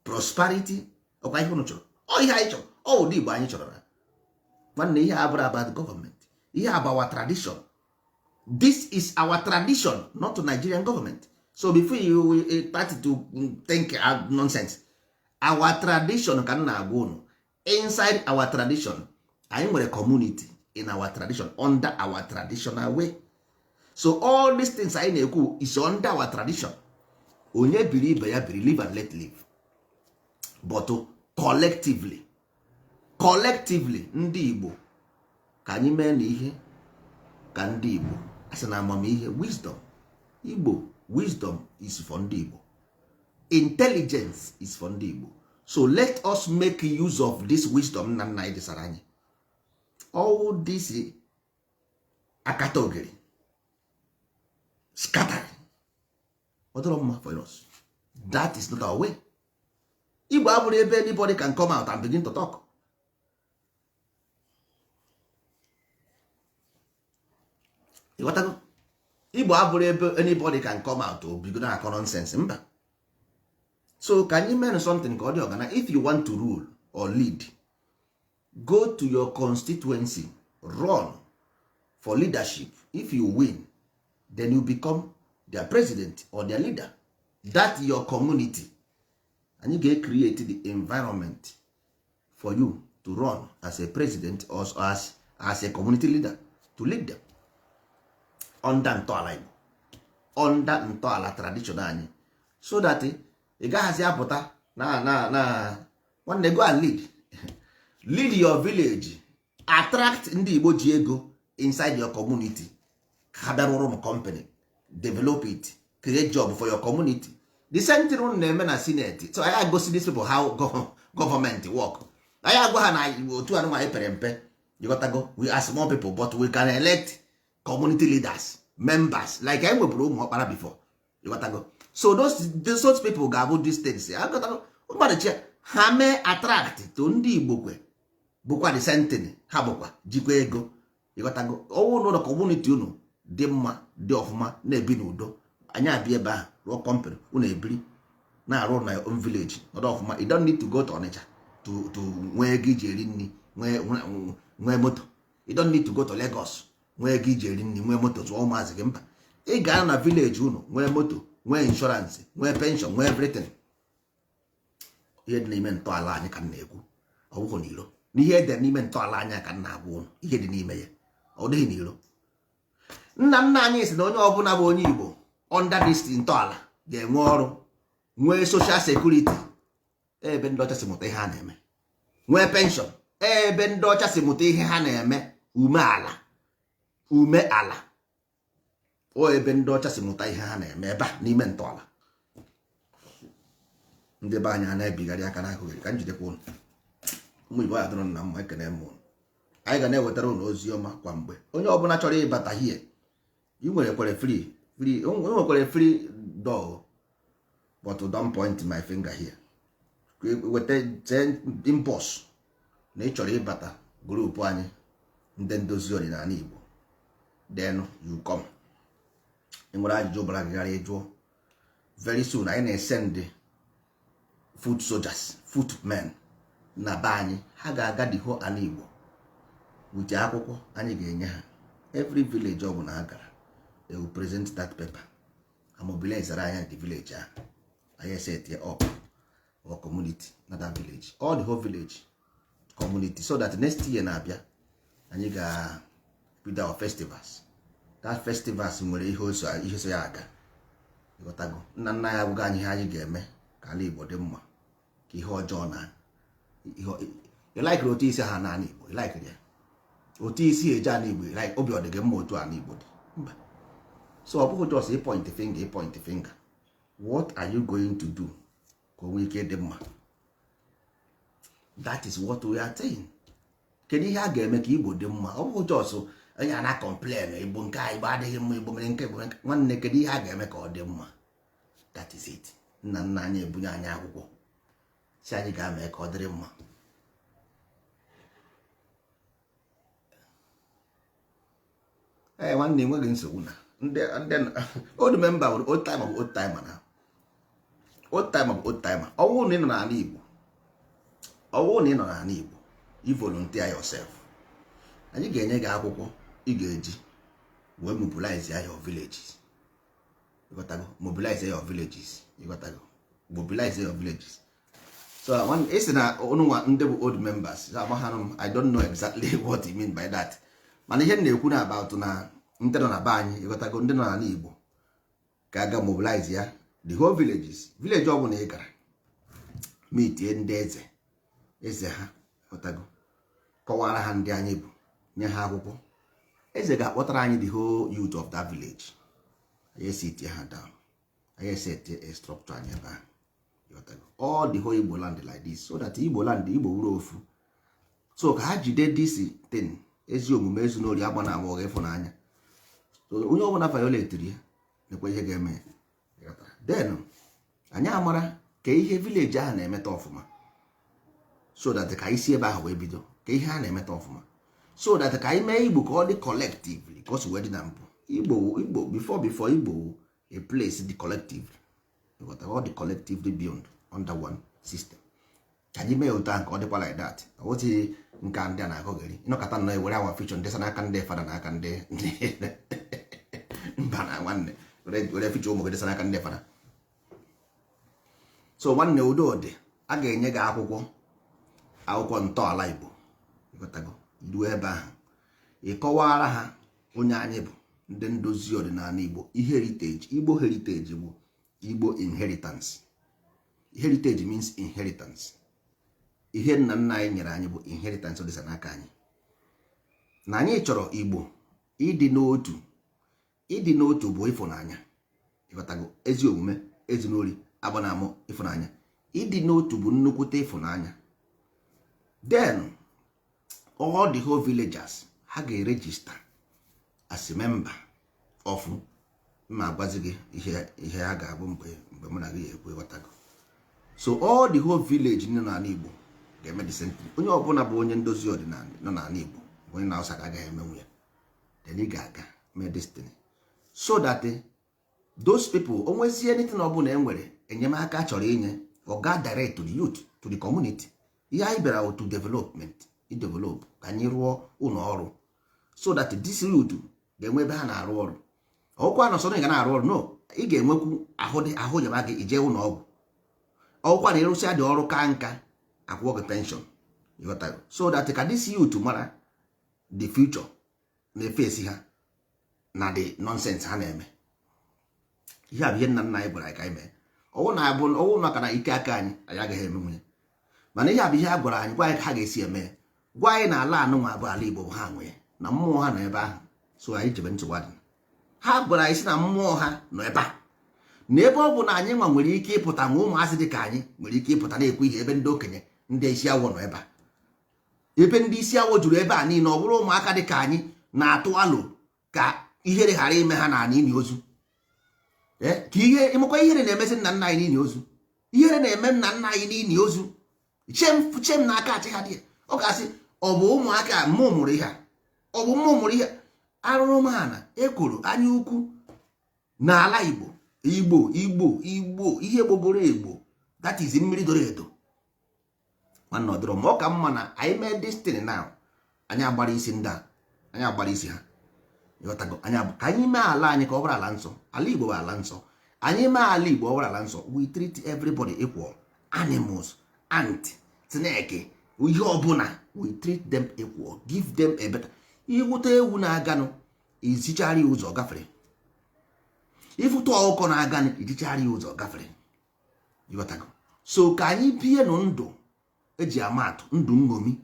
prosperity. Ọkwa ihe unu chọrọ? Ọ ihe anyị chọrọ, ọ ụdị Igbo anyị chọrọ na nwanne. Ihe abụrụ about government, ihe about our tradition. This is our tradition, not Nigerian government. So before you will start to think nonsense, our tradition ka m na-agwa unu. Inside our tradition, anyị nwere community in our tradition, under our traditional way. So all these things anyị na-ekwu is under our tradition. Onye biri, ibe ya biri, live and let live. But collectively, collectively, ndị Igbo, ka anyị mee na ihe ka ndị Igbo a sị na amamihe, wisdom, Igbo wisdom is for ndị Igbo, intelligence is for ndị Igbo. So let us make use of this wisdom nna nna anyị desara anyị. All this akata ogiri scatter, ọ dịrọ mma for us. That is not our way. Igbo abụrụ ebe anybody can come out and begin to talk. Ịghọtago? Igbo abụrụ ebe anybody can come out to bigo na akọ nonsense, mba. So ka anyị mee something ka ọ dị organized. If you want to rule or lead, go to your constituency, run for leadership. If you win, then you become their president or their leader. That your community, anyị ga-create the environment for you to run as a president or as a community leader to lead them under ntọala Igbo, under ntọala tradition anyị, so that ị gaghazi apụta na nwanne. Go and lead, lead your village. Attract ndị Igbo ji ego inside your community ka ha bịa rụrụ m company, develop it, create job for your community. The same thing unu na-eme na senate. So anyị agosi these people how government work. Anyị agwa ha na otu anụ anyị pere mpe, you we are small people, but we can elect community leaders, members, like anyị nweburu ụmụ ọkpara before, you. So those people ga-abụ these things mmadụ chi ha mee attract to ndị Igbo kwe bụkwa the same thing, ha bụkwa jikwa ego, ịghọtago? Ọnwụ n'ụlọ community unu dị mma, dị ọfụma, na-ebi n'udo. Anyị abịa ebe ahụ rụọ company, unu ebiri na-arụ na your own village, nọdụ ọfụma. You don't need to go to Onitsha to nwee ego iji eri nri, nwee moto. You don't need to go to Lagos nwee ego iji eri nri, nwee moto, zụọ ụmụazị gị. Mba, ị ga na village unu, nwee moto, nwee insurance, nwee pension, nwee everything. Ihe dị n'ime ntọala anyị ka m na-ekwu, ọ bụghị n'iro. N'ihe edere n'ime ntọala anyị ka m na-agwa ụnụ ihe dị n'ime ya, ọ dịghị n'iro. Nna nna anyị si na onye ọbụla bụ onye Igbo under this ntọala ga-enwe ọrụ, nwee social security, ebe ndị ọcha si mụta ihe ha na-eme, nwee pension, ebe ndị ọcha si mụta ihe ha na-eme. Umeala, umeala o, ebe ndị ọcha si mụta ihe ha na-eme ebe a n'ime ntọala. Ndị be anyị a na-ebigharị aka n'akụkụ. Ka njidekwa ụnụ, ụmụ Igbo, ya dụrụ nna mma. Ekene m ụnụ. Anyị ga na-ewetara ụnụ ozi ọma kwa mgbe. Onye ọbụla chọrọ ịbata hie, ị nwere kwere free, free, o nwekwara free door, but don't point my finger here. Weta inbox na ị chọrọ ịbata group anyị, ndị ndozi ọdịnala Igbo, then you come. Ị nwere ajụjụ bara gị gara ịjụọ. Very soon anyị na-esend foot soldiers, footmen na be anyị. Ha ga-aga the whole ala Igbo with akwụkwọ anyị ga-enye ha. Every village ọ bụla ha gara, they will present that paper and mobilize anyị the village ahụ. Anyị set up our community na that village, all the whole village community, so that next year na-abịa, anyị ga-bido our festivals. That festivals nwere ihe so, ihe so ya aga, ịghọtago? Nna nna ya agwụgo anyị ihe anyị ga-eme ka ala Igbo dị mma, ka ihe ọjọọ na ihe ịlaikiri otu isi ha n'ala Igbo, ịlaikiri ya otu isi eje ala Igbo, like obi ọ dị gị mma otu ala Igbo dị? Mba. So ọ bụghị just point finger, point finger. What are you going to do ka o nwee ike dị mma? That is what we are saying. Kedu ihe a ga-eme ka Igbo dị mma? Ọ bụghị just onye a na-complain, Igbo nke a, Igbo adịghị mma, Igbo mere nke, Igbo mere nke. Nwanne, kedu ihe a ga-eme ka ọ dị mma? That is it. Nna nna anyị ebunye anyị akwụkwọ si anyị ga-eme ka ọ dịrị mma. Ee, nwanne, enweghị nsogbu na ndị old member bụ old timer, bụ old timer na old timer bụ old timer. Ọnwụ na ị nọ n'ala Igbo, ọnwụ na ị nọ n'ala Igbo, you volunteer yourself, anyị ga-enye gị akwụkwọ ị ga-eji wee mobilize your villages, ịghọtago? Mobilize your villages, ịghọtago? Mobilize your villages. So ị sị na ụnụnwa ndị bụ old members, amaghanụ m, I don't know exactly what you mean by that. Mana ihe m na-ekwu na about na ndị nọ na be anyị, ịghọtago, ndị nọ n'ala Igbo, ka aga mobilize ya the whole villages. Village ọ bụla ị gara, meetie ndị eze, eze ha, ịghọtago, kọwara ha ndị anyị bụ, nye ha akwụkwọ. Eze ga-akpọtara anyị the whole youth of that village. Anyị esitie ha down, anyị esetie a structure anyị ebe ahụ. All the whole Igbo land like this, so that Igbo land, Igbo wuru ofu. So ka ha jide this thing, ezi omume, ezu n'ori, agba na ama, ọga ịfụnanya. So onye ọbụla violatiri ya, nekwa ihe ga-eme ya. Then anyị amara ka ihe village ahụ na-emeta ọfụma, so that ka anyị si ebe ahụ wee bido ka ihe a na-emeta ọfụma, so that ka anyị mee Igbo ka ọ dị collectively, ka o si wee dị na mbụ. Igbo, Igbo before Igbo a place dị collective, ọ dị collectively built under one system. Ka anyị mee otu ahụ ka ọ dịkwa like that. Ọ bụghị nke ndị a na-akọgheri ịnọkọta nnọọ ewere awa fichọ ndị sa n'aka ndị fada n'aka ndị mba na nwanne were fichọ ụmụ gị desa n'aka ndị fada. So nwanne, udo dị. A ga-enye gị akwụkwọ ntọala Igbo. Ịghọtago? Iruo ebe ahụ, ị kọwara ha onye anyị bụ, ndị ndozi ọdịnala Igbo. Heritage, Igbo heritage bụ Igbo inheritance. Heritage means inheritance. Ihe nna nna anyị nyere anyị bụ inheritance dịsa n'aka anyị, na anyị chọrọ Igbo ịdị n'otu. Ịdị n'otu bụ ịfụnanya. Ịghọtago? Ezi omume, ezinori, agbanamụ, ịfụnanya. Ịdị n'otu bụ nnukwute ịfụnanya. Then all the whole villagers, ha ga-eregister as a member of mma agwazi gị ihe ha ga-abụ mgbe mụ na gị ekwu. Ịghọtago? So all the whole village nọ n'ala Igbo ga-eme the same thing. Onye ọbụla bụ onye ndozi ọdịnala nọ n'ala Igbo bụ onye na-awụsa agaghị emenwu ya. Then ị ga-aga mee destiny so that those people onwezie anything ọbụla e nwere enyemaka chọrọ inye, ọ ga direct to the youth, to the community. Ihe anyị bịara to development, develop, ka anyị rụọ ụlọ ọrụ so that this youth ga-enwe ebe ha na-arụ ọrụ. Ọkwa na ọsọ ị ga na-arụ ọrụ, no, ị ga-enwekwu ahụ dị ahụ yaba gị ije ụlọ ọgwụ. Ọkwa na ịrụsịa dị ọrụ ka nka, akwụọ gị pension. Ịghọtago? So that ka this youth mara the future na-efesi ha na the nonsense ha na-eme. Ihe a bụ ihe nna nna anyị gwara anyị ka anyị mee. Ọwụ na abụ ọwụ maka na ike aka anyị, anyị agaghị eme nwunye, mana ihe a bụ ihe a gwara anyị, gwa anyị ka ha ga-esi eme ya, gwa anyị na ala anụnwa bụ ala Igbo, bụ ha nwe ya, na mmụọ ha nọ ebe ahụ. So anyị jebe nsogbu adị. Ha gwara anyị sị na mmụọ ha nọ ebe a, na ebe ọ bụ na anyị nwa nwere ike ịpụta, nwa ụmụazị dị ka anyị nwere ike ịpụta na-ekwu ihe ebe ndị okenye, ndị isi awọ nọ ebe a, ebe ndị isi awọ juru ebe a niile. Ọ bụrụ ụmụaka dị ka anyị na-atụ alo ka ihere ghara ime ha n'ala ini ozu, ka ihe ịmakwa ihere na-emezi nna nna anyị n'ini ozu. Ihere na-eme nna nna anyị n'ini ozu. Chem chem na aka achị ha dị ya. Ọ ga-asị ọ bụ ụmụaka mụ mụrụ ihe a, ọ bụ mụ mụrụ ihe arụrụmana ekworo anya ukwu n'ala Igbo. Igbo, Igbo, Igbo, ihe gbogoro egbo, that is mmiri doro edo. Nwanne, ọ dịrọ ma ọ ka mma na anyị mee destiny now. Anyị agbara isi ndị a, anyị agbara isi ha. Ịghọtago? Anyị ka anyị mee ala anyị ka ọ bụrụ ala nsọ. Ala Igbo bụ ala nsọ. Anyị mee ala Igbo ọ bụrụ ala nsọ, we treat everybody equal. Animals, ant, snake, ihe ọbụla, we treat them equal, give them a better. Iwute ewu na-aganụ, izichara ya ụzọ gafere. Ifụta ọkụkọ na-aganụ, ijichara ya ụzọ gafere. Ịghọtago? So ka anyị bie nụ ndụ eji ama atụ, ndụ nṅomi,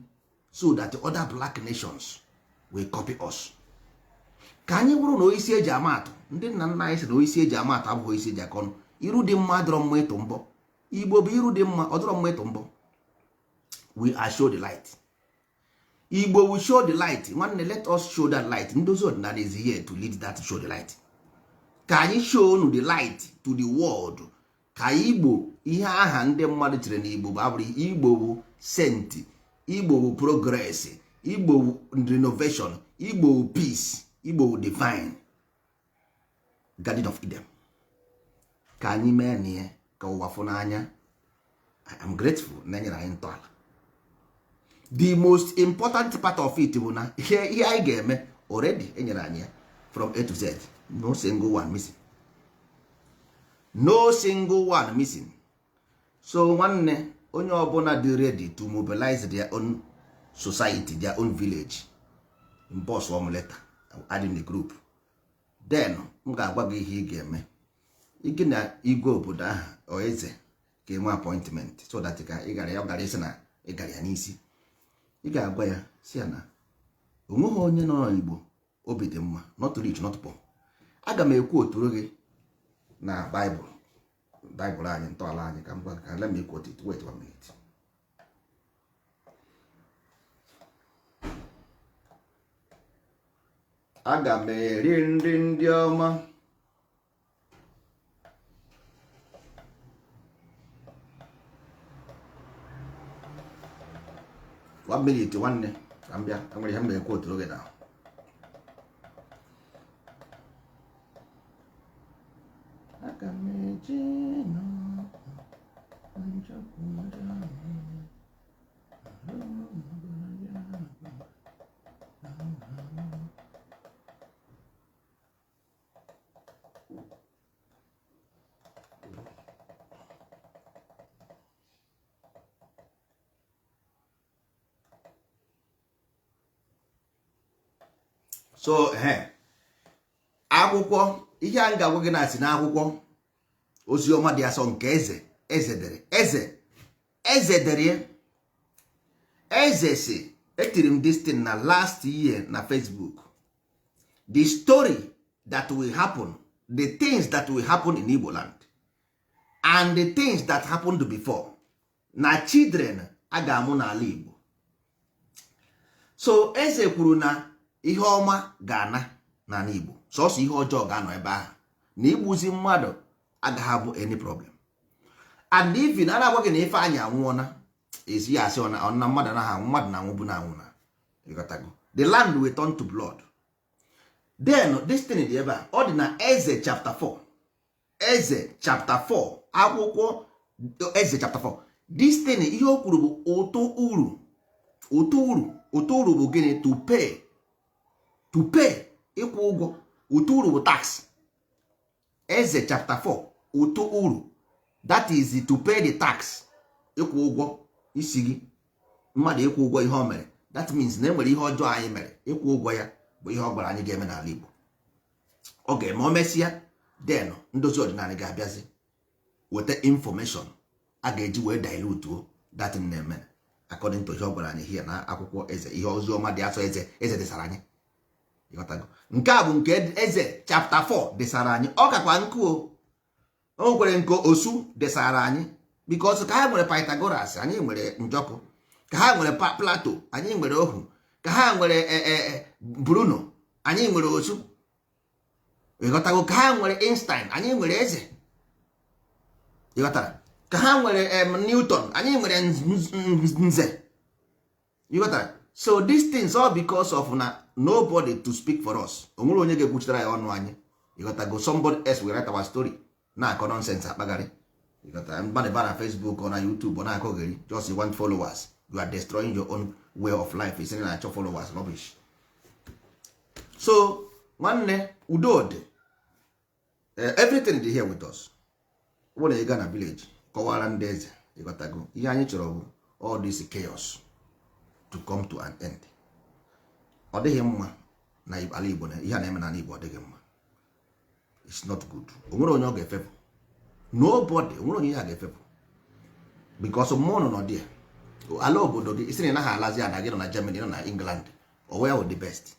so that other black nations will copy us. Ka anyị bụrụ na oisi eji ama atụ. Ndị nna nna anyị sị na oisi eji ama atụ abụghị oisi eji akọ ọnụ. Iru dị mma dọrọ mma ịtụ mbọ. Igbo bụ iru dị mma, ọ dọrọ mma ịtụ mbọ. We are show the light. Igbo will show the light. Nwanne, let us show that light. Ndozi ọdịnala is here to lead that show the light. Ka anyị show unu the light to the world, ka Igbo, ihe aha ndị mmadụ chere na Igbo bụ abụrụ. Igbo bụ saint, Igbo bụ progress, Igbo bụ renovation, Igbo bụ peace, Igbo bụ divine Garden of Eden. Ka anyị mee na ya ka ụwa fụ n'anya. I am grateful na enyere anyị ntọala. The most important part of it bụ na ihe anyị ga-eme already enyere anyị ya from A to Z. No single one missing, no single one missing. So nwanne, onye ọbụla dị ready to mobilize their own society, their own village, boss m letter, add in the group. Then m ga-agwa gị ihe ị ga-eme gị na igwe obodo ahụ, ọ eze, ka enwe appointment so that ka ị gara ya, ọ gara isi na ị gara ya n'isi. Ị ga-agwa ya si ya na onweghị onye nọ n'Igbo obi dị mma, not rich, not poor. Aga m ekwu oturu gị na Baịbụl. Baịbụl anyị, ntọala anyị. Ka m gwa ka, let me quote it. Wait one minute. Aga m eri nri ndị ọma. One minute, nwanne, ka m bịa. Enwere ihe m ga-ekwu otu oge na aga m eje so akwụkwọ ihe a m ga-agwa gị na-asị n'akwụkwọ oziọma dị asọ nke eze dere, eze dere ya. Eze si, etiri m this thing na last year na Facebook, the story that will happen, the things that will happen in Igbo land and the things that happened before, na children a ga-amụ n'ala Igbo. So eze kwuru na ihe ọma ga-ana n'ala Igbo, sọsọ ihe ọjọọ ga-anọ ebe ahụ, na igbuzi mmadụ agaghị abụ any problem. And even a na-agwa gị na Ifeanyị anwụọna, ezi ya asị na mmadụ anaghị anwụ, mmadụ na-anwụ bụ na-anwụ na ịghọtago. The land will turn to blood. Then this thing dị ebe a, ọ dị na Eze chapter 4, Eze chapter 4, akwụkwọ Eze chapter 4. This thing, ihe o kwuru bụ ụtụ uru. Ụtụ uru, ụtụ uru bụ gịnị? To pay, to pay, ịkwụ ụgwọ. Ụtụ uru bụ tax. Eze chapter 4, ụtụ uru, that is to pay the tax, ịkwụ ụgwọ isi gị, mmadụ ịkwụ ụgwọ ihe o mere. That means na e nwere ihe ọjọọ anyị mere, ịkwụ ụgwọ ya bụ ihe ọ gwara anyị ga-eme n'ala Igbo. Ọ ga-eme, o mesịa, then ndozi ọdịnala ga-abịazi weta information a ga-eji wee dilute that na-eme according to ihe ọ gwara anyị here na akwụkwọ eze, ihe ozi ọma dị asọ eze desara anyị. Ịghọtago? Nke a bụ nke Eze chapter 4 desara anyị. Ọ kakwa nkụ o nwekwere nke osu desara anyị, because ka ha nwere Pythagoras, anyị nwere Njọkụ. Ka ha nwere Plato, anyị nwere ohu. Ka ha nwere Bruno, anyị nwere osu. Ịghọtago? Ka ha nwere Einstein, anyị nwere eze. Ịghọtara? Ka ha nwere Newton, anyị nwere nze. Ịghọtara? So these things, all because of na nobody to speak for us. O nwere onye ga-ekwuchitere anyị ọnụ anyị. Ịghọtago? Somebody else will write our story, na-akọ nonsense, akpagharị. Ịghọtara? Mmadụ ba na Facebook ọ na YouTube, ọ na-akọgheri. Just you want followers, you are destroying your own way of life. Isi na-achọ followers, rubbish. So nwanne, udo dị. Everything dị here with us. Ọ bụrụ na ị gaa na village kọwara ndị eze, ịghọtago, ihe anyị chọrọ bụ all this chaos to come to an end. Ọ dịghị mma na ala Igbo, na ihe a na-eme n'ala Igbo, ọ dịghị mma. It's not good. O nwere onye ọ ga-efepụ? Nobody. O nwere onye ihe a ga-efepụ, because mmụọ nọ n'ọdị ala obodo gị. Isi na ị naghị alazi ana gị, nọ na Germany, nọ na England, o wee the best,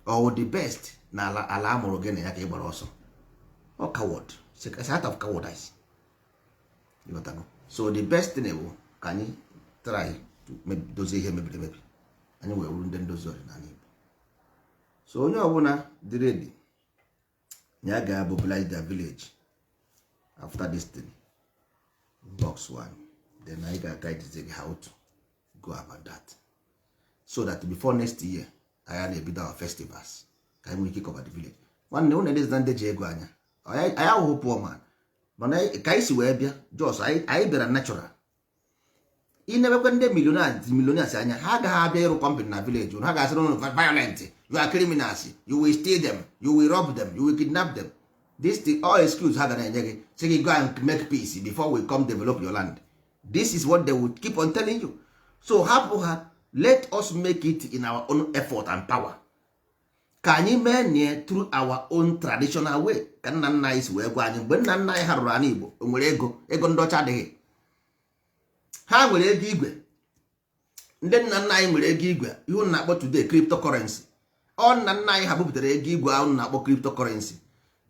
ọ the best na ala ala amụrụ gị na ya ka ị gbara ọsọ. Ọ coward. It's out of cowardice. Ịghọtago? So the best thing bụ ka anyị try to dozie ihe mebiri emebi, anyị wee wuru ndị ndozi ọdịnala Igbo. So onye ọbụla dị ready ya ga-mobilize their village after this thing, box one, then anyị ga-guide gị how to go about that, so that before next year anyị na-ebido our festivals, ka anyị nwee ike cover the village. Nwanne, unu edezina ndị ji ego anya. Anyị ahụhụ poor man, mana ka anyị si wee bịa, just anyị bịara natural. Ị na-emekwa ndị millionaires anya, ha agaghị abịa ịrụ company na village. Ha ga-asịrị unu violent, you are criminals, you will steal them, you will rob them, you will kidnap them. This thing, all excuse ha ga na-enye gị, sị gị go and make peace before we come develop your land. This is what they will keep on telling you. So hapụ ha. Let us make it in our own effort and power. Ka anyị mee nie through our own traditional way, ka nna nna anyị si wee gwa anyị. Mgbe nna nna anyị ha rụrụ ala Igbo, o nwere ego? Ego ndị ọcha adịghị. Ha nwere ego igwe. Ndị nna nna anyị nwere ego igwe, ihe unu na-akpọ today cryptocurrency. Ọ nna nna anyị ha bupụtara ego igwe ahụ na-akpọ cryptocurrency.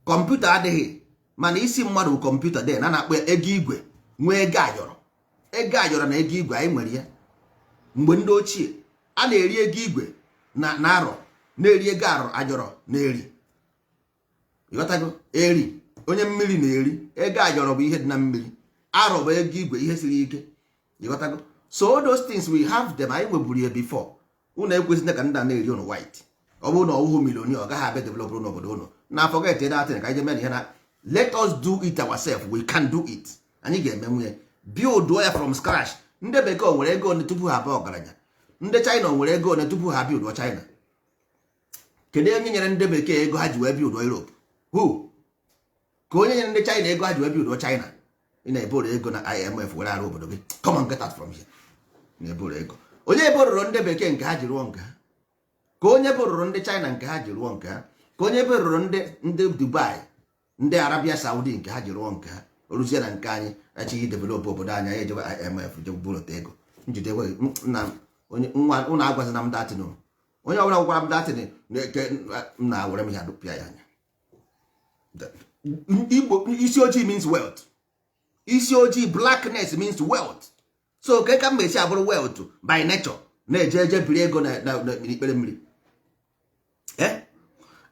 Kọmputa adịghị. Mana isi mmadụ bụ kọmputa. Den a na-akpọ ya ego igwe, nwee ego ayọrọ. Ego ayọrọ na ego igwe, anyị nwere ya mgbe ndị ochie. A na-eri ego igwe na arọ, na-eri ego arọ ayọrọ na-eri. Ịghọtago? Eri onye mmiri na-eri ego ayọrọ bụ ihe dị na mmiri. Arọ bụ ego igwe, ihe siri ike. Ịghọtago? So all those things, we have them. Anyị nweburu ya before. Unu ekwesịghị ka ndị a na-eri unu white. Ọ bụrụ na ọwụhụ millionaire, ọ gaghị abịa develop n'obodo unu. Na forget that thing. Ka anyị jee mee ihe na let us do it ourselves. We can do it. Anyị ga-eme nwunye build ya from scratch. Ndị bekee nwere ego one tupu ha abụọ ọgaranya? Ndị China nwere ego one tupu ha build China? Kedu onye nyere ndị bekee ego ha ji wee build Europe? Who? Ka onye nyere ndị China ego ha ji wee build China? Ị na-eboro ego na IMF were arụ obodo gị. Come on, get out from here. Na-eboro ego, onye ebororo ndị bekee nke ha ji rụọ nke ha? Ka onye bororo ndị China nke ha ji rụọ nke ha? Ka onye bororo ndị Dubai, ndị Arabia Saudi nke ha ji rụọ nke ha? Oruzie na nke anyị, echighị develop obodo anyị, anyị ejebe IMF je bụrụta ego njide na onye nwa. Ụnụ agwazina m datin. Onye ọbụla gwara m datin m na were m ihe adụpịa ya anya. Igbo, isi ojii means wealth. Isi ojii, blackness means wealth. So ke ka m esi abụrụ wealth by nature, na-eje eje biri ego n'ikpere mmiri?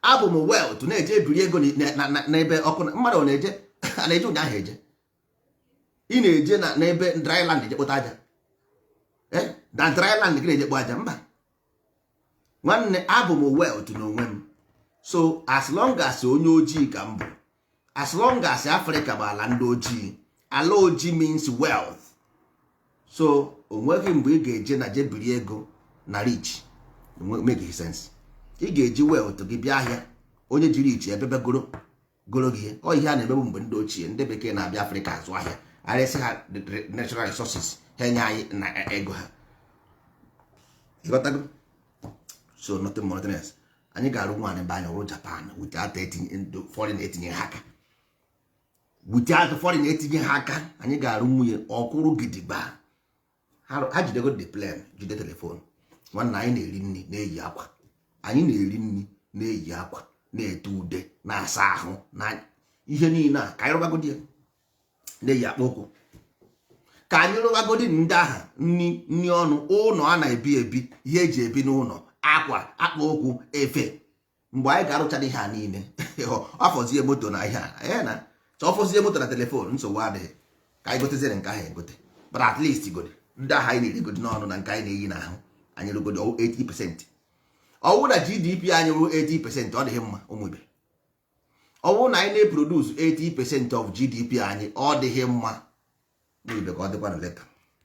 Abụ m wealth, na-eje ebiri ego n'ebe ọkụ mmadụ na-eje a na-eje ụnyaahụ eje. Ị na-eje n'ebe dryland eje kpụta aja na dryland gị na-eje kpụ aja? Mba, nwanne, abụ m wealth n'onwe m. So as long as onye ojii ka m bụ, as long as Africa bụ ala ndị ojii, ala ojii means wealth. So o nweghị mgbe ị ga-eje na je biri ego na rich. Make sense? Ị ga-eji wealth gị bịa ahịa. Onye jiri iche ebebe goro goro gị. Ọ ihe a na-emebu mgbe ndị ochie, ndị bekee na-abịa Afrịka azụ ahịa, arịsị ha natural resources, ha enye anyị na ego ha. Ịghọtago? So nothing more, nothing else. Anyị ga-arụ nwaanyị be anyị ọrụ Japan without foreign etinye ha aka. Without foreign etinye ha aka, anyị ga-arụ nwunye ọkwụrụ gidigba. Ha jidego the plane, jide telephone. Nwanne, anyị na-eri nri, na-eyi akwa. Anyị na-eri nri, na-eyi akwa, na-ete ude, na-asa ahụ na ihe niile a. Ka anyị rụbagodi ya, na-eyi akpa ụkwụ. Ka anyị rụbagodi ndị agha nri, nri ọnụ, ụlọ a na-ebi ebi, ihe eji ebi n'ụlọ, akwa, akpa ụkwụ, efe. Mgbe anyị ga-arụchara ihe a niile, afọzie moto na ihe a ya na chọ, ọfọzie moto na telephone, nsogbu adịghị. Ka anyị goteziere nke ahụ egote. But at least godi ndị ahụ anyị na-erigodi n'ọnụ na nke anyị na-eyi n'ahụ, anyị rugodi 80%. Ọwụ na GDP anyị ruo 80%, ọ dịghị mma, ụmụ ibe. Ọwụ na anyị na-eproduce 80% of GDP anyị, ọ dịghị mma, ụmụ ibe. Ka ọ dịkwa na later.